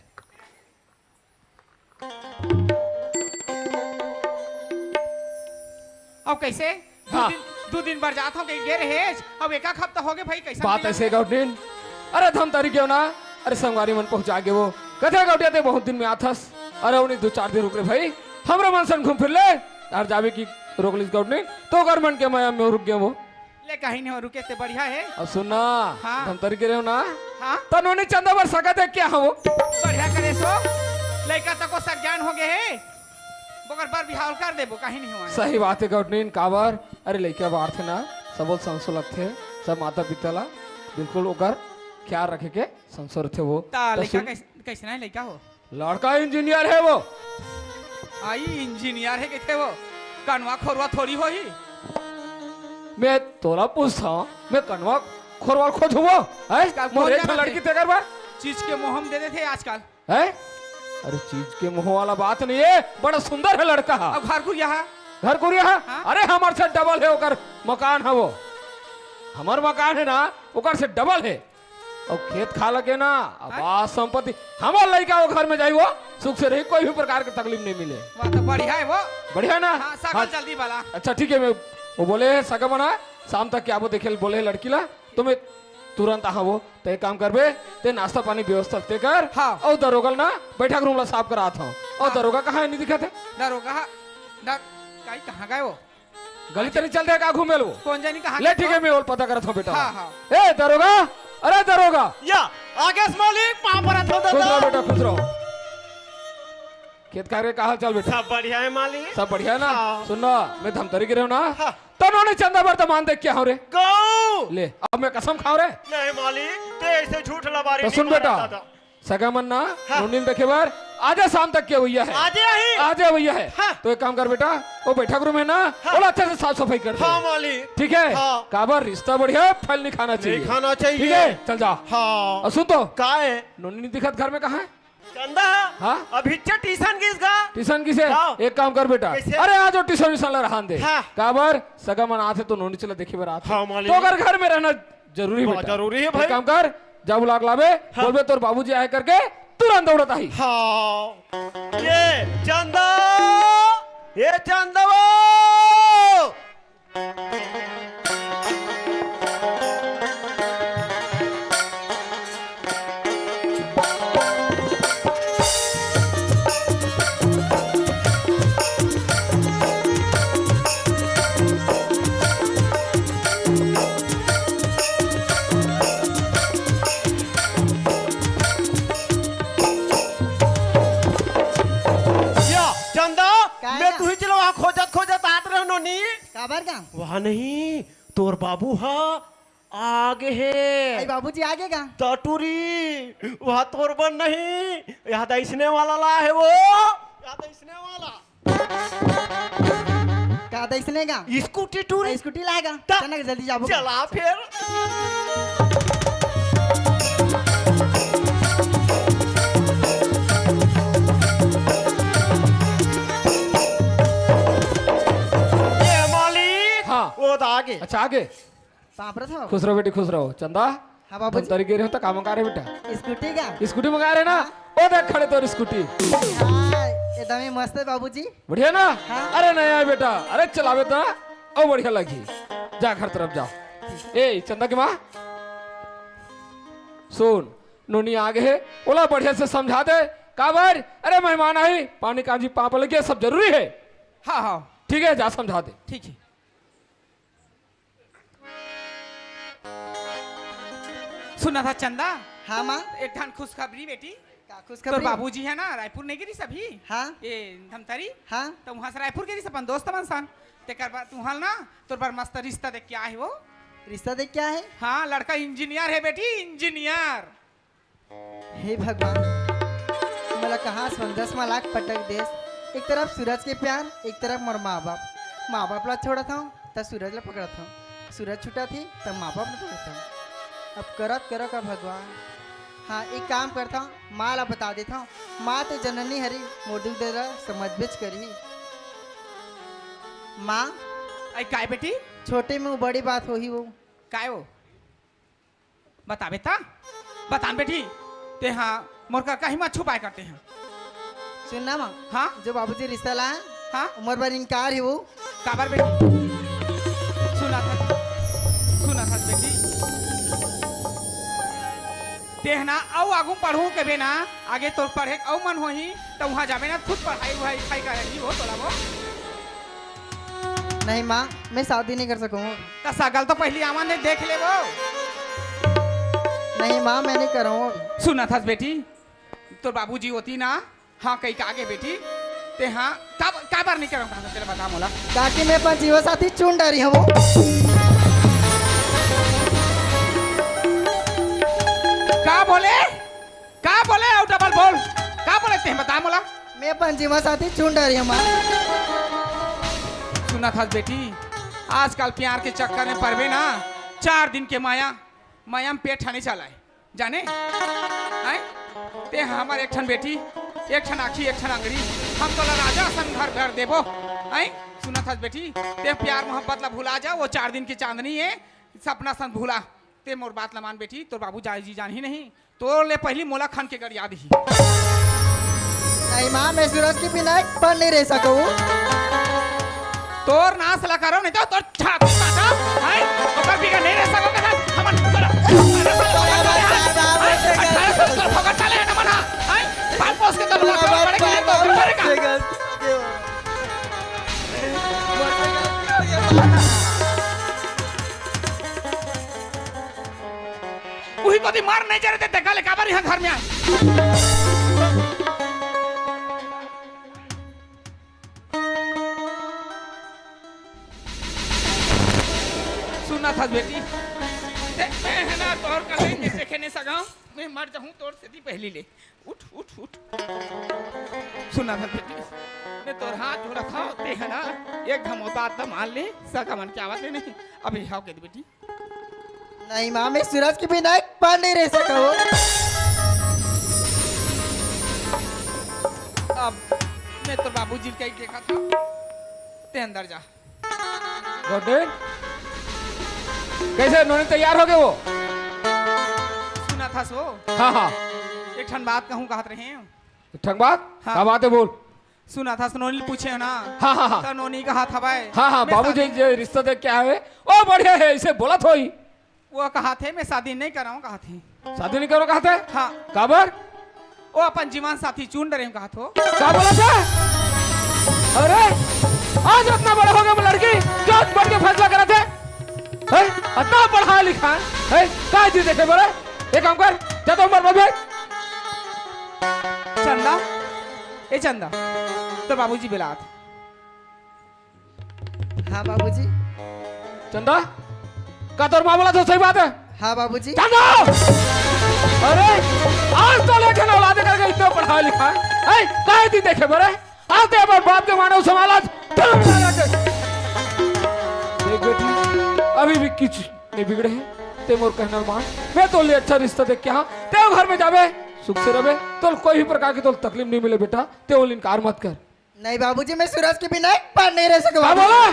अब कैसे? दू हाँ। दिन, दू दिन बर जात हंव कहिके गे रहेस, अब एक आध हफ्ता होगे भाई, कइसन बात मिलत अइसे हे? गौटिन, अरे धमतरी गेंव ना, अरे संगवारी मन पहुंचा गेंव। कथे गौटिया ते बहुत दिन में आथस, अरे उन्हीं दू चार दिन रुक रे भाई, हमरो मन सन घूम फिर ले। अरे जाबे कि रोक लिस गौटिन, त ओकर मन के मया में रुक गेंव। ले कहीं नहीं हो, रुके ते बढ़िया हे। अब सुन ना, हाँ। धमतरी गे रहेंव ना, हाँ। त नोनी चंदा बर सगा देख के आहंव। बढ़िया करेस ओ, लइका तको सज्ञान होगे हे। ओकर बर बिहाव ल कर देबो, कहीं नहीं होवय। सही बात हे गौटिन, काबर? अरे लइका बाढ़थे ना, सबो ल संसो लगथे, सब माता पिता ला बिल्कुल ओकर ख्याल रखे के संसो रथे वो। त त लइका सुन, कइस-, कइसना हे लइका हो? लड़का इंजीनियर हे वो। आई इंजीनियर हे कहिथे वो, कनवा खोरवा थोड़ी होही। मैं तोला पूछथंव, मैं कनवा खोरवा ल खोजहूं वो, हैं? आजकल मोर कौन एक ठन जानत लड़की हे? तेकर बर। चीज के मोह म दे देथे आजकल। हैं? अरे चीज के मोह वाला बात नहीं हे, बड़ा सुंदर हे लड़का हा। अउ घर कुरिया हा? घर कुरिया हा? हाँ। अरे हमर से डबल हे ओकर मकान हा वो। हमर मकान हे ना, ओकर से डबल हे। अउ खेत खार लगे ना, अब हाँ? आवास संपत्ति, हमर लइका ओ घर में जाही वो, सुख से रही, कोई भी प्रकार के तकलीफ नहीं मिले। वाह, त बढ़िया हे वो। बढ़िया ना? हाँ, सकल हाँ। जल्दी वाला। अच्छा ठीक हे, मैं वो बोले हे सगा मन हा, शाम तक के आबो देखे ल बोले हे लड़की ला, त मैं तुरंत आहंव वो। त एक काम करबे, ते नाश्ता पानी व्यवस्था ते कर। हाँ। अउ दरोगा ल ना, बैठक रूम ला साफ करात हंव। अउ हाँ। दरोगा कहाँ हे, नहीं दिखत हे? दरोगा, दर-, काई कहाँ गए वो? गली तरी चल दे का घूमे ल वो? कोन जनी कहाँ ले, गए ठीक हे, वो? मैं ओला पता करत हंव बेटा। हाँ, हाँ। ए दरोगा, अरे दरोगा। या, आगेस मालिक, पाँव परत हंव खुश रहो दादा। बेटा, खुश रहो। खेत खार के का हाल चाल बेटा? सब बढ़िया हे मालिक। सब बढ़िया हे ना? हाँ। सुन ना, मैं धमतरी गे रहेंव ना, हाँ। त नोनी चंदा बर दमांद देख के आहंव रे। गऊ। ले, अब मैं कसम खांव रे। नहीं मालिक, ते अइसे झूठ लबारी त नहीं सुन मारत बेटा, दादा। सगा मन ना, हाँ। नोनी ल देखे बर आजे शाम तक के अवइया हे। आजे आही? आजे अवइया हे। हाँ। त एक काम कर बेटा, वो बैठक रूम हे ना, हाँ। ओला अच्छा से साफ सफाई कर दे। हाँ मालिक। ठीक हे? हाँ। काबर रिश्ता बढ़िया हे, फल नहीं खाना चाहिए। नहीं खाना चाहिए। ठीक हे? चल जा। हाँ। अउ सुन तो। का हे? नोनी नहीं दिखत घर में, कहाँ हे? चंदा, हाँ? अभी च ट्यूशन गिस गा। ट्यूशन गिस हे? हाँ। एक काम कर बेटा। कइसे? अरे आज वो ट्यूशन व्यूशन ला रहन दे। हाँ। काबर सगा मन आथे त नोनी ल देखे बर आथे। हाँ, मालिक। त ओकर घर में रहना जरूरी हे हाँ, बेटा। जरूरी हे एक भाई। काम कर, जा बुला के लाबे, हाँ। बोलबे तोर बाबूजी आहे करके, तुरंत दौड़त आही। हाँ। ये चंदा, ये चंदवा। या, चंदा, का मैं या? तुही चलो वहाँ खोजत खोजत आत रहेंव नोनी। काबर का? वहाँ नहीं, तोर बाबू हा आगे हे। आई बाबूजी आगे का? टटुरी, वहाँ तोर बर नहीं, याद अइसने वाला लाहे वो, याद अइसने वाला। का दइसने का? स्कूटी टूरी। स्कूटी लाहे का? ता चल ना, जल्दी जाबो। चला फिर। ए मालिक, हाँ। वो तो आगे। अच्छा, आगे। पाँव परत हंव। खुश रहो बेटी, खुश रहो। चंदा, हाँ बाबूजी। धमतरी गे रहेंव त का मंगाए रहे बेटा? स्कूटी का? स्कूटी मंगाए रहे ना? हाँ। ओ देख खड़े तोर स्कूटी। हाँ, एकदम ही मस्त हे बाबूजी। बढ़िया ना? हाँ। अरे नया हे बेटा, अरे चलाबे त अउ बढ़िया लगही। जा घर तरफ जा। ए चंदा के माँ, सुन, नोनी आगे हे, ओला बढ़िया से समझा दे। काबर? अरे मेहमान आही, पानी कांजी पाँव लगे, सब जरूरी हे। हाँ, हाँ। ठीक हे, जा समझा दे। ठीक हे। सुन ना चंदा। हाँ माँ। एक ठन खुशखबरी बेटी। का खुशखबरी? तोर बाबूजी हे ना, रायपुर नहीं गे रिहिस अभी? हाँ। ए धमतरी। हाँ। त उहाँ से रायपुर गे रिहिस अपन दोस्त मन सन। तेकर बाद उहाँ ना, तोर बर मस्त रिश्ता देख के आहे वो। रिश्ता देख के आहे? हाँ, लड़का इंजीनियर हे बेटी, इंजीनियर। हे भगवान, मोला कहाँ संदेश म लाख पटक देस। एक तरफ सूरज के प्यार, एक तरफ मोर माँ बाप। माँ बाप ला छोड़त हंव, त सूरज ला पकड़त हंव। सूरज छूटत हे, त माँ बाप ला पकड़त हंव। अब करत करत का भगवान। हाँ, एक काम करत हंव, माँ ला बता देत हंव। माँ तो जननी हरी, मोर दुख दर्द ला समझबेच करही। माँ। आई काय बेटी? छोटे में बड़ी बात होही वो। काय वो? बताबे त? बतान बेटी, ते हा मोर कर कहीं मत छुपाए करते हैं। सुन ना माँ, हाँ? जो बाबूजी रिश्ता लाए, हाँ? मोर बर इनकार हे वो। काबर बेटी? सुना त, तें ह ना अउ आगू पढ़हूं कबे ना, आगे तोर पढ़े के अउ मन होही, त उहां जाबे ना, खुद पढ़ाई उढ़ाई लिखाई करही हो तोला वो। नहीं माँ, मैं शादी नहीं कर सकूँ। त सगा ल तो पहिली आवन दे, देख लेबो। नहीं माँ, मैं नहीं करूँ। सुनत हस बेटी, तोर बाबूजी होती ना, हाँ, कई का आगे बेटी, तें हा का, काबर नहीं करंव कहा, तेला बता मोला। काकी, मैं अपन जीवन साथी चुन डारे हंव। का बोले? का बोले? अउ डबल बोल। का बोले तें, बता मोला। मैं अपन जीवन साथी चुन डारे हंव। सुनत हस बेटी, आजकल प्यार के चक्कर में परबे ना, चार दिन के माया, माया में पेट हा नहीं चलय। जाने? हैं? तें हमर एक ठन बेटी, एक ठन आँखी, एक ठन अंगड़ी, हम तोला राजा असन घर बर देबो। हैं? सुनत हस बेटी, तें प्यार मोहब्बत ला भुला जा, वो चार दिन के चांदनी हे, सपना सन भुला। तें मोर बात ला मान बेटी, तोर बाबू जाय जी जानही नहीं, तोर ले पहिली मोला खन के गड़िया दिही। नहीं माँ, मैं सूरज के बिना एक पल नहीं रह सकूँ। तोर नास ला करंव नहीं तो तोर छाती काटंव, हैं? ओकर बिगर नहीं रह सकोगे ना, हमन तोला अठारह साल का फोकट डाले हैं ना मना, हैं? पाल पोस के तोला बड़े बड़े करे तो ओकर बड़े का। उही कोती मर नहीं जा रहे थे, देखा ले काबर यहाँ घर में आए। सुनत हस बेटी, ते मैं है ना तोर कहीं नहीं देखे नहीं सका, मैं मर जाहूँ तोर सेती पहिली ले। उठ, उठ, उठ। सुनत हस बेटी, मैं तोर हाथ जोड़त हंव, ते है ना एक घमोता आत्मा मान ले, सगा मन के आवत ले नहीं। अभी हाव के दे बेटी। नहीं माँ, मैं सूरज के बिना एक पल नहीं रह सकूँ। अब मैं तोर बाबूजी के कही देखत हंव, ते अंदर जा। गॉर्डन, कैसे नोनी तैयार हो गए वो? सुनत हस वो? हाँ, हाँ। एक ठन बात कहूँ कहत रहे। एक ठन बात? हाँ। का बात है बोल। सुनत हस नोनी पूछे ना? हाँ, हाँ, हाँ। त नोनी कहत हवय। हाँ, हाँ, मैं बाबूजी शादी जे रिश्ता देख के आए, ओ बढ़िया है, इसे बोलत होही। वो कहत हे, मैं शादी नहीं करंव कहत हे। शादी नहीं करंव कहत हे? हाँ। काबर? वो अपन जीवन साथी चुन डरे हंव कहत हो। का बोलत हे? अरे, आज अतना बड़ा हो गया वो लड़की, जो आज बढ़ के फैसला करत हे? हैं? अतना पढ़ा लिखा हे? हैं? काय जी देखे बरे? एक काम कर, जा तो उमर में बैठ। चंदा, ए चंदा, तोर बाबूजी बेलात। हाँ बाबूजी। चंदा, का तोर माँ बोलत हे सही बात हे? हाँ बाबूजी। चंदा! अरे, आज तो ले ठन औलादे करके इतना पढ़ा लिखा हे। ए, काहे दी देखे बरे? आज ते अपन बाप के मानव समाज आज धर्म लगा के। देख बेटी, अभी भी कुछ नहीं बिगड़े हे। ते मोर कहना मान, मैं तोर ले अच्छा रिश्ता देख के, हाँ, ते घर में जाबे, सुख से रहबे, तोर कोई भी प्रकार की तोर तकलीफ नहीं मिले बेटा, ते वो इनकार मत कर। नहीं बाबूजी, मैं सूरज के बिना एक पल नहीं रह सकूँ। का बोला?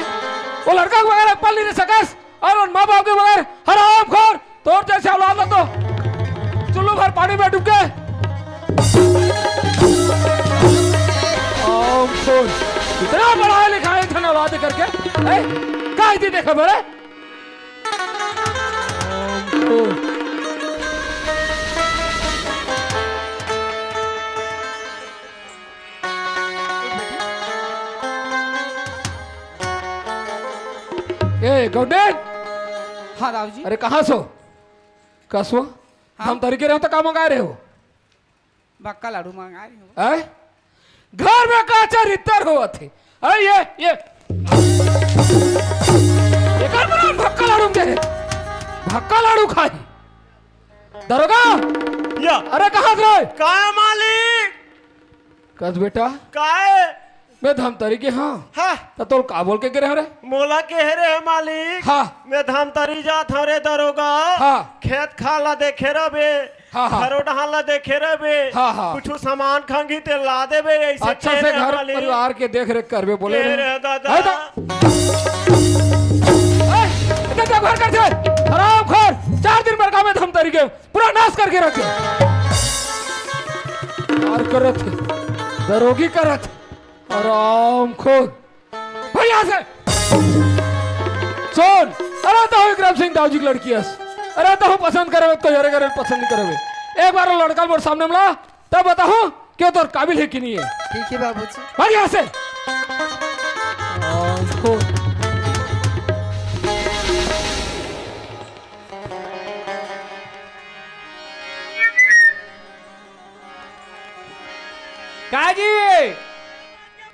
वो लड़का के बगैर एक पल नहीं रह सकस, और उन माँ बाप के बगैर हरामखोर तोर जैसे औलाद ला तो चुल्लू भर पानी में डूब के। हरामखोर, इतना पढ़ाई लिखाई धन औलाद करके, ए, काहे दी देखे बरे? हरामखोर। ए, गौंडेन! हाँ, दाऊ जी। अरे, कहाँ सो? कहाँ सो? हाँ। धमतरी के रहे हो तो का मंगाए रहे हो? भक्का लाडू मंगाए रहे हो। हैं? घर में का चरित्र होवत हे? हैं, ये, ये। एकर बना भक्का लाडू दे। भक्का लाडू खाई। दरोगा! या। अरे, कहाँ रहे? का मालिक? कस बेटा? काय? मैं धमतरी के हाँ। हाँ। त तोल का बोल के गे रहे रे? मोला कहे रहे मालिक। हाँ। मैं धमतरी जात हूँ रे दरोगा। हाँ। खेत खार ला देखे रहबे। हाँ, हाँ। घरो डहान ला देखे रहबे। हाँ, हाँ। कुछ सामान खंगी ते ला देबे, ऐसे अच्छा कहे से रहे घर मालिक। परिवार के देख रेख करबे बोले कहे रहे। रहे दादा। है तो? ए, इतना देख घर कर दे। हरामखोर, चार दिन बर का मैं धमतरी के पूरा नाश करके रख दे। मार करत हे, दरोगी करत हे, हरामखोर। भाई यहाँ से। सुन, अरे तहूँ विक्रम सिंह दाऊ जी के लड़की हस। अरे तहूँ पसंद करबे, कोई हरे करे पसंद नहीं करबे। एक बार वो लड़का मोर सामने में ला, तब बताहूँ कि वो तोर काबिल हे कि नहीं हे। ठीक हे बाबूजी। भाग यहाँ से। का जी?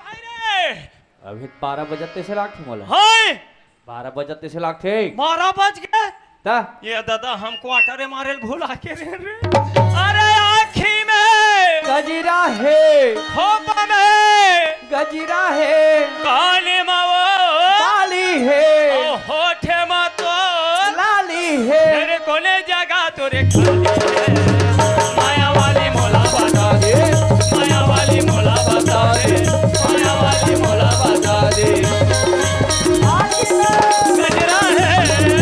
भाई रे। अभी बारह बजत तइसे लागथे मोला। हाय। बारह बजत तइसे लागथे। बारह बज गे। त? ये दादा, हम quarter मारे ल भुला गे रेहेन रे। अरे आँखी में गजरा हे। खोपा में गजरा हे। काने मा वो बाली हे। ओ होठे मा तो लाली हे। अरे कोने जगह तोरे खाली हे। माया वाली मोला बता दे, माया वाली मोला बता दे, माया वाली मोला बता दे। गजरा हे,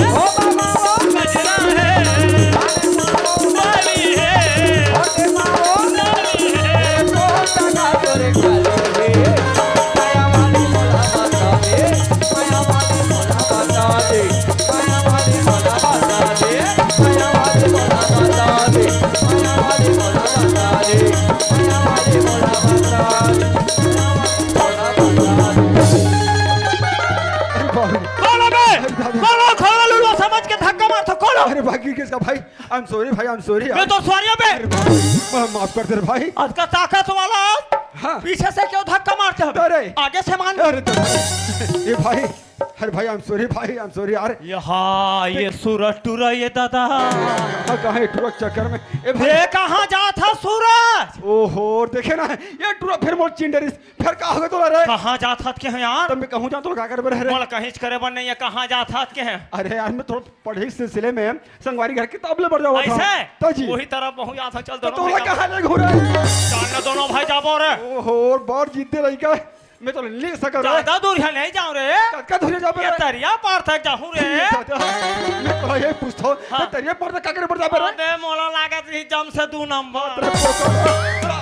ओ बाबा, ओ गजरा हे, बाली हे, ओ बाबा, ओ बाली हे, ओ बाबा, ओ बाली हे। अरे बाप रे। खोलो बे! अरे दादा। खोलो, खोलो, लुलुआ समझ के धक्का मारथो, खोलो। अरे भाई, किसका भाई? I'm sorry भाई, I'm sorry मैं यार। तो sorry हूँ बे। अरे भाई, मा-, माफ कर दे रे भाई। आज का ताकत वाला हाँ। पीछे से क्यों धक्का मारते हो? अरे। आगे से मान। अरे दादा, ए भाई, अरे भाई, I'm sorry भाई, I'm sorry यार। ये हाँ, ये सूरज टूरा, ये दादा। हाँ, कहाँ ये टूरा के चक्कर में? ए भाई। ए, कहाँ जात हस सूरज? ओहो, देखे ना, ये टूरा फिर मोर चिन डरिस, फिर का होगे तोला रे? कहाँ जात हस के हे यार? तब मैं कहूँ जान तोला का करे बर हे रे? मोला कहीं करे बर नहीं हे, कहाँ जात हस के हे? अरे यार, मैं थोड़ा पढ़ई के सिलसिले में संगवारी घर किताब ले बर जावत हँव। अइसे? त जी। वही तरफ महूँ जात हँव, चल तो दोनों तोला भाई कहाँ ले घुरे? चल ना दोनों भाई जाबो रे। ओहो, बड़ जिद्दी लइका। मैं तो ले सकत हँव। ज्यादा दूर हे नहीं जाँव रे। कतका दूर जाबे ये रे? तरिया पार तक जाहूँ रे। ये दादा, मैं तो ये पूछत हँव, हाँ। त तरिया पार तक का करे बर जाबे रे? अबे मोला लागत रही जम से दू नंबर। अरे,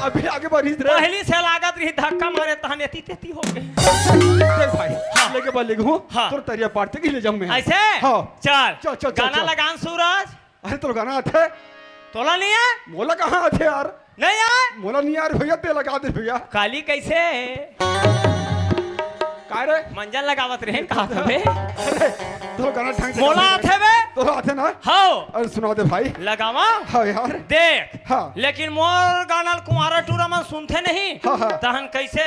अभी आगे बढ़िस रे। पहली से लागत रही धक्का मारे तहन एती तेती हो गे। देख भाई, हाँ। लेके बा लेगहूँ, हाँ। तोर तरिया पार तक ही ले जाहूँ मैं। अइसे? हाँ। चल। चल, चल, चल, गाना चल। लगा न सूरज। अरे तोला गाना आथे? तोला नहीं आय? मोला कहाँ आथे यार? नहीं आय? मोला नहीं आय रे भैया, तैं लगा दे भैया। काली कइसे हे? काय रे? मंजन लगावत रहेन, कहा था बे? अरे, तोला गाना ढंग से मोला आथे बे? तोला आथे ना? हाँ। अरे सुना दे भाई। लगावा? हाँ यार। देख। हाँ। लेकिन मोर गाना ल कुंवारा टूरा मन सुनथे नहीं। हाँ, हाँ। तहन कइसे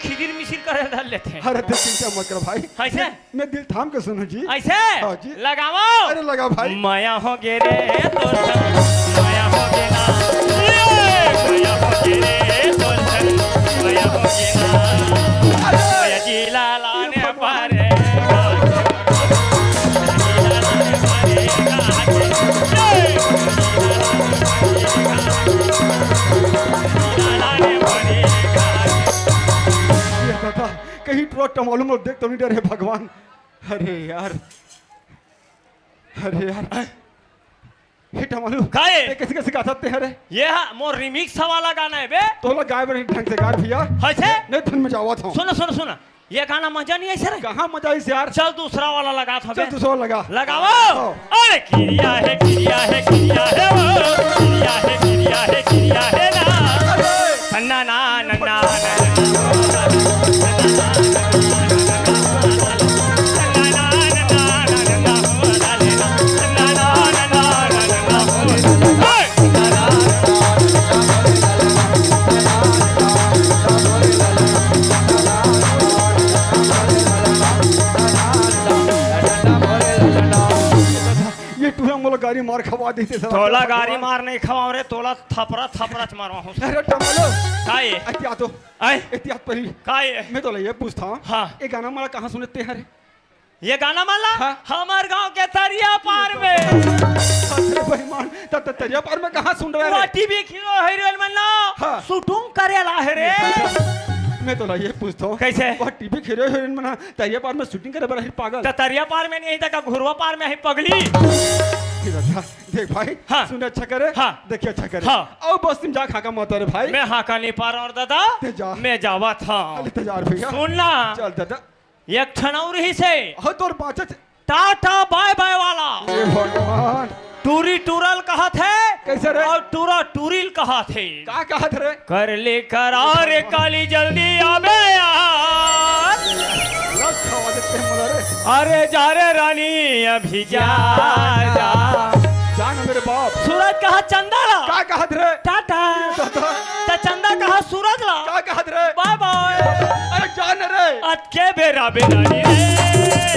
खिदिर मिसिर करे धर लेथे। अरे तैं चिंता मत कर भाई। कइसे? मैं दिल थाम के सुनहूँ जी। अइसे? हाँ जी। लगावव। अरे लगा भाई। मया हो गे रे तोर संग, मया हो गे ना। ए, मया हो गे रे तोर संग, मया हो गे ना। अरे। मया जिला लाने भगवान। पारे। ये दादा, कहीं टूरा टमालू मोला देख तो नहीं डरे भगवान। अरे यार, अरे यार, हे टमालू, काय? ये कइसे कइसे गाथस तैं रे? ये हा मोर remix वाला गाना हे बे। तोला गाय बर ढंग से गा भैया। अइसे? नहीं धुन में जावत हँव। सुन, सुन, सुन। ये गाना मजा नहीं आइस रे। कहाँ मजा आइस यार? चल दूसरा वाला लगाथँव बे। चल दूसरा वाला लगा। लगावव। हाँ। अरे किरिया हे, किरिया हे, किरिया हे वो, किरिया हे, किरिया हे, किरिया हे ना। अरे। ना, ना, ना, ना, ना। ये टूरा मोला गारी मार खवा देथे साला। तोला गारी मार नहीं खवावँव रे, तोला थपरा थपरा च मारवाहूँ। अरे टमालो। काय? एती आ तो। आय? एती आ पहली। काय? मैं तोला ये पूछत हँव। हाँ। ये गाना मोला कहाँ सुने तैं रे? ये गाना मन ला हाँ। हमर गाँव के तरिया पार में। अरे बेईमान, त, त, तरिया पार में कहाँ सुन रहा है वो रे? TV हीरो हीरोइन मन ला हाँ। Shooting करे ला हे रे। मैं तोला ये पूछत हँव। कइसे? वो TV हीरो हीरोइन मन तरिया पार में shooting करे बर आही पागल। त तरिया पार में नहीं त का घुरवा पार में आही पगली। देख भाई, हाँ। सुन अच्छा करे, हाँ। देखिए अच्छा करे। हाँ। अउ बस्ती में जा हाका मत रे भाई। मैं हाका नहीं पारँव रे दादा। तैं जा। मैं जावत हँव। अरे तैं जा रे भैया। सुन ना। चल दादा। एक ठन अउ रहिसे। हो तोर पाछे टाटा बाय बाय वाला। हे भगवान। टूरी टूरल कहत हे। कइसे रे? अउ टूरा टूरिल कहत हे। का कहत रे? कर ले करार काली जल्दी आबे यार। लत खवा देते हैं मोला रे। अरे जा रे रानी अभी जा, जा। जा ना मेरे बाप। सूरज कहा चंदा ला। का कहत रे? टाटा। टाटा। त चंदा कहा सूरज ला। का कहत रे? बाय बाय। अरे जा ना रे। अतके बेरा बेरा रे।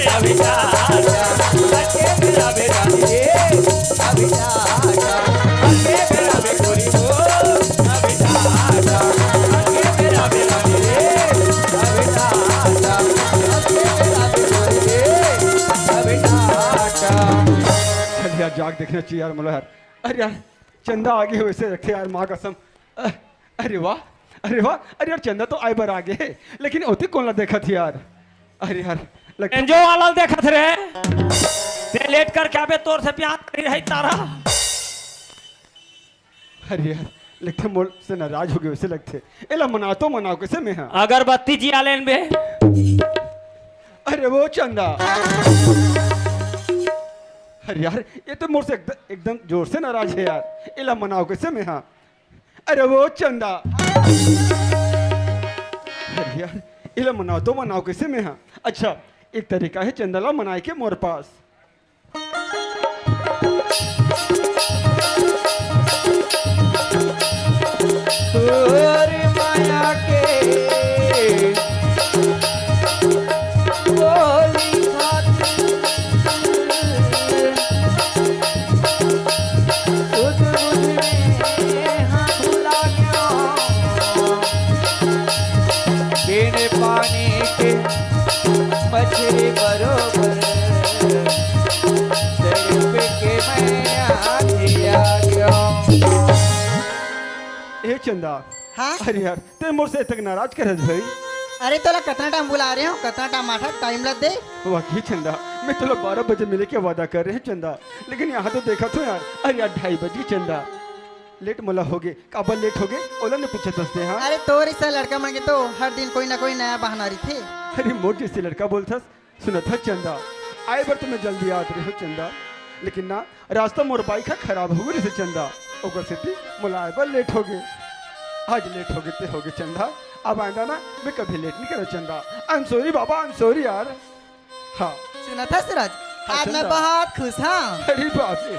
अभी जा, जा। अतके बेरा बेरा रे। अभी जा, जा। अतके बेरा बे गोरी हो। अभी जा, जा। अतके बेरा बेरा रे। अभी जा, जा। अतके बेरा बे गोरी रे। अभी जा, जा। चल यार, जाके देखना चाहिए यार, मोला यार। अरे यार, चंदा आगे वइसे लगथे यार, माँ कसम। अ-, अरे वाह, अरे वाह, अरे यार, चंदा तो आए बर आगे हे, लेकिन ओती कोन ला देखत हे यार? अरे यार, लगथे एनजीओ वाला देखत रे। ते लेट कर क्या बे, तोर से प्यार करी रही तारा। अरे यार, लगथे मोर से नाराज होगे वइसे लगथे। एला मनाव तो मनाव कइसे में हा? अगरबत्ती जिया लेन बे। अरे वो चंदा। अरे यार, ये तो मोर से एकदम, एकदम जोर से नाराज हे यार। एला मनाव कइसे में हा? अरे वो चंदा। अरे यार, एला मनाव तो मनाव कइसे में हा? अच्छा, एक तरीका हे चंदा ला मनाए के मोर पास। तोर माया के बोली खातिर सुध बुध में हाथ भुला गयो। बिन पानी के मछरी बरोबर तड़प के मैं आंधी आ गयो। ए चंदा, हाँ? अरे यार, ते मोर से इतक नाराज करत भाई। अरे तोला कतना टाइम बुला रहे हो, कतना टाइम आठा टाइम लग दे। वाकई चंदा, मैं तोला बारह बजे मिले के वादा कर रहे हूँ चंदा, लेकिन यहाँ तो देखत हो यार, अरे यार ढाई बज गे चंदा। लेट मोला होगे, काबर लेट होगे, ओला ने पूछत हस ते, हाँ? अरे तोर इस लड़का मन के तो हर दिन कोई ना कोई नया बहाना रहिथे। अरे मोर जैसे लड़का बोलथस, सुनत ह चंदा, आए बर तो मैं जल्दी आत रहे हो चंदा, लेकिन ना रास्ता मोर बाइक ह खराब हो गे रहिसे चंदा, ओकर सेती मोला आए बर लेट होगे। आज लेट होगे ते होगे चंदा, अब आइंदा ना मैं कभी लेट नहीं करा चंदा। I'm sorry Baba, I'm sorry यार। हाँ। सुनत ह सूरज, हाँ, आज मैं चंदा। बहुत खुश हूँ। अरे बाप रे,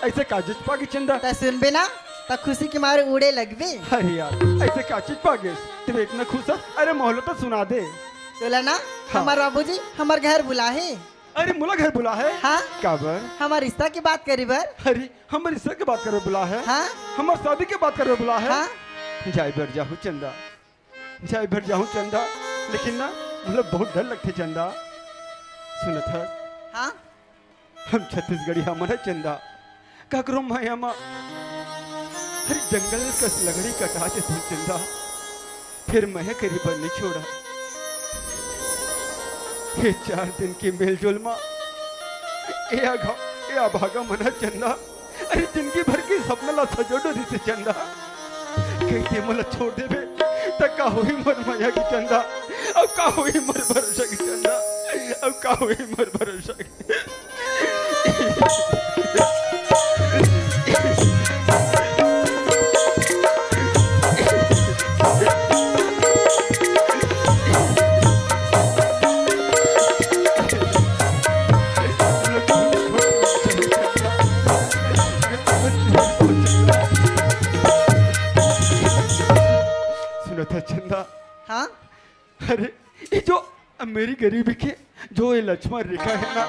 ऐसे काजच पागे चंदा। त सुनबे ना, त खुशी के मारे उड़े लगबे। अरे यार, ऐसे काजच पागे, तू इतना खुश है? अरे मोला तो सुना दे। तोला ना, हाँ। हमार बाबूजी हमार घर बुला हे। अरे मोला घर बुला हे? हाँ। काबर? हमार रिश्ता के बात करे बर। अरे हमर रिश्ता के बात करे बुला हे? हाँ। हमर शादी के बात करे बुला हे? हाँ। जाए बर जाहू चंदा, जाए बर जाहू चंदा, लेकिन ना मोला बहुत डर लगथे चंदा। सुनत हस? हाँ। हम छत्तीसगढ़ी हमन ह चंदा, काकरो माया मा हर जंगल कस लगड़ी कटा देथे चंदा, फिर मैं करी बर नहीं छोड़ा। ये चार दिन के मेलजोल मा ए अघा, ए अभागा मन ह चंदा, अरे जिंदगी भर के सपना ला सजो डोरी से चंदा। कहिथे मोला छोड़ देबे त का होही मोर मया के चंदा, अब का होही मोर भरोसा के चंदा, अब का होही मोर भरोसा के। सुनत ह चंदा। हाँ? अरे, ये जो मेरी गरीबी के जो ये लक्ष्मण रेखा है ना,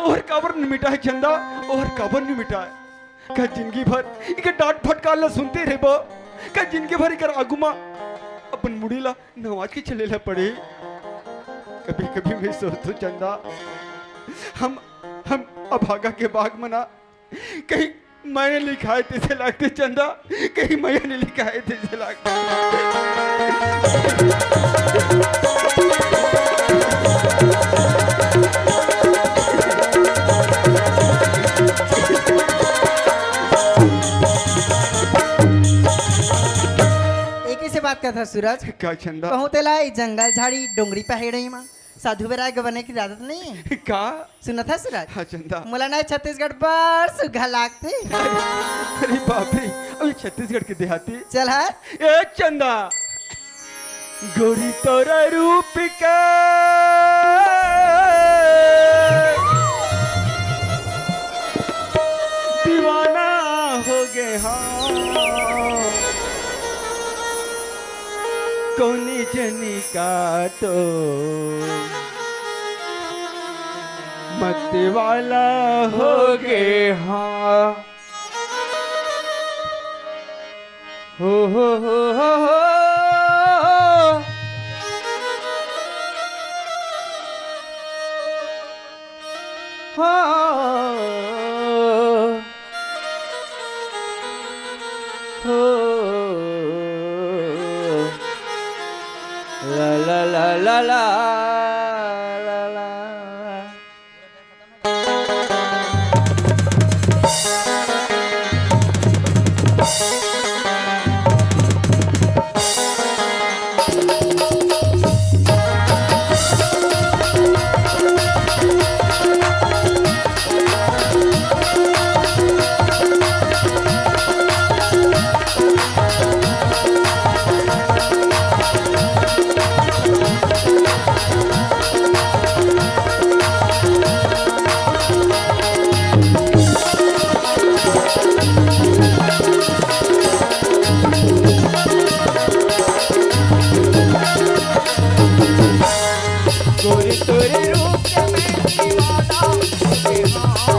ओहर काबर नहीं मिटा है चंदा, ओहर काबर नहीं मिटा है? का जिंदगी भर इकर डांट फटकार ला सुनते रहे बा? का जिंदगी भर इकर आगू मा अपन मुड़ी ला नवाज के चले ला पड़े? कभी-कभी मैं सोचथों चंदा, हम, हम अभागा के बाग मना कहीं मैंने लिखा है तैसे लागथे चंदा, कहीं मैंने लिखा है तैसे लागथे। एक ही से बात करता सूरज। का चंदा? कहूँ तेला ई जंगल झाड़ी डोंगरी पहाड़ी मा साधु बेरा के बने के इजाजत नहीं है। का? सुनत है सूरज? हाँ चंदा। मोला ना छत्तीसगढ़ बड़ सुग्घर लागथे। अरे बाप रे, अभी छत्तीसगढ़ के देहाती। चल हट। ए चंदा, गोरी तोरा रूप के दीवाना हो गे हाँ, कोनी जनी का तो मत वाला हो गे हाँ। हो, हो, हो, हो, हो। हाँ। हो। ला, ला, ला, ला, ला, ला, ला। गोरी तोरे रूप के मैं दीवाना हो गे हाँ।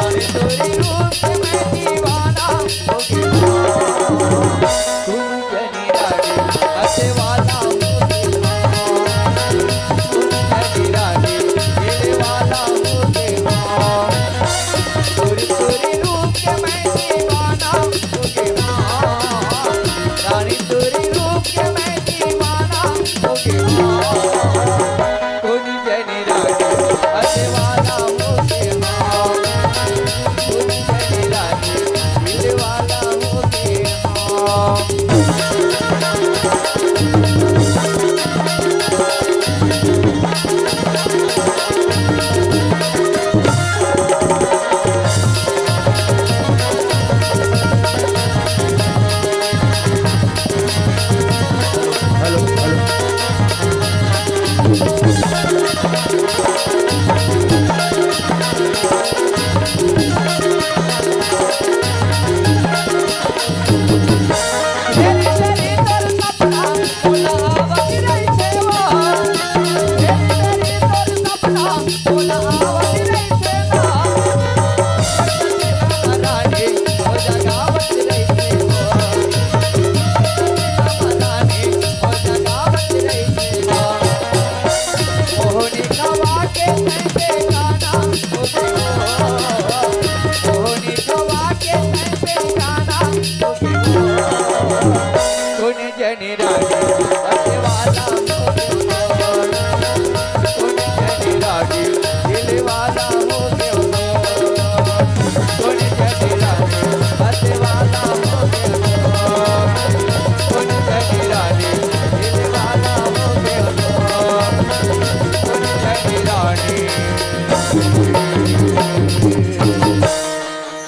अरे तोरे रूप के मैं दीवाना हो गे हाँ। तू जनी रानी हंसे वाला हो गे हाँ। तू जनी रानी खेले वाला हो गे हाँ। गोरी तोरे रूप के मैं दीवाना हो गे हाँ। रानी तोरे रूप के मैं दीवाना हो गे हाँ। कोनी जनी रानी हंसे वाला हो गे हाँ। कोनी जनी रानी दिल वाला हो गे हाँ।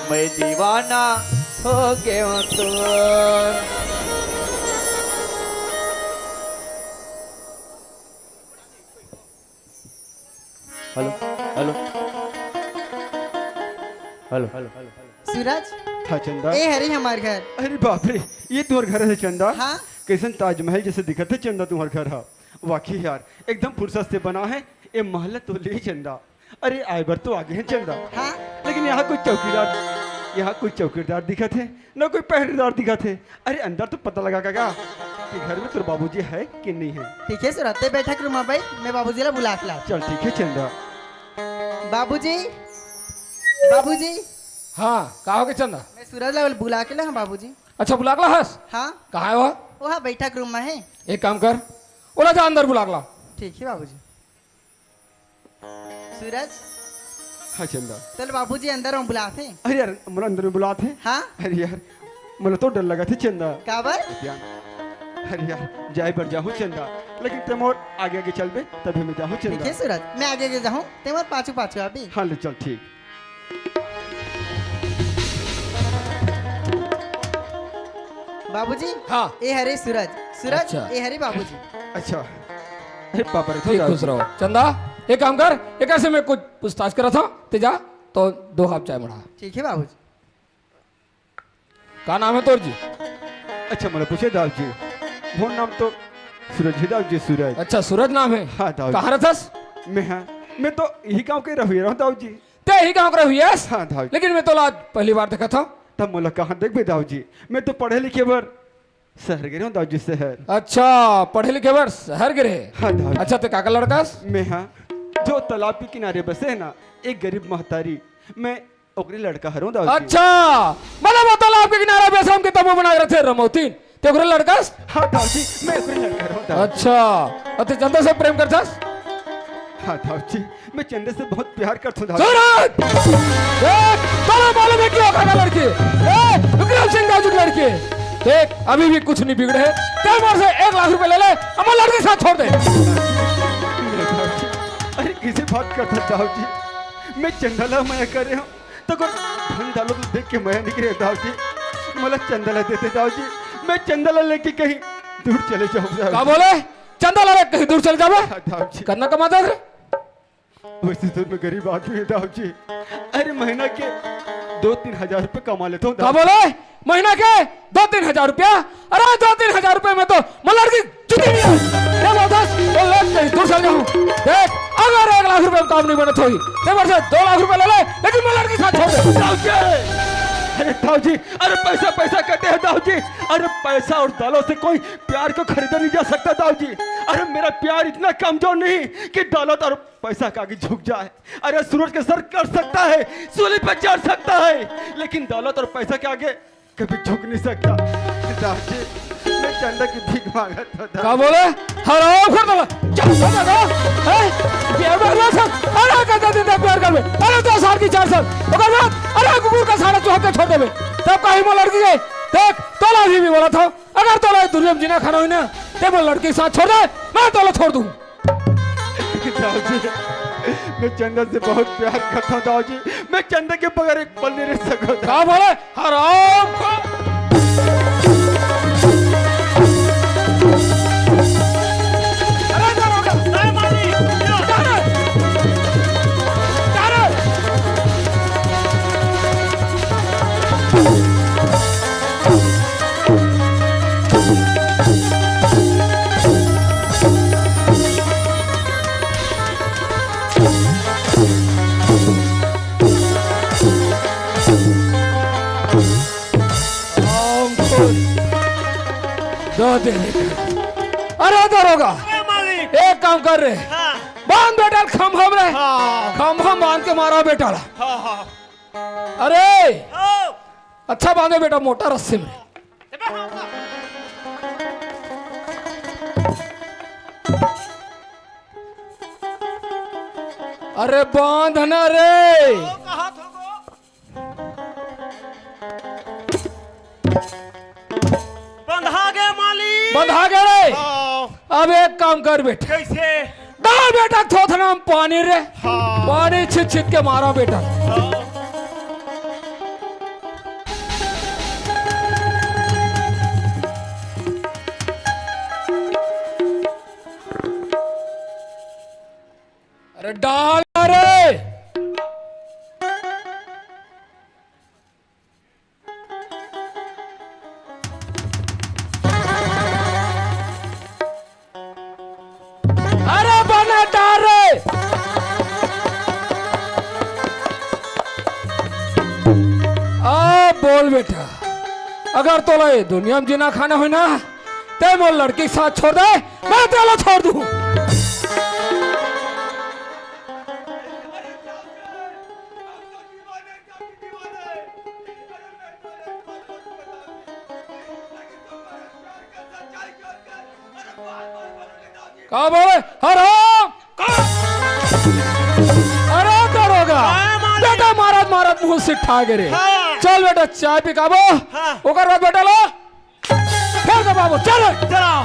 मैं दीवाना हो गया हूँ तो। Hello, hello, hello, hello. सूरज, हाँ चंदा। ए हरे हमार घर। अरे बाप रे, ये तुम्हार घर है चंदा? हाँ। कैसन ताजमहल जैसे दिखत है चंदा तुम्हार घर हा। वाकई यार, एकदम फुर्सत से बना है ये महल तो ले चंदा। अरे आए बर तो आगे हैं चंदा। हाँ। लेकिन यहाँ कोई चौकीदार, यहाँ कोई चौकीदार दिखत है, ना कोई पहरेदार दिखत है। अरे अंदर तो पता लगा का, का कि घर में तोर बाबूजी है कि नहीं है। ठीक है सूरज, ते बैठा के रूम में बैठ, मैं बाबूजी ला बुला के ला। चल ठीक है चंदा। बाबूजी, बाबूजी। हाँ, का हो गे चंदा? मैं सूरज ला बुला के ला, हाँ बाबूजी। अच्छा, बुला के ला हस? हाँ। कहाँ है वो? वो हाँ, बैठा के रूम में है। एक काम कर, ओला जा अंदर बुला के ला। ठीक है बाबूजी। सूरज। हाँ चंदा। चल बाबूजी अंदर में बुलाथे। अरे यार, मोला अंदर में बुलाथे। हाँ? अरे यार, मोला तो डर लगथे चंदा। काबर? ध्यान। अरे यार, जाए बर जाहूँ चंदा, लेकिन ते मोर आगे आगे चलबे, तभी मैं जाहूँ चंदा। ठीक है सूरज, मैं आगे आगे जाहूँ, ते मोर पाछू पाछू आबे। हाँ, ले चल, ठीक। बाबूजी, हाँ। ए हरे सूरज, सूरज, अच्छा। ए हरे बाबूजी। अच्छा, अरे पापा रे, ठीक, खुश रहो। चंदा, एक काम कर, एकर से मैं कुछ पूछताछ करत हँव, ते जा तो दो कप चाय मढ़ा। ठीक है बाबूजी। का नाम है तोर जी? अच्छा, मोला पूछे दाऊ जी। मोर नाम तो सूरज है दाऊ जी, सूरज। अच्छा, सूरज नाम है? हाँ दाऊ जी। कहाँ रहथस? मैं, हाँ, मैं तो इही गाँव के रहुइया रहूँ दाऊ जी। ते इही गाँव के रहुइया हस? हाँ दाऊ जी। लेकिन मैं तोला आज पहली बार देखत हँव। तब मोला कहाँ देखबे दाऊ जी? मैं तो पढ़े लिखे बर शहर गे रहूँ दाऊ जी, शहर। अच्छा, पढ़े लिखे बर शहर गे रहे? हाँ दाऊ जी। अच्छा, ते काकर लड़का हस? मैं, हाँ, जो तालाब के किनारे बसे है ना, एक गरीब महतारी, मैं ओकरे लड़का हरंव दाऊ जी। अच्छा, मतलब वो तालाब के किनारे बसे रमौतिन, ते ओकरे लड़का हस? हाँ दाऊ जी, मैं ओकरे लड़का हरंव दाऊ जी। अच्छा, अउ ते चंदा से प्रेम करथस? हाँ दाऊ जी, मैं चंदा से बहुत प्यार करथंव दाऊ जी। सूरज! देख, तोला मालूम है कि वो काकर लड़की? ए, विक्रम सिंह दाऊ जी के लड़की। देख, अभी भी कुछ नहीं बिगड़े हे। ते मोर से एक लाख रुपया ले ले, अउ मोर लड़की के साथ छोड़ दे। अरे, कइसे बात करथस दाऊ जी? मैं चंदा ला मया करे हंव। तोर धन दौलत देख के मया नइ करे दाऊ जी, मोला चंदा ला दे दे दाऊ जी, मैं चंदा ला लेके कहीं दूर चले जाहूँ दाऊ जी। का बोले? चंदा ला लेके कहीं दूर चले जाबे? हाँ, दाऊ जी। कतना कमाथस रे? वइसे तो मैं गरीब आदमी हंव दाऊ जी, अरे महीना के दो तीन हजार रुपया कमा लेथंव दाऊ जी। का बोले? महीना के दो तीन हजार रुपया? अरे दो तीन हजार रुपया में तो मोर लड़की जूती नइ आय। ते बोलथस, वो लोग कहीं दूर चल जाहूँ। देख, अगर एक लाख रुपया में काम नइ बनत होही, ते मोर से दो लाख रुपया ले ले, लेकिन मोर लड़की के साथ छोड़ दे। दाऊ जी, अरे दाऊ जी, अरे पैसा, पैसा कहते हैं दाऊ जी, अरे पैसा और दौलत से कोई प्यार को खरीदा नहीं जा सकता दाऊ जी। अरे मेरा प्यार इतना कमजोर नहीं कि दौलत और पैसा के आगे झुक जाए। अरे सूरज का सर कट सकता है, सूली पे चढ़ सकता है, लेकिन दौलत और पैसा के आगे कभी झुक नहीं सकता। दाऊ जी, मैं चंदा की भीख मांगत हंव दाऊ जी। का बोले? हराम कर दला। चल, चल, चल, हैं? प्यार कर लो सब। अरे, कर दे, दे, प्यार कर ले। अरे, दो साल की चार साल। ओकर बाद, अरे, कुकुर का सारा चुहक के छोड़ देबे। तब कहीं मोर लड़की के, देख, तोला अभी भी बोलत हंव। अगर तोला ये दुनिया में जीना खाना होही ना, ते मोर लड़की के साथ छोड़ दे, मैं तोला छोड़ दूँ। दाऊ जी, मैं चंदा से बहुत प्यार करता हूँ दाऊ जी, मैं चंदा के बगैर एक पल नहीं रह सकता। का बोले? हराम को। अरे दरोगा, नहीं मानी। जा रे। जा रे। अंकुर, दो दे दे। अरे दरोगा, अरे मालिक। एक काम कर रे, हाँ। बांध बेटा ल खंभा में रे। हाँ। खंभा में बांध के मारा बेटा ला। हाँ, हाँ। अरे, हाँ। अच्छा बांधे बेटा, मोटा रस्सी में। अरे बांध ना रे। बंधा गे मालिक। बंधा गे रे। हाँ। अब एक काम कर बेटा। कइसे? डाल बेटा थोथना में पानी रे। हाँ। पानी छित छित के मारा बेटा। हाँ। अरे डाल रे। अरे बना डाल रे। आ बोल बेटा, अगर तोला ये दुनिया में जीना खाना होही ना, ते मोर लड़की के साथ छोड़ दे, मैं तोला छोड़ दूँ। का बोले? हराम! अरे दरोगा, हाँ, मालिक। बेटा मारत मारत मुंह से ठा गे रे। हाँ। चल बेटा चाय पी के आबो। हाँ। ओकर बाद बेटा ला फेर बाबू, चलो। चलो।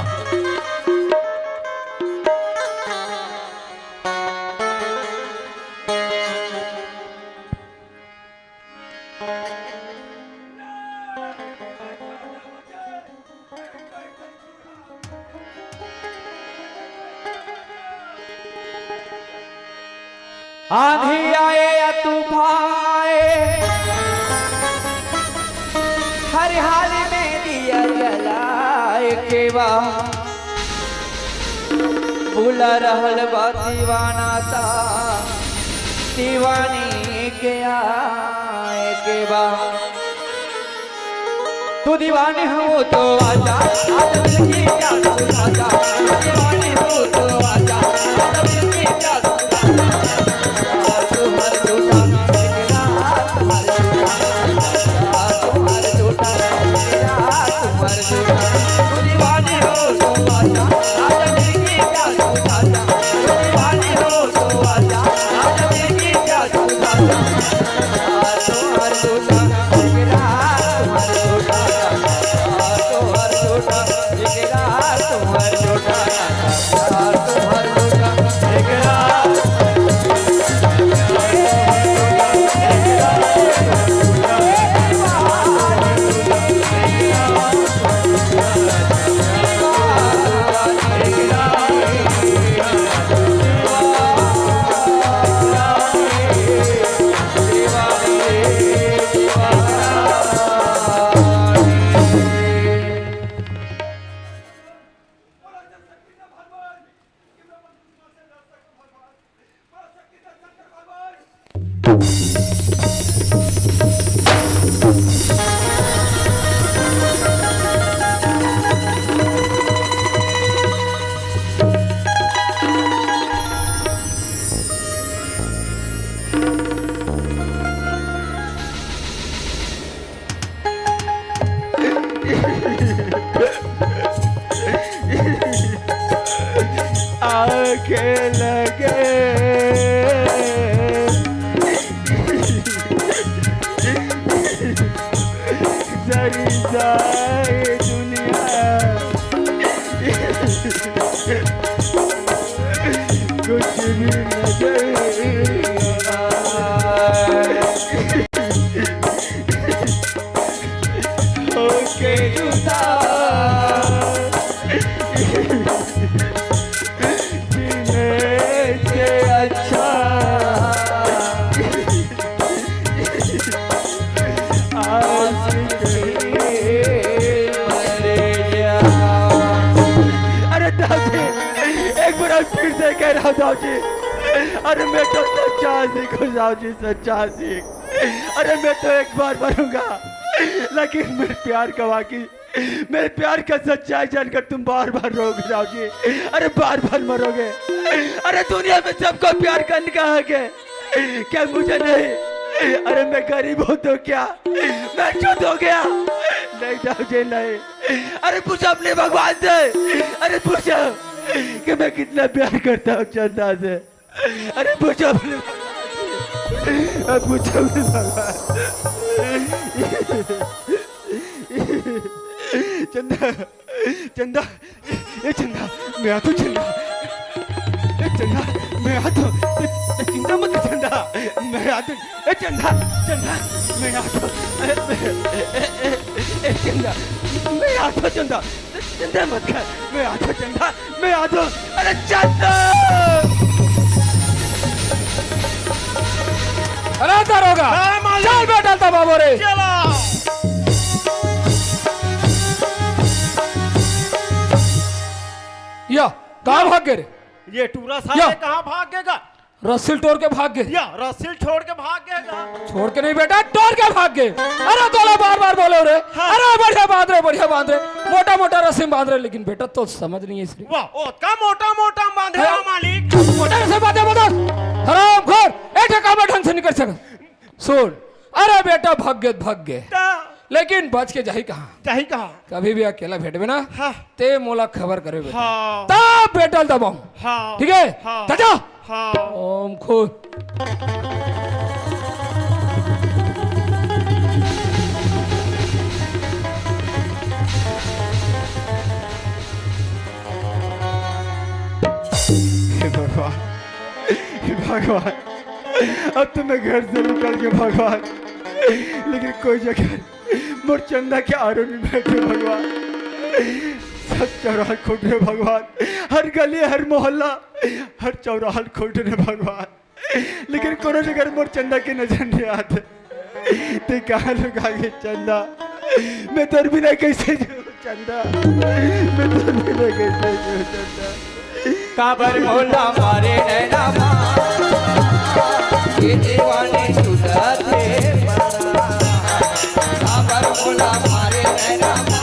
आंधी आए या तूफान आए, हरियाली में दिया जलाए के बा। बुला रहल बा दीवाना ता, दीवानी के आए के बा। तू दीवानी हो तो आजा, आज दिल की प्यास बुझा जा। तू दीवानी हो तो आजा, आज दिल की प्यास बुझा जा। तू हर झूठा, तू हर झूठा, तू हर झूठा, तू हर झूठा। तू दीवानी हो तो आजा, आज दिल की प्यास बुझा जा। तू दीवानी हो तो आजा, आज दिल की प्यास बुझा जा। आके लगे सरी जाए दुनिया, कुछ भी नजर आए। होके जुदा जीने से अच्छा आशिक ही मर जा। अरे दाऊ जी, एक बार फिर से कह रहा हूँ दाऊ जी, अरे मैं तो सच्चा आशिक हूँ दाऊ जी, सच्चा आशिक। अरे मैं तो एक बार मरूंगा, लेकिन मेरे प्यार का वाकई, मेरे प्यार का सच्चाई जानकर तुम बार बार रोगे दाऊ जी। अरे बार बार मरोगे। अरे दुनिया में सबको प्यार करने का हक है, क्या मुझे नहीं? अरे मैं गरीब हूँ तो क्या मैं चूत हो गया? नहीं दाऊ जी नहीं। अरे पूछो अपने भगवान से, अरे पूछो कि मैं कितना प्यार करता हूँ चंदा से। अरे पूछो अपने भगवान से, अरे पूछो अपने भगवान से। चंदा, चंदा, ए चंदा, मैं आ तो चंदा। ए चंदा, मैं आ तो, ए, ए, चिंता मत कर चंदा, मैं आ तो, ए चंदा, चंदा, मैं आ तो, ए, ए, ए, ए, ए, ए, चंदा, मैं आ तो चंदा, चिंता मत कर, मैं आ तो चंदा, मैं आ तो, अरे चंदा। अरे दारोगा, हाँ, मालिक। चल बेटा, तब बाबू रे। चला। या, कहाँ भाग गए रे? ये टूरा साले या। कहाँ भाग गएगा? रस्सी टोर के भाग गए। या, रस्सी छोड़ के भाग गएगा। छोड़ के नहीं बेटा, टोर के भाग गए। अरे तोला बार बार बोले रे। हाँ। अरे बढ़िया बांध रे, बढ़िया बांध रे। मोटा मोटा रस्सी बांध रे, लेकिन बेटा तो समझ नहीं है इसलिए। वाह, ओतका मोटा मोटा बांधे हाँ। हो मालिक। मोटा रस्सी बांधे बता। हरामखोर, एक ठे काम ढंग से नहीं कर सका। सुन, अरे बेटा, भाग गे, भाग गे। ता। लेकिन बच के जाही कहाँ? जाही कहाँ? कभी भी अकेला भेटबे ना, हाँ। ते मोला खबर करे बेटा। हाँ। तब बेटा ल दबाऊं। हाँ। ठीक है? हाँ। चाचा। हाँ। ओम खुद। भगवान, हे भगवान, अब तो मैं घर से निकल के भगवान, लेकिन कोई जगह मोर चंदा के आरो नहीं बैठे भगवान। सब चौराहा खोट रहे भगवान, हर गली, हर मोहल्ला, हर चौराहा खोट रहे भगवान, लेकिन कोनो जगह मोर चंदा के नजर नहीं आते। ते कहाँ लुका गे चंदा? मैं तोर बिना कैसे जीऊँ चंदा? मैं तोर बिना कैसे जीऊँ चंदा? काबर मोला मारे नैना मा, ये दीवानी छूटत हे बड़ा। काबर मोला मारे नैना मा,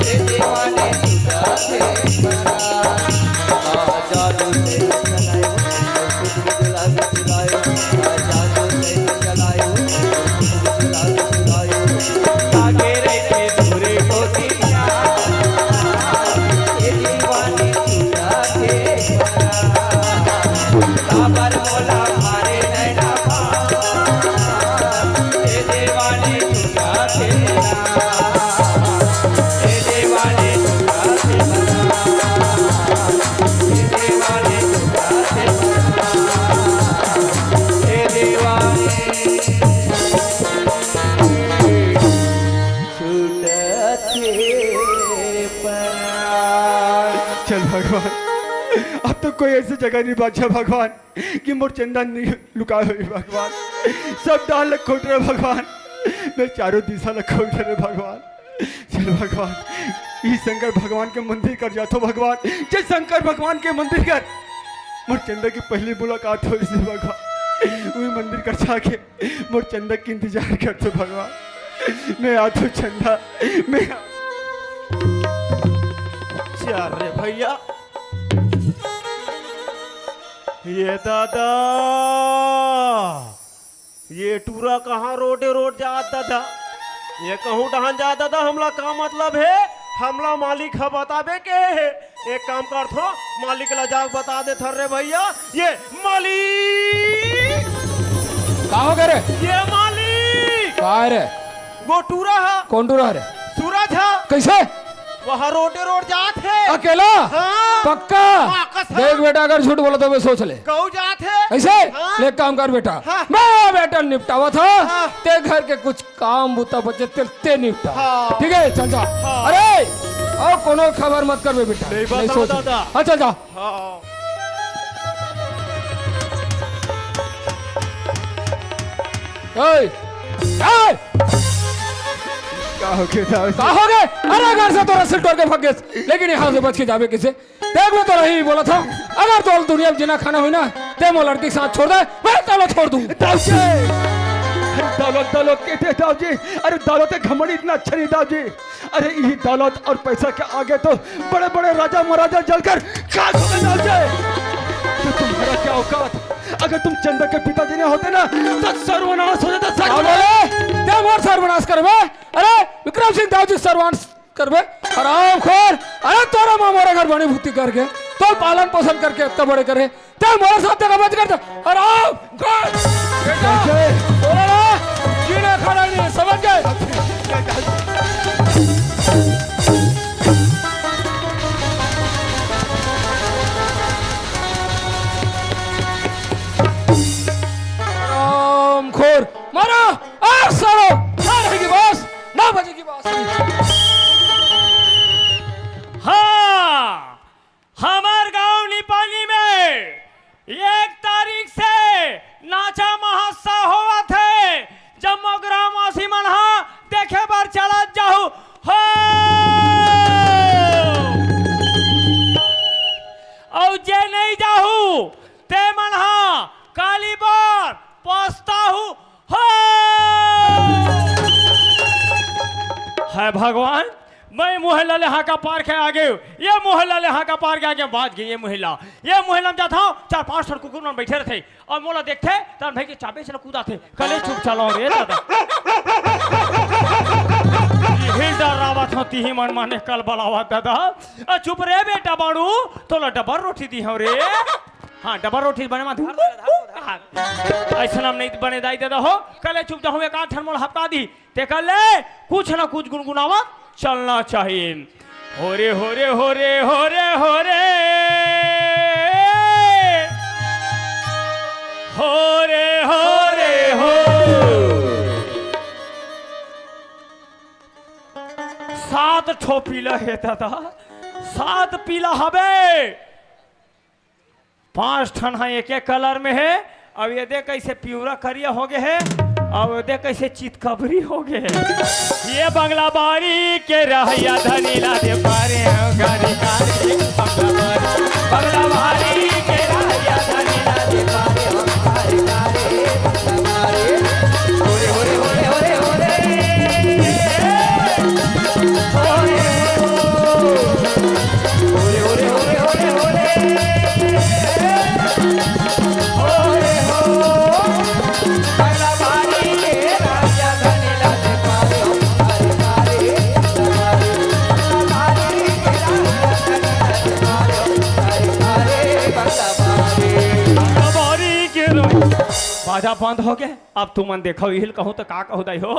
ये दीवानी छूटत हे बड़ा। आ जादू से चलायो, खुशबू गुलाब चुरायो, आ जादू से चलायो, खुशबू गुलाब चुरायो। लागे रे के दूरे को दिया, ये दीवानी छूटा के बड़ा। काबर मोला मारे नैना मा, ये दीवानी छूटा के बड़ा। चल भगवान, अब तो कोई ऐसी जगह नहीं बाचा भगवान कि मोर चंदा नहीं लुका होही भगवान। सब डाल ल खोट रहे भगवान, मैं चारों दिशा ल खोट रहे भगवान। चल भगवान, ई शंकर भगवान के मंदिर कर जाथो भगवान। जे शंकर भगवान के मंदिर कर मोर चंदा की पहली मुलाकात होइस भगवान, उही मंदिर कर जाके मोर चंदा के इंतजार करथो भगवान। मैं आथो चंदा, मैं आ- चल रे भैया, ये दादा, ये टूरा कहाँ रोडे रोड जात दादा? ये कहूँ डहन जात दादा, हमला का मतलब हे? हमला मालिक ह बताबे के हे। एक काम करथो, मालिक ला जाके बता देथन रे भैया। ये मालिक! का हो गे रे? ये मालिक! का रे? वो टूरा ह। कोन टूरा रे? सूरज ह। कैसे? वहाँ रोडे रोड जात हे। अकेला? हाँ। पक्का? हाँ, कसम। देख बेटा, अगर झूठ बोला तो मैं सोच ले। कहूँ जात हे। ऐसे? हाँ। ले काम कर बेटा। हाँ। मैं बेटा निपटावत हँव। हाँ। ते घर के कुछ काम बुता बचे ते, ते निपटा। हाँ। ठीक है, चल जा। हाँ। अरे, अउ कोनो खबर मत करबे बेटा। नहीं, नहीं बताओ सोच। दादा। हाँ, चल जा। हाँ। ए, ए! का हो गे दाऊ जी? का हो गे? अरे घर से तो रस्सी टोर के भाग गे, लेकिन यहाँ से बच के जाबे कैसे? देख मैं तो रही बोला था, अगर तो दुनिया में जीना खाना होही ना, ते मोर लड़की के साथ छोड़ दे, मैं तोला छोड़ दूँ। दाऊ जी, अरे दौलत, दौलत कहते दाऊ जी, अरे दौलत घमंड इतना अच्छा नहीं दाऊ जी। अरे यही दौलत और पैसा के आगे तो बड़े-बड़े राजा महाराजा जलकर खाक हो गए दाऊ जी। तो तुम्हारा क्या औकात? अगर तुम चंदा के पिताजी नहीं होते ना, तो सर्वनाश हो जाता, सर्वनाश। अरे, ते मोर सर्वनाश करबे? अरे, विक्रम सिंह दाऊ जी सर्वनाश करबे? हरामखोर! अरे, तोर माँ मोरे घर बनी भूती करके, तोर पालन पोषण करके इतना बड़े करे, ते मोर साथ का मत कर दे। हरामखोर! बेटा, बोला ना, जीना खाना नहीं, समझ गए? हरामखोर! मारा! आ सालो! ना रहेगी बास! ना बजेगी बास! हाँ! हमर गांव निपानी में एक तारीख से नाचा महोत्सव होवत हे, जम्मो ग्रामवासी मन ह देखे बर चलत जाहू हो। अउ जे नइ जाहू, ते मन ह काली बर पछताहू हो। हे भगवान, मैं मोहल्ला ले हाका पार के आ गेंव, ये मोहल्ला ले हाका पार के आ गेंव, बाज गे ये मोहल्ला, ये मोहल्ला में जात हंव, चार पांच ठन कुकुर मन बइठे रथे, अउ मोला देखथे, तहान भई के चाबे से न कूदाथे, कले चुप चलाओ रे दादा। इही डरावत हंव, तिही मन माने कल बलावत दादा। अ, चुप रे बेटा बाड़ू, तोला डबल रोटी दिहंव रे। हाँ, डबल रोटी बने मा धर। अइसन हम नइ बने दाई दादा हो, कले चुप जाहूं, एक आध ठन मोला हपका दिही। तेकर ले कुछ न कुछ गुनगुनावत चलना चाहिए। हो रे, हो रे, हो रे, हो रे, हो रे। ठो पीला हे दादा, सात पीला हवे। पांच ठन ह एक एक कलर में हे। अब ये दे कइसे पिवरा करिया हो गे हे, अब ये दे कइसे चितकबरी हो गे हे। ये बंगला बारी के रहइया धनी ला दे पारे हम गारी गारी। बंगला बारी, बंगला बारी के रहइया धनी ला दे पारे हम गारी गारी। बंगला बारी। होरे, होरे, होरे, होरे, होरे। होरे, होरे, होरे, होरे, होरे। होरे हो। बंगला बारी के राजा धनी लाल पारो, हरे हरे। बंगला बारी के राजा धनी लाल पारो, हरे हरे। बंगला बारी। बंगला बारी के रो-, बाजा बंद हो गे। अब तुमन देखव, इही ल कहूं त का कहूं दाई हो।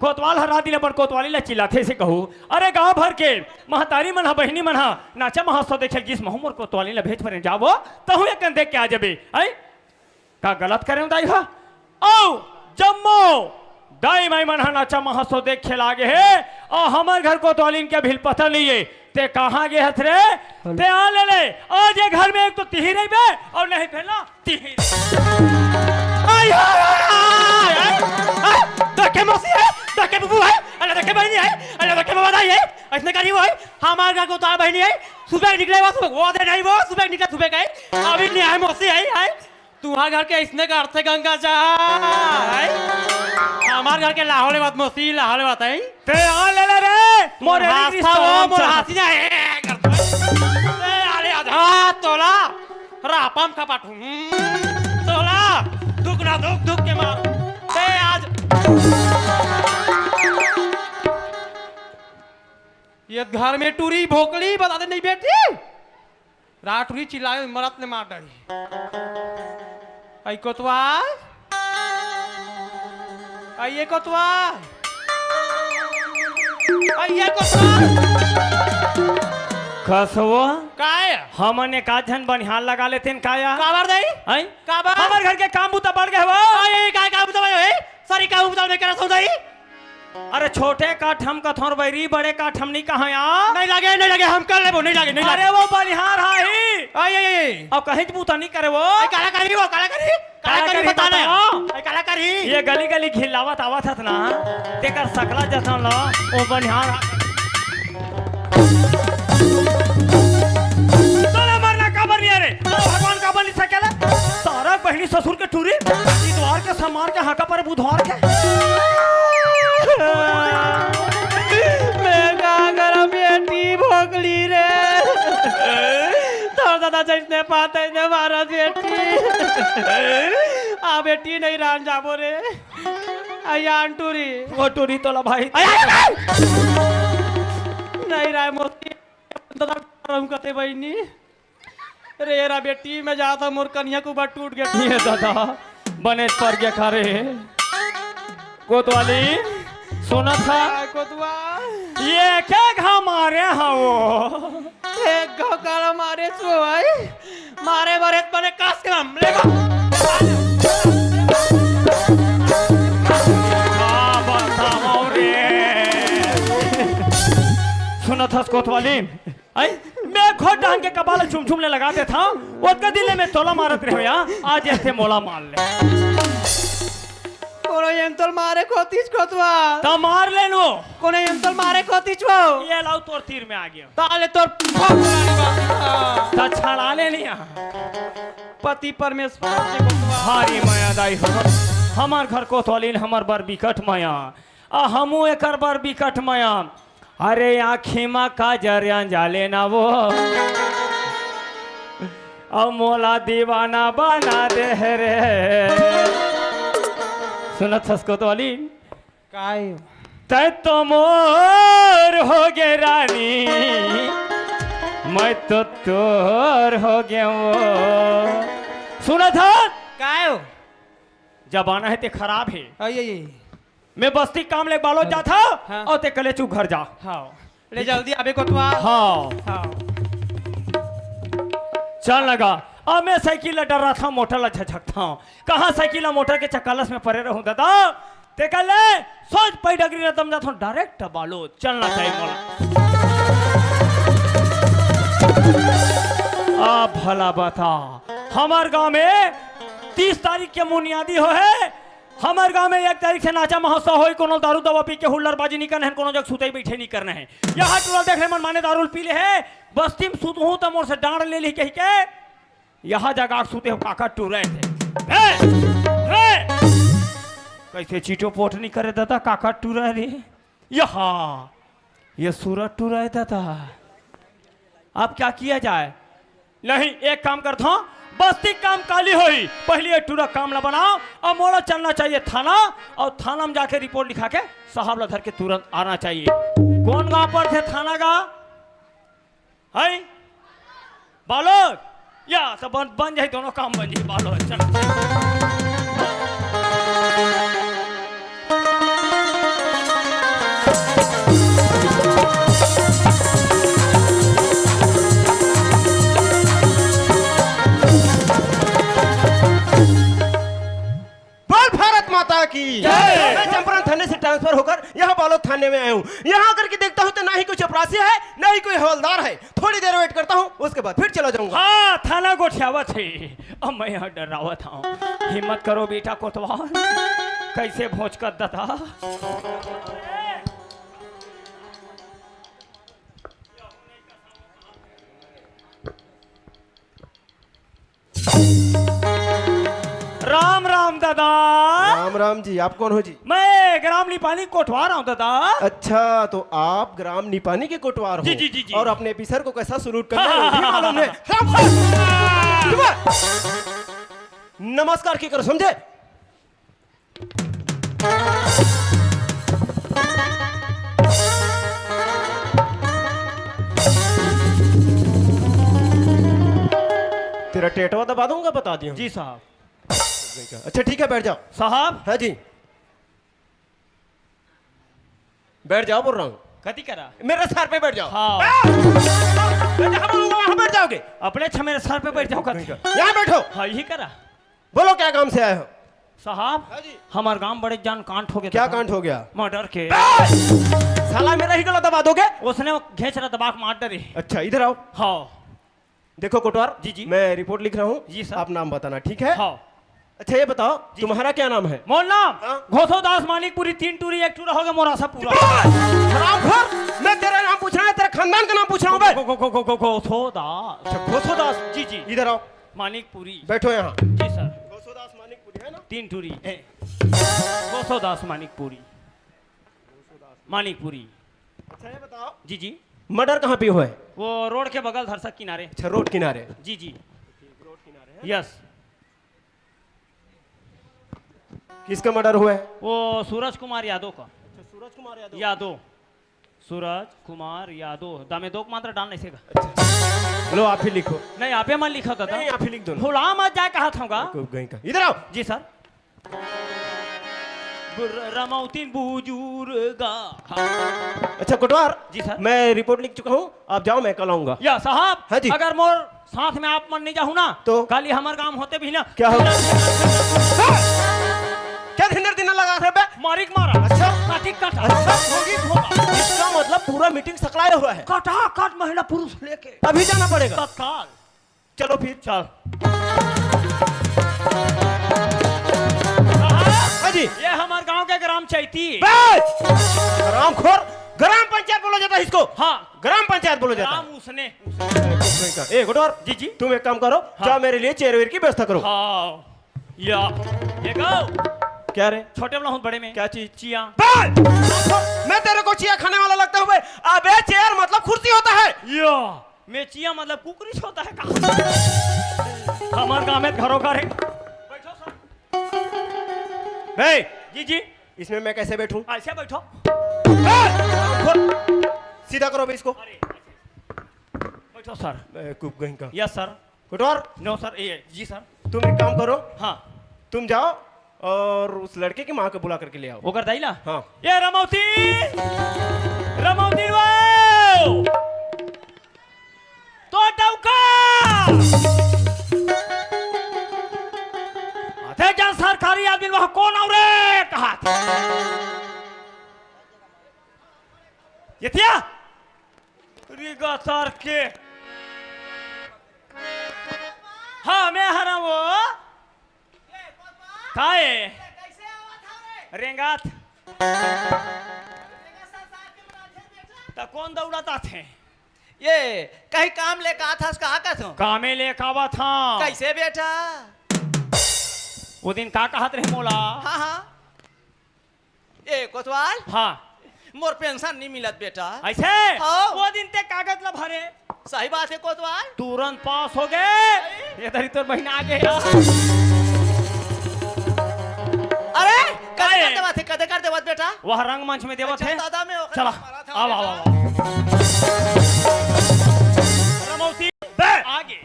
कोतवाल ह रात दिन अपन कोतवाली ल चिल्लाथे, अइसे कहूं, "अरे गांव भर के महतारी मन ह, बहिनी मन ह नाचा महोत्सव देखे ल गिस, महूं मोर कोतवाली ल भेज परेंव, जाबो, तहूं एक कन देख के आ जाबे।" अई, का गलत करेंव दाई ह? अउ जम्मो दाई माई मन ह नाचा महोत्सव देखे ल आ गे हे, अउ हमर घर कोतवालिन के अभी पता नइ हे। ते कहां गे हस रे? ते आ ले ले, आज ये घर में एक तो तिही रहिबे, अउ नहीं फेर ना तिही। आई, आई, आई, आई, आई, आई, देखे मौसी हे, देखे बुबू हे, अरे देखे बहिनी हे, अरे देखे बाबा दाई हे, अइसने करी वो हे, हमर घर कोतवाल बहिनी हे, सुबह निकले वो, सुबह वो दे नहीं वो, सुबह निकले सुबह गए, अभी नहीं आए मौसी हे, हे, तुंहर घर के अइसने करथे गंगा जहर, हे, हमर घर के लाहौले बात मौसी, लाहौले बात हे। ते आ ले ले रे, मोर मोर एड़ी हाथ था वो, रिश्ता मोर हाथ ही ना हे, करथे। ते आ ले आधा तोला। रापम खपाटू। तोला दुख ना दुख, दुख के मार। ते आज ये घर में टूरी भोकली बता दे नहीं बेटी। रात टूरी चिल्लाए मरत ने मार डारी। आई कोतवाल, आइए कोतवाल, आइए कोतवाल। कसवो, काय? हमन एक आध झन बनिहार लगा लेतेन का या? काबर दई? हैं? काबर? हमर घर के काम बूता बढ़ गे हवय। अई, अई, काय काम बूता बढ़ गे हवय? सारी काम बूता नइ करत हंव दई। अरे छोटे काठम कथौं बइरी, बड़े काठम नइ कहौं या। नइ लागे, नइ लागे, हम कर लेबो, नइ लागे, नइ लागे। अरे वो बनिहार हा ही। अई, अई, अई। अउ कहीं बूता नइ करे वो। अई, काला करही वो, काला करही? काला काला करही करही बता ना। बता। अई, काला करही? ये गली गली घिल्लावत आवत हस ना, तेकर सकला जतन लो, वो बनिहार हा। साला मरना काबर नइ आय रे? साला भगवान काबर नइ सकेला? सारा बहिनी ससुर के टूरी, इतवार के समार के हाका पर बुधवार के। मैं का करम बेटी भोगली रे। तोर दादा जइसने पाते ने मारा बेटी। आ बेटी नहीं रान जाबो रे। अयान टूरी। वो टूरी तोला भाई। अयान नहीं राय मोती। दादा रहूं कते बहिनी। रे एरा बेटी, मैं जात हंव, मोर कनिहा के ऊपर टूट गे। ये दादा, बने पर गे का रे। कोतवाली, सुनत हा? आ, कोतवाल। ये के घा मारे हा वो? एक घा काला मारे सो भाई। मारे मारे बने कास के हम ले बा। का बतावं रे। सुनत हस कोतवाली? अई, मैं खुद डांग के कपाल चुम चुम ले लगा देत हंव, ओतका दिन ले मैं तोला मारत रहेंव या, आज एते मोला मार ले। कोनो एंतल मारे खोतीच कोतवाल। त मार ले नो। कोनो एंतल मारे खोतीच वो। ये लाव तोर तीर में आ गे। ताले तोर फक। त छड़ा ले नहीं आ। पति परमेश्वर के कोतवाल। भारी मया दाई हो। हमर घर कोतवालिन हमर बर बिकट मया। आ हमू एकर बर बिकट मया। अरे आँखी म काजर अंजा लेना वो, अउ मोला दीवाना बना दे हे रे। सुनत हस कोतवाली? काय? तैं तो मोर हो गे रानी, मैं तो तोर हो गे वो। सुनत हस? काय हो? जमाना हे ते खराब हे। आई, आई, आई। मैं बस्ती काम ले बालोद जात हंव, हाँ। अउ ते कले चुप घर जा। हाँ। ले जल्दी आबे कोतवाल। हाँ। हाँ। चल लगा। अब मैं साइकिल ला डर्राथंव, मोटर ला झझकथंव। कहाँ साइकिल ला मोटर के चक्कालस में परे रहूं दादा? ते कले सोझ पई डगरी रतम जाथंव, direct बालोद। चलना चाहिए मोला। भला बता, हमर गांव में तीस तारीख के मुनियादी होहे। हमर गांव में एक तारीख से नाचा महोत्सव होई। कोनो दारू दवा पी के हुल्लड़बाजी नहीं करना है, कोनो जग सुतई बैठे नहीं करना है। यहाँ टूरा देख ले, मन माने दारू पी ले है, बस्ती में सुतहूं त मोर से डांड़ ले ली कहि के यहाँ जगा के सुते हो। काका टूरा थे, हे, हे, कैसे चीटो पोट नहीं करे दादा, काका टूरा रे। यहाँ ये सूरज टूरा है दादा। अब क्या किया जाए? नहीं, एक काम करता हूँ, बस्ती काम काली होई। पहले ये टूरा काम ला बनाओ और मोला चलना चाहिए थाना, और थाना में जाके रिपोर्ट लिखा के साहब ला धर के तुरंत आना चाहिए। कौन गांव पर थे थाना का? है बालोद? या तो बन, बन जाए, दोनों काम बन जाए। बालोद, चल। बोल भारत माता की जय। मैं चंपारण थाने से ट्रांसफर होकर यहाँ बालोद थाने में आया हूँ। यहाँ आकर के देखता हूँ तो ना ही कोई चपरासी है, ना ही कोई हवलदार है। थोड़ी देर वेट करता हूँ, उसके बाद फिर चला जाऊंगा। हाँ, थाना गोठियावत है। अब मैं यहाँ डरावत हूँ। हिम्मत करो बेटा कोतवाल, कैसे भोंच कर दता। राम राम दादा। राम राम जी, आप कौन हो जी? मैं ग्राम निपानी कोटवार हूँ दादा। अच्छा, तो आप ग्राम निपानी के कोटवार हो? जी, जी, जी, जी। और अपने ऑफिसर को कैसा सलूट करना है, वो भी मालूम है। राम, चुप! नमस्कार की करो, समझे? तेरा टेटवा दबा दूंगा, बता दिया। जी साहब। अच्छा ठीक है, बैठ जाओ। साहब। हाँ जी, बैठ जाओ बोल रहा हूँ। कति करा? मेरे सर पे बैठ जाओ। हाँ। मैं जहाँ बोलूंगा वहाँ बैठ जाओगे। अपने अच्छा मेरे सर पे बैठ जाओ कति। यहाँ बैठो। हाँ, यही करा। बोलो, क्या काम से आए हो? साहब, हाँ जी। हमार गांव बड़े जान कांड हो गया क्या था। कांड हो गया? मर्डर के। साला मेरा ही गला दबा दोगे? उसने वो घेंच रहा दबा के मार डरे। अच्छा, इधर आओ। हाँ। देखो कोटवार, जी, जी। मैं रिपोर्ट लिख रहा हूँ, जी, सर। आप नाम बताना, ठीक है? हाँ। अच्छा, ये बताओ, जी। तुम्हारा क्या नाम है? मोर नाम हाँ? घोसोदास मानिकपुरी, तीन टूरी, एक टूरा हो गया, मोर आशा पूरा। हरामखोर, मैं तेरा नाम पूछ रहा है, तेरे खानदान का नाम पूछ रहा हूँ बे। घो-, घो-, घो-, घो-, घो-, घोसोदास। अच्छा, घोसोदास। जी, जी। इधर आओ। मानिकपुरी। बैठो यहाँ। जी, सर। घोसोदास मानिकपुरी है ना? तीन टूरी। ए, घोसोदास मानिकपुरी। मानिकपुरी। अच्छा, ये बताओ। जी, जी। मर्डर कहाँ पे हुआ है? वो रोड के बगल, धरसा किनारे। अच्छा, रोड किनारे। जी, जी। यस। किसका मर्डर हुआ है? वो सूरज कुमार यादव का। अच्छा, सूरज कुमार यादव। यादव। सूरज कुमार यादव। दामे दो मात्रा डाल नहीं सेगा। अच्छा। लो, आप ही लिखो। नहीं, आप ही मत लिखो दादा। नहीं, आप ही लिख दो ना। भुला मत जाए, कहा था। इधर आओ। जी, सर। बुर-, रमौतीन बुजुर्गा। अच्छा कोटवार जी सर। मैं रिपोर्ट लिख चुका हूँ, आप जाओ, मैं कल आऊंगा। या साहब, हाँ जी। अगर मोर साथ में आप मन नहीं जाहू ना तो? काली हमार काम होते भी ना। क्या होगा? क्या धिंदर दिना लगा रहे बे? मारिक मारा। अच्छा। काटिक काटा। अच्छा। भोगी भोगा। इसका मतलब पूरा मीटिंग सकलाया हुआ है। कटा कट महिला पुरुष लेके। अभी जाना पड़ेगा। तत्काल। चलो फिर। चल। हाँ जी। ये हमार गांव के ग्राम चैती। बस! हरामखोर, ग्राम पंचायत बोला जाता है इसको। हाँ। ग्राम पंचायत बोला जाता है। ग्राम उसने। ए, गुडोर, जी, जी। तुम एक काम करो, हाँ। जाओ मेरे लिए चेयर वेयर की व्यवस्था करो। हाँ। या, ये गाओ। क्या रे? छोटे वाला हूँ, बड़े में। क्या चीज? चिया। बस! मैं तेरे को चिया खाने वाला लगता हूँ बे? अबे चेयर मतलब कुर्सी होता है। या। मेचिया मतलब कुकरी से होता है का? हमार गाँव में घरों घर है। बैठो सर। बे, जी, जी। इसमें मैं कैसे बैठूं? ऐसे बैठो। ए! सीधा करो बे इसको। अरे, बैठो सर। ए, कुप कहीं का। Yes sir. गुड और? नो सर, ये, जी सर। तुम एक काम करो। हाँ। तुम जाओ और उस लड़के की माँ को बुला करके ले आओ। ओकर दाई ला? हाँ। ए रमौती! रमौती वो! तो डौका! अथे जन सरकारी आदमी वहाँ कौन आऊ रे? कहा था। ये थिया? रिगा सर के। हाँ, मैं हरा वो। काय? रेंगात। त कौन दौड़त आथे? ये कहीं काम लेके आथस का कथों? कामे लेके आवत हँव। कैसे बेटा? वो दिन का कहत रहे मोला? हाँ, हाँ। ए कोतवाल। हाँ। मोर पेंशन नहीं मिलत बेटा। ऐसे? हाँ। वो दिन ते कागज ला भरे। सही बात है कोतवाल। तुरंत पास हो गए। ये धरी तोर बहिन आ गए यार। अरे, कदे अरे। कर देवत है, कदे कर देवत बेटा? वह रंगमंच में देवत अच्छा, है। दादा में ओखर चला, मारा था आओ, आओ, बेटा। आओ। अरे मौसी, बे। आगे।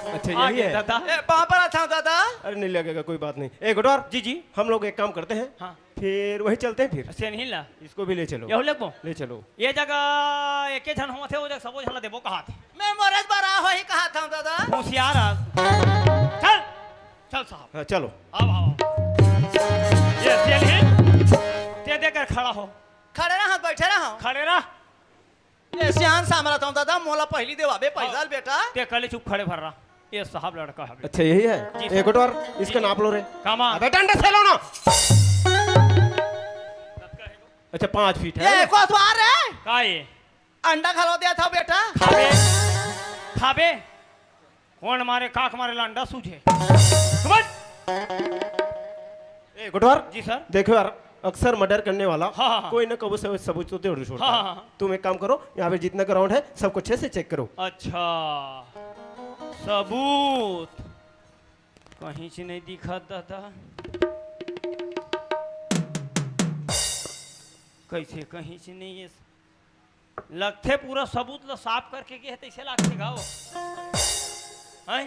अच्छा, यही आगे, है? दादा। ए, पाँव पर आता हूँ दादा। अरे, नहीं लगेगा, कोई बात नहीं। ए, गुडोर। जी, जी। हम लोग एक काम करते हैं। हाँ। फिर वही चलते हैं फिर। सेनही ला। इसको भी ले चलो। यहू लेगबो? ले चलो। ये जगह एके झन होवत हे, वो जगह सबो झन ला देबो कहात हे। मैं मरत बरा होही कहात हूँ दादा। होशियार आ। चल, चल साहब। हाँ, चलो। आओ, आओ। ये सेनही, ते देकर खड़ा हो। खड़े रहो, बैठे रहो। खड़े रह। ए, सियान सामरत हूँ दादा, मोला पहली देवाबे पैसा हाँ। बेटा। ते कले चुप खड़े भर रहा। ये साहब लड़का है। अच्छा, यही है? जी एक सर। और इसका जी। नाप लो रे। कामा? अबे डंडे से लो ना। अच्छा, पाँच फीट है। ये कोतवाल रे। का ये? अंडा खलो दिया था बेटा। खाबे। खाबे। कोन मारे, काख मारे, लंडा सूझे। समझ? ए, गुटवार। जी सर। देखो यार, अक्सर मर्डर करने वाला हाँ, हाँ, हाँ। कोई ना कबो से सबूत तो जरूर छोड़ता हाँ, है। हाँ, हाँ। तुम एक काम करो, यहाँ पे जितना ग्राउंड है, सबको अच्छे से चेक करो। अच्छा, सबूत कहीं से नहीं दिखा दादा, कैसे कहीं से नहीं है? लगथे पूरा सबूत ल साफ करके गे हे, तइसे लागथे गा वो। हैं?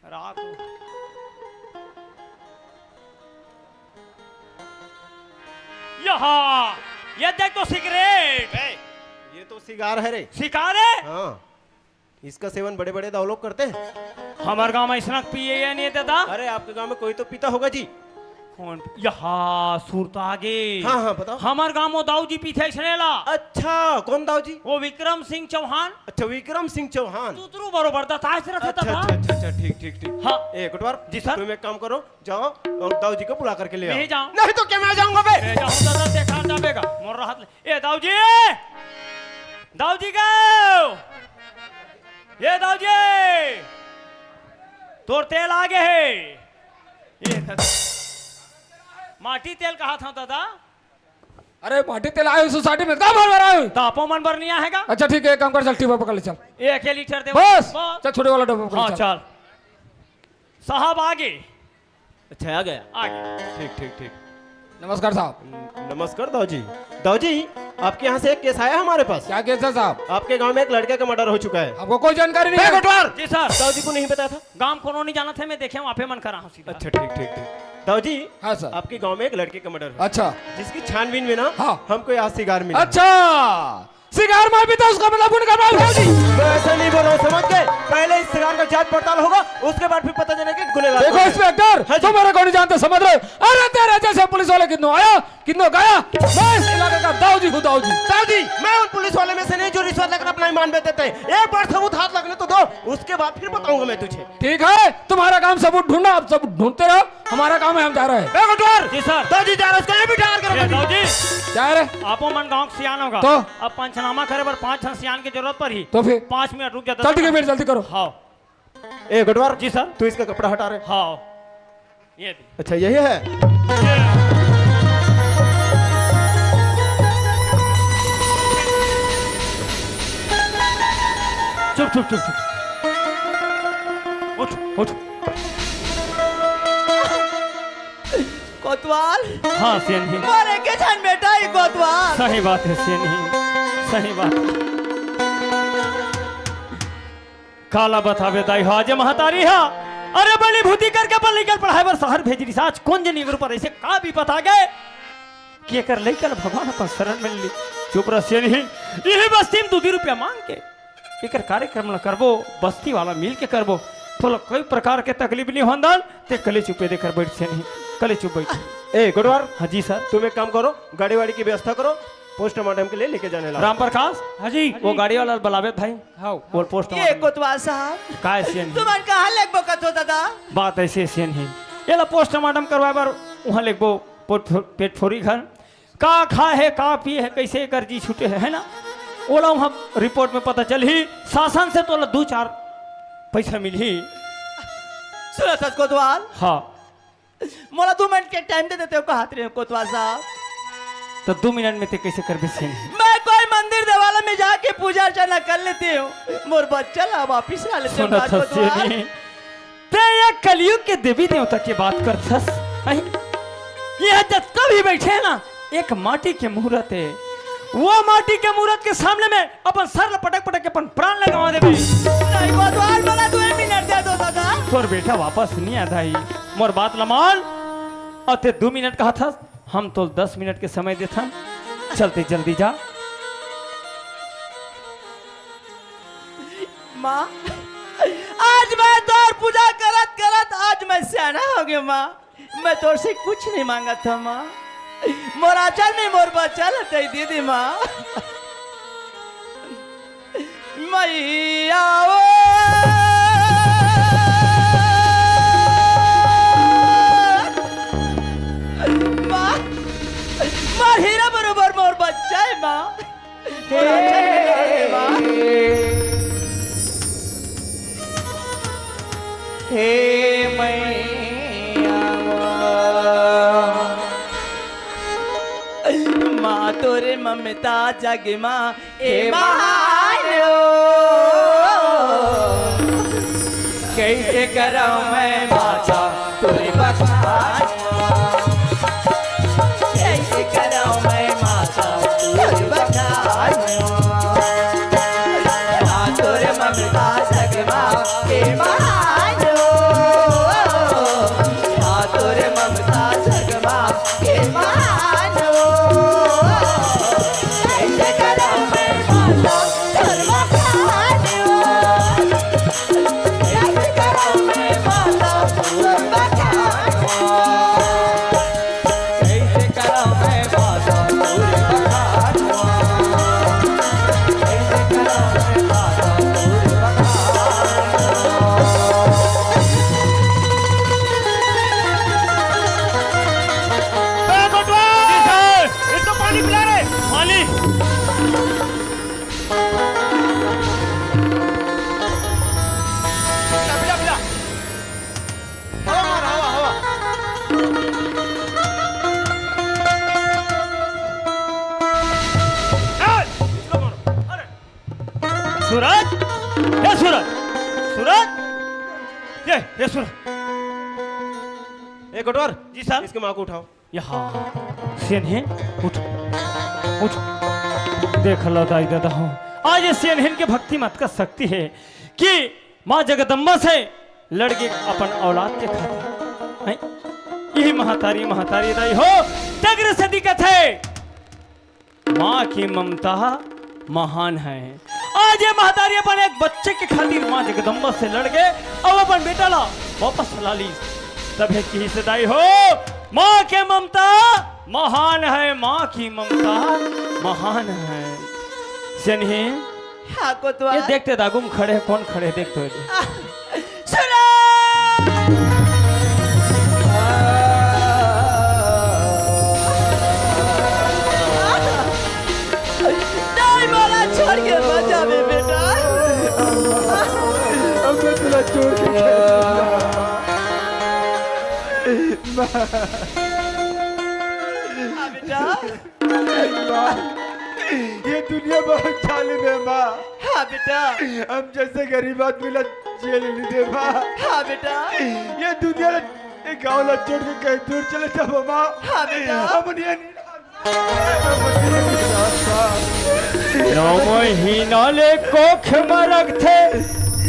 रात हो। यहाँ, ये देख तो सिगरेट। ए, ये तो सिगार है रे। सिगार है? हाँ। इसका सेवन बड़े-बड़े दाऊ लोग करते हैं। हमार गांव में इसनक पिए ये नहीं दादा। अरे, आपके गांव में कोई तो पीता होगा जी। कौन? यहाँ सुरता आगे। हाँ, हाँ, बताओ। हमार गांव में दाऊ जी पीथे इसने ला। अच्छा, कौन दाऊ जी? वो विक्रम सिंह चौहान। अच्छा, विक्रम सिंह चौहान। तुतरू बरोबर दाता ऐसे रहता अच्छा, था। अच्छा, अच्छा, अच्छा, ठीक, ठीक, ठीक। हाँ। ए, गुटवार, जी सर। तुम एक काम करो, जाओ और दाऊ जी को बुला करके ले आओ। नहीं जाऊँ। नहीं तो क्या मैं जाऊंगा बे? मैं जाऊँ दादा, देखा जाबेगा। मोर रहत ले। ए दाऊ जी! दाऊ जी गो! ए दाऊ जी! तोर तेल आगे हे। ये माटी तेल कहा था दादा? अरे माटी तेल आए सोसाइटी में का भर भरा है? दापो मन बर नहीं आएगा। अच्छा ठीक है, एक काम कर, चल टीपर पकड़ ले चल। एक ही लीटर दे। बस, बस। चल छोटे वाला डब्बा पकड़ हाँ, चल। चल। साहब आगे। अच्छा, आ गया। आ गया। ठीक, ठीक, ठीक। नमस्कार साहब। न-, नमस्कार दाऊ जी। दाऊ जी, आपके यहाँ से एक केस आया हमारे पास। क्या केस है साहब? आपके गांव में एक लड़के का मर्डर हो चुका है। आपको कोई जानकारी नहीं बे है? गुटवार! जी सर। दाऊ जी को नहीं बताया था? गांव कोनो नहीं जाना था, मैं देखे हूँ, आपे मन करा हूँ सीधा। अच्छा, ठीक, ठीक, ठीक। दाऊ जी, हाँ सर। आपके गांव में एक लड़के का मर्डर हुआ। अच्छा। जिसकी छानबीन में ना हाँ। हमको यहाँ सिगार मिला। अच्छा। सिगार मार पीता, उसका मतलब गुण करवा दाऊ जी। मैं ऐसा नहीं बोल रहा हूँ, समझ गए? पहले इस सिगार का जांच पड़ताल होगा, उसके बाद फिर पता चलेगा कि गुनहगार देखो कौन है। इंस्पेक्टर, हाँ जी। तुम मेरे को नहीं जानते, समझ रहे हो? अरे तेरे जैसे पुलिस वाले कितनों आया, कितनों गया। मैं इस इलाके का दाऊ जी हूँ, दाऊ जी। दाऊ जी, मैं उन पुलिस वाले में से नहीं जो रिश्वत लेकर अपना ईमान बेच देते हैं। एक बार सबूत हाथ लगने तो दो, उसके बाद फिर बताऊंगा मैं तुझे। ठीक है, तुम्हारा काम सबूत ढूंढना, आप सबूत ढूंढते रहो। हमारा काम है, हम जा रहे हैं। बे गुटवार! जी सर। दाऊ जी जा रहे, उसको ये भी तैयार करो ए, कभी। दाऊ जी। क्या है रे? आपो मन गांव के सियान होगा। तो? अब पंचनामा करे बर पांच झन सियान की जरूरत पड़ही। तो फिर? पांच मिनट रुक जा, चल ठीक है, फिर जल्दी करो। हाँ। ए गुटवार, जी सर। तू इसका कपड़ा हटा रे। हाँ। ये दे। अच्छा, यही है? ये। चुप, चुप, चुप, चुप। उठ, उठ। कोतवाल। हाँ, सियान जी। मोर एके झन बेटा ही कोतवाल। सही बात है, सियान जी। सही बात। काला बतावे दाई हो, आज महतारी हा। अरे बली भूती करके अपन लइका ल पढ़ाए बर शहर भेज रिहिस। आज कोन जनी गुरु पर ऐसे का बिपत आ गए कि एकर लइका ल भगवान अपन शरण में ले। चुप रह सियान जी। यही बस्ती में दू दू रुपया मांग के एकर कार्यक्रम ल करबो, बस्ती वाला मिल के करबो। तोला कोई प्रकार के तकलीफ नहीं होन दन, ते कले चुपे देकर बैठ सियान जी, कले चुप बैठ। ए, गुटवार। हाँ जी सर। तुम एक काम करो, गाड़ी वाड़ी की व्यवस्था करो, पोस्टमार्टम के लिए लेके जाने ला। राम प्रकाश, हाँ जी। वो गाड़ी वाला बुलावे भाई। हाँ। बोल पोस्टमार्टम। ये कोतवाल साहब, काय सियन हे? तुमन कहाँ लेगबो कथो दादा? बात ऐसे सियन हे, एला पोस्टमार्टम करवाए बर उहाँ लेगबो, पोट-, पेट फोरी घर। का खाए हे, का पिए हे, कैसे एकर जी छूटे हे, है ना? ओला उहाँ रिपोर्ट में पता चलही, शासन से तोला दू चार पैसा मिलही। सुनत हस कोतवाल? हाँ। मोला दू मिनट के टाइम दे देते हो, कहत रहे हो कोतवाल साहब। तो दू मिनट में ते कैसे करबे सेनी? मैं कोई मंदिर देवाला में जाके पूजा अर्चना कर लेती हूँ, मोर बच्चा ला वापिस ला लेते हो सुनत हस कोतवाल। सेनी, ते ये कलयुग के देवी देवता के बात करथस। अही, ये जतका भी बैठे हे ना, एक माटी के मूरत हे, वो माटी के मूरत के सामने में अपन सर ल पटक पटक के अपन प्राण ल गंवा देबे। नहीं कोतवाल, मोला दू मिनट दे दो दादा। तोर बेटा वापस नहीं आत हे, मोर बात ल मान। अउ ते दू मिनट कहत हस, हम तोल दस मिनट के समय देथन, चल ते जल्दी जा। माँ, आज मैं तोर पूजा करत करत आज मैं सियाना हो गयो माँ। मैं तोर से कुछ नहीं मांगत हूँ माँ। मोर आंचल में मोर बच्चा ल तई दे दे माँ। मैया ओ माँ, मोर हीरा बरोबर मोर बच्चा हे माँ। हे मैया। माँ तोर ममता जग मा ए महान ओ। कैसे करौं मैं माता तोर बखान ओ। कैसे करौं मैं माता तोर बखान ओ। माँ तोर ममता जग मा ए महान ओ। माँ तोर ममता जग मा ए महान ओ। कैसे करौं मैं माता तोर बखान ओ। कैसे करौं मैं माता तोर बखान ओ। कैसे करौं मैं माता तोर बखान ओ। कैसे करौं मैं माता तोर बखान ओ। ए, बटवा! जी सर। इसको पानी पिला रे। पानी। पिला, पिला, पिला। हवा मार, हवा, हवा। ए, इसको मारो। अरे। सूरज, ए सूरज, सूरज, ये, ये सूरज। ए कोटवार, जी सर। इसके माँ को उठाओ। यहाँ सेनहिन, उठ, उठ। देख लो दाई ददा हो, आज ये सेनहिन के भक्ति में अतका शक्ति हे कि माँ जगदम्बा से लड़ गे अपन औलाद के खातिर। हैं? इही महतारी, महतारी दाई हो, तगरे से दिक्कत हे। माँ की ममता महान है। आज ये महतारी अपन एक बच्चे के खातिर माँ जगदम्बा से लड़ गे अउ अपन बेटा ला वापस ला लीस। तभे किहिस दाई हो, माँ के ममता महान है, माँ की ममता महान है। सेनहिन, हाँ, कोतवाल। ये देखते दागुम खड़े हैं, कौन खड़े हैं, देख तो ये। सुनो! नहीं, मोला छोड़ के मत जाबे, बेटा। हम तो तोला छोड़ के कैसे जाबो? माँ। हाँ, बेटा। माँ, ये दुनिया बहुत जालिम है, माँ। हाँ, बेटा। हम जैसे गरीब आदमी ला जेल नहीं दे, माँ। हाँ, बेटा। ये दुनिया ला, ये गाँव ला छोड़ के कहीं दूर चले जाबो, माँ। हाँ, बेटा। हम ये नौ महीना ले कोख म रखथे,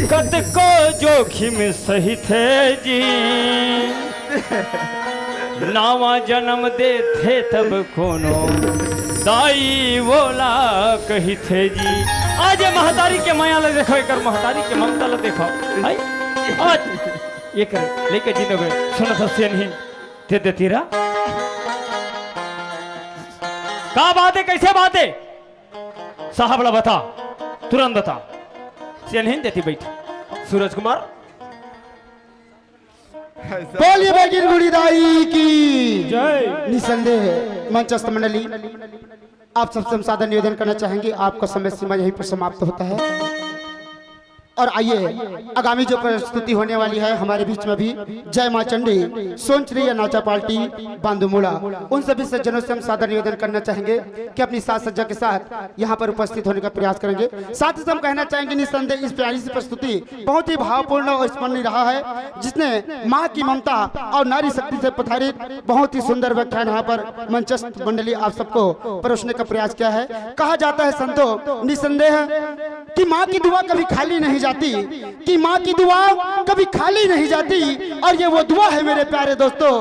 कतको जोखिम सहिथे जी। नावा जन्म देथे तब कोनो दाई वोला कहिथे जी। आज ये महतारी के मया ल देखो, एकर महतारी के ममता ल देखो। हाय, आज एकर लेके जिंदगी सुनत हस सेनहिन। दे दे तीरा। का बात है, कैसे बात है? साहब ला बता, तुरंत बता। सेनहिन देती बैठ। सूरज कुमार। बोलिए बेगिन गुड़ी दाई की जय। निसंदेह मंचस्थ मंडली, आप सबसे हम सादर निवेदन करना चाहेंगे, आपका समय सीमा यहीं पर समाप्त होता है। और आइए, आगामी जो प्रस्तुति होने वाली है हमारे बीच में भी, जय माँ चंडी, सोनचरी या नाचा पार्टी, बांदूमूला, उन सभी सज्जनों से हम सादर निवेदन करना चाहेंगे कि अपनी साज सज्जा के साथ यहाँ पर उपस्थित होने का प्रयास करेंगे। साथ ही हम कहना चाहेंगे, निसंदेह इस प्यारी सी प्रस्तुति बहुत ही भावपूर्ण और स्मरणीय रहा है, जिसने माँ की ममता और नारी शक्ति से प्रधारित बहुत ही सुंदर व्याख्यान यहाँ पर मंचस्थ मंडली आप सबको परोसने का प्रयास किया है। कहा जाता है संतों, निसंदेह कि माँ की दुआ कभी खाली नहीं जाती, कि माँ की दुआ कभी खाली नहीं जाती। और ये वो दुआ है मेरे प्यारे दोस्तों,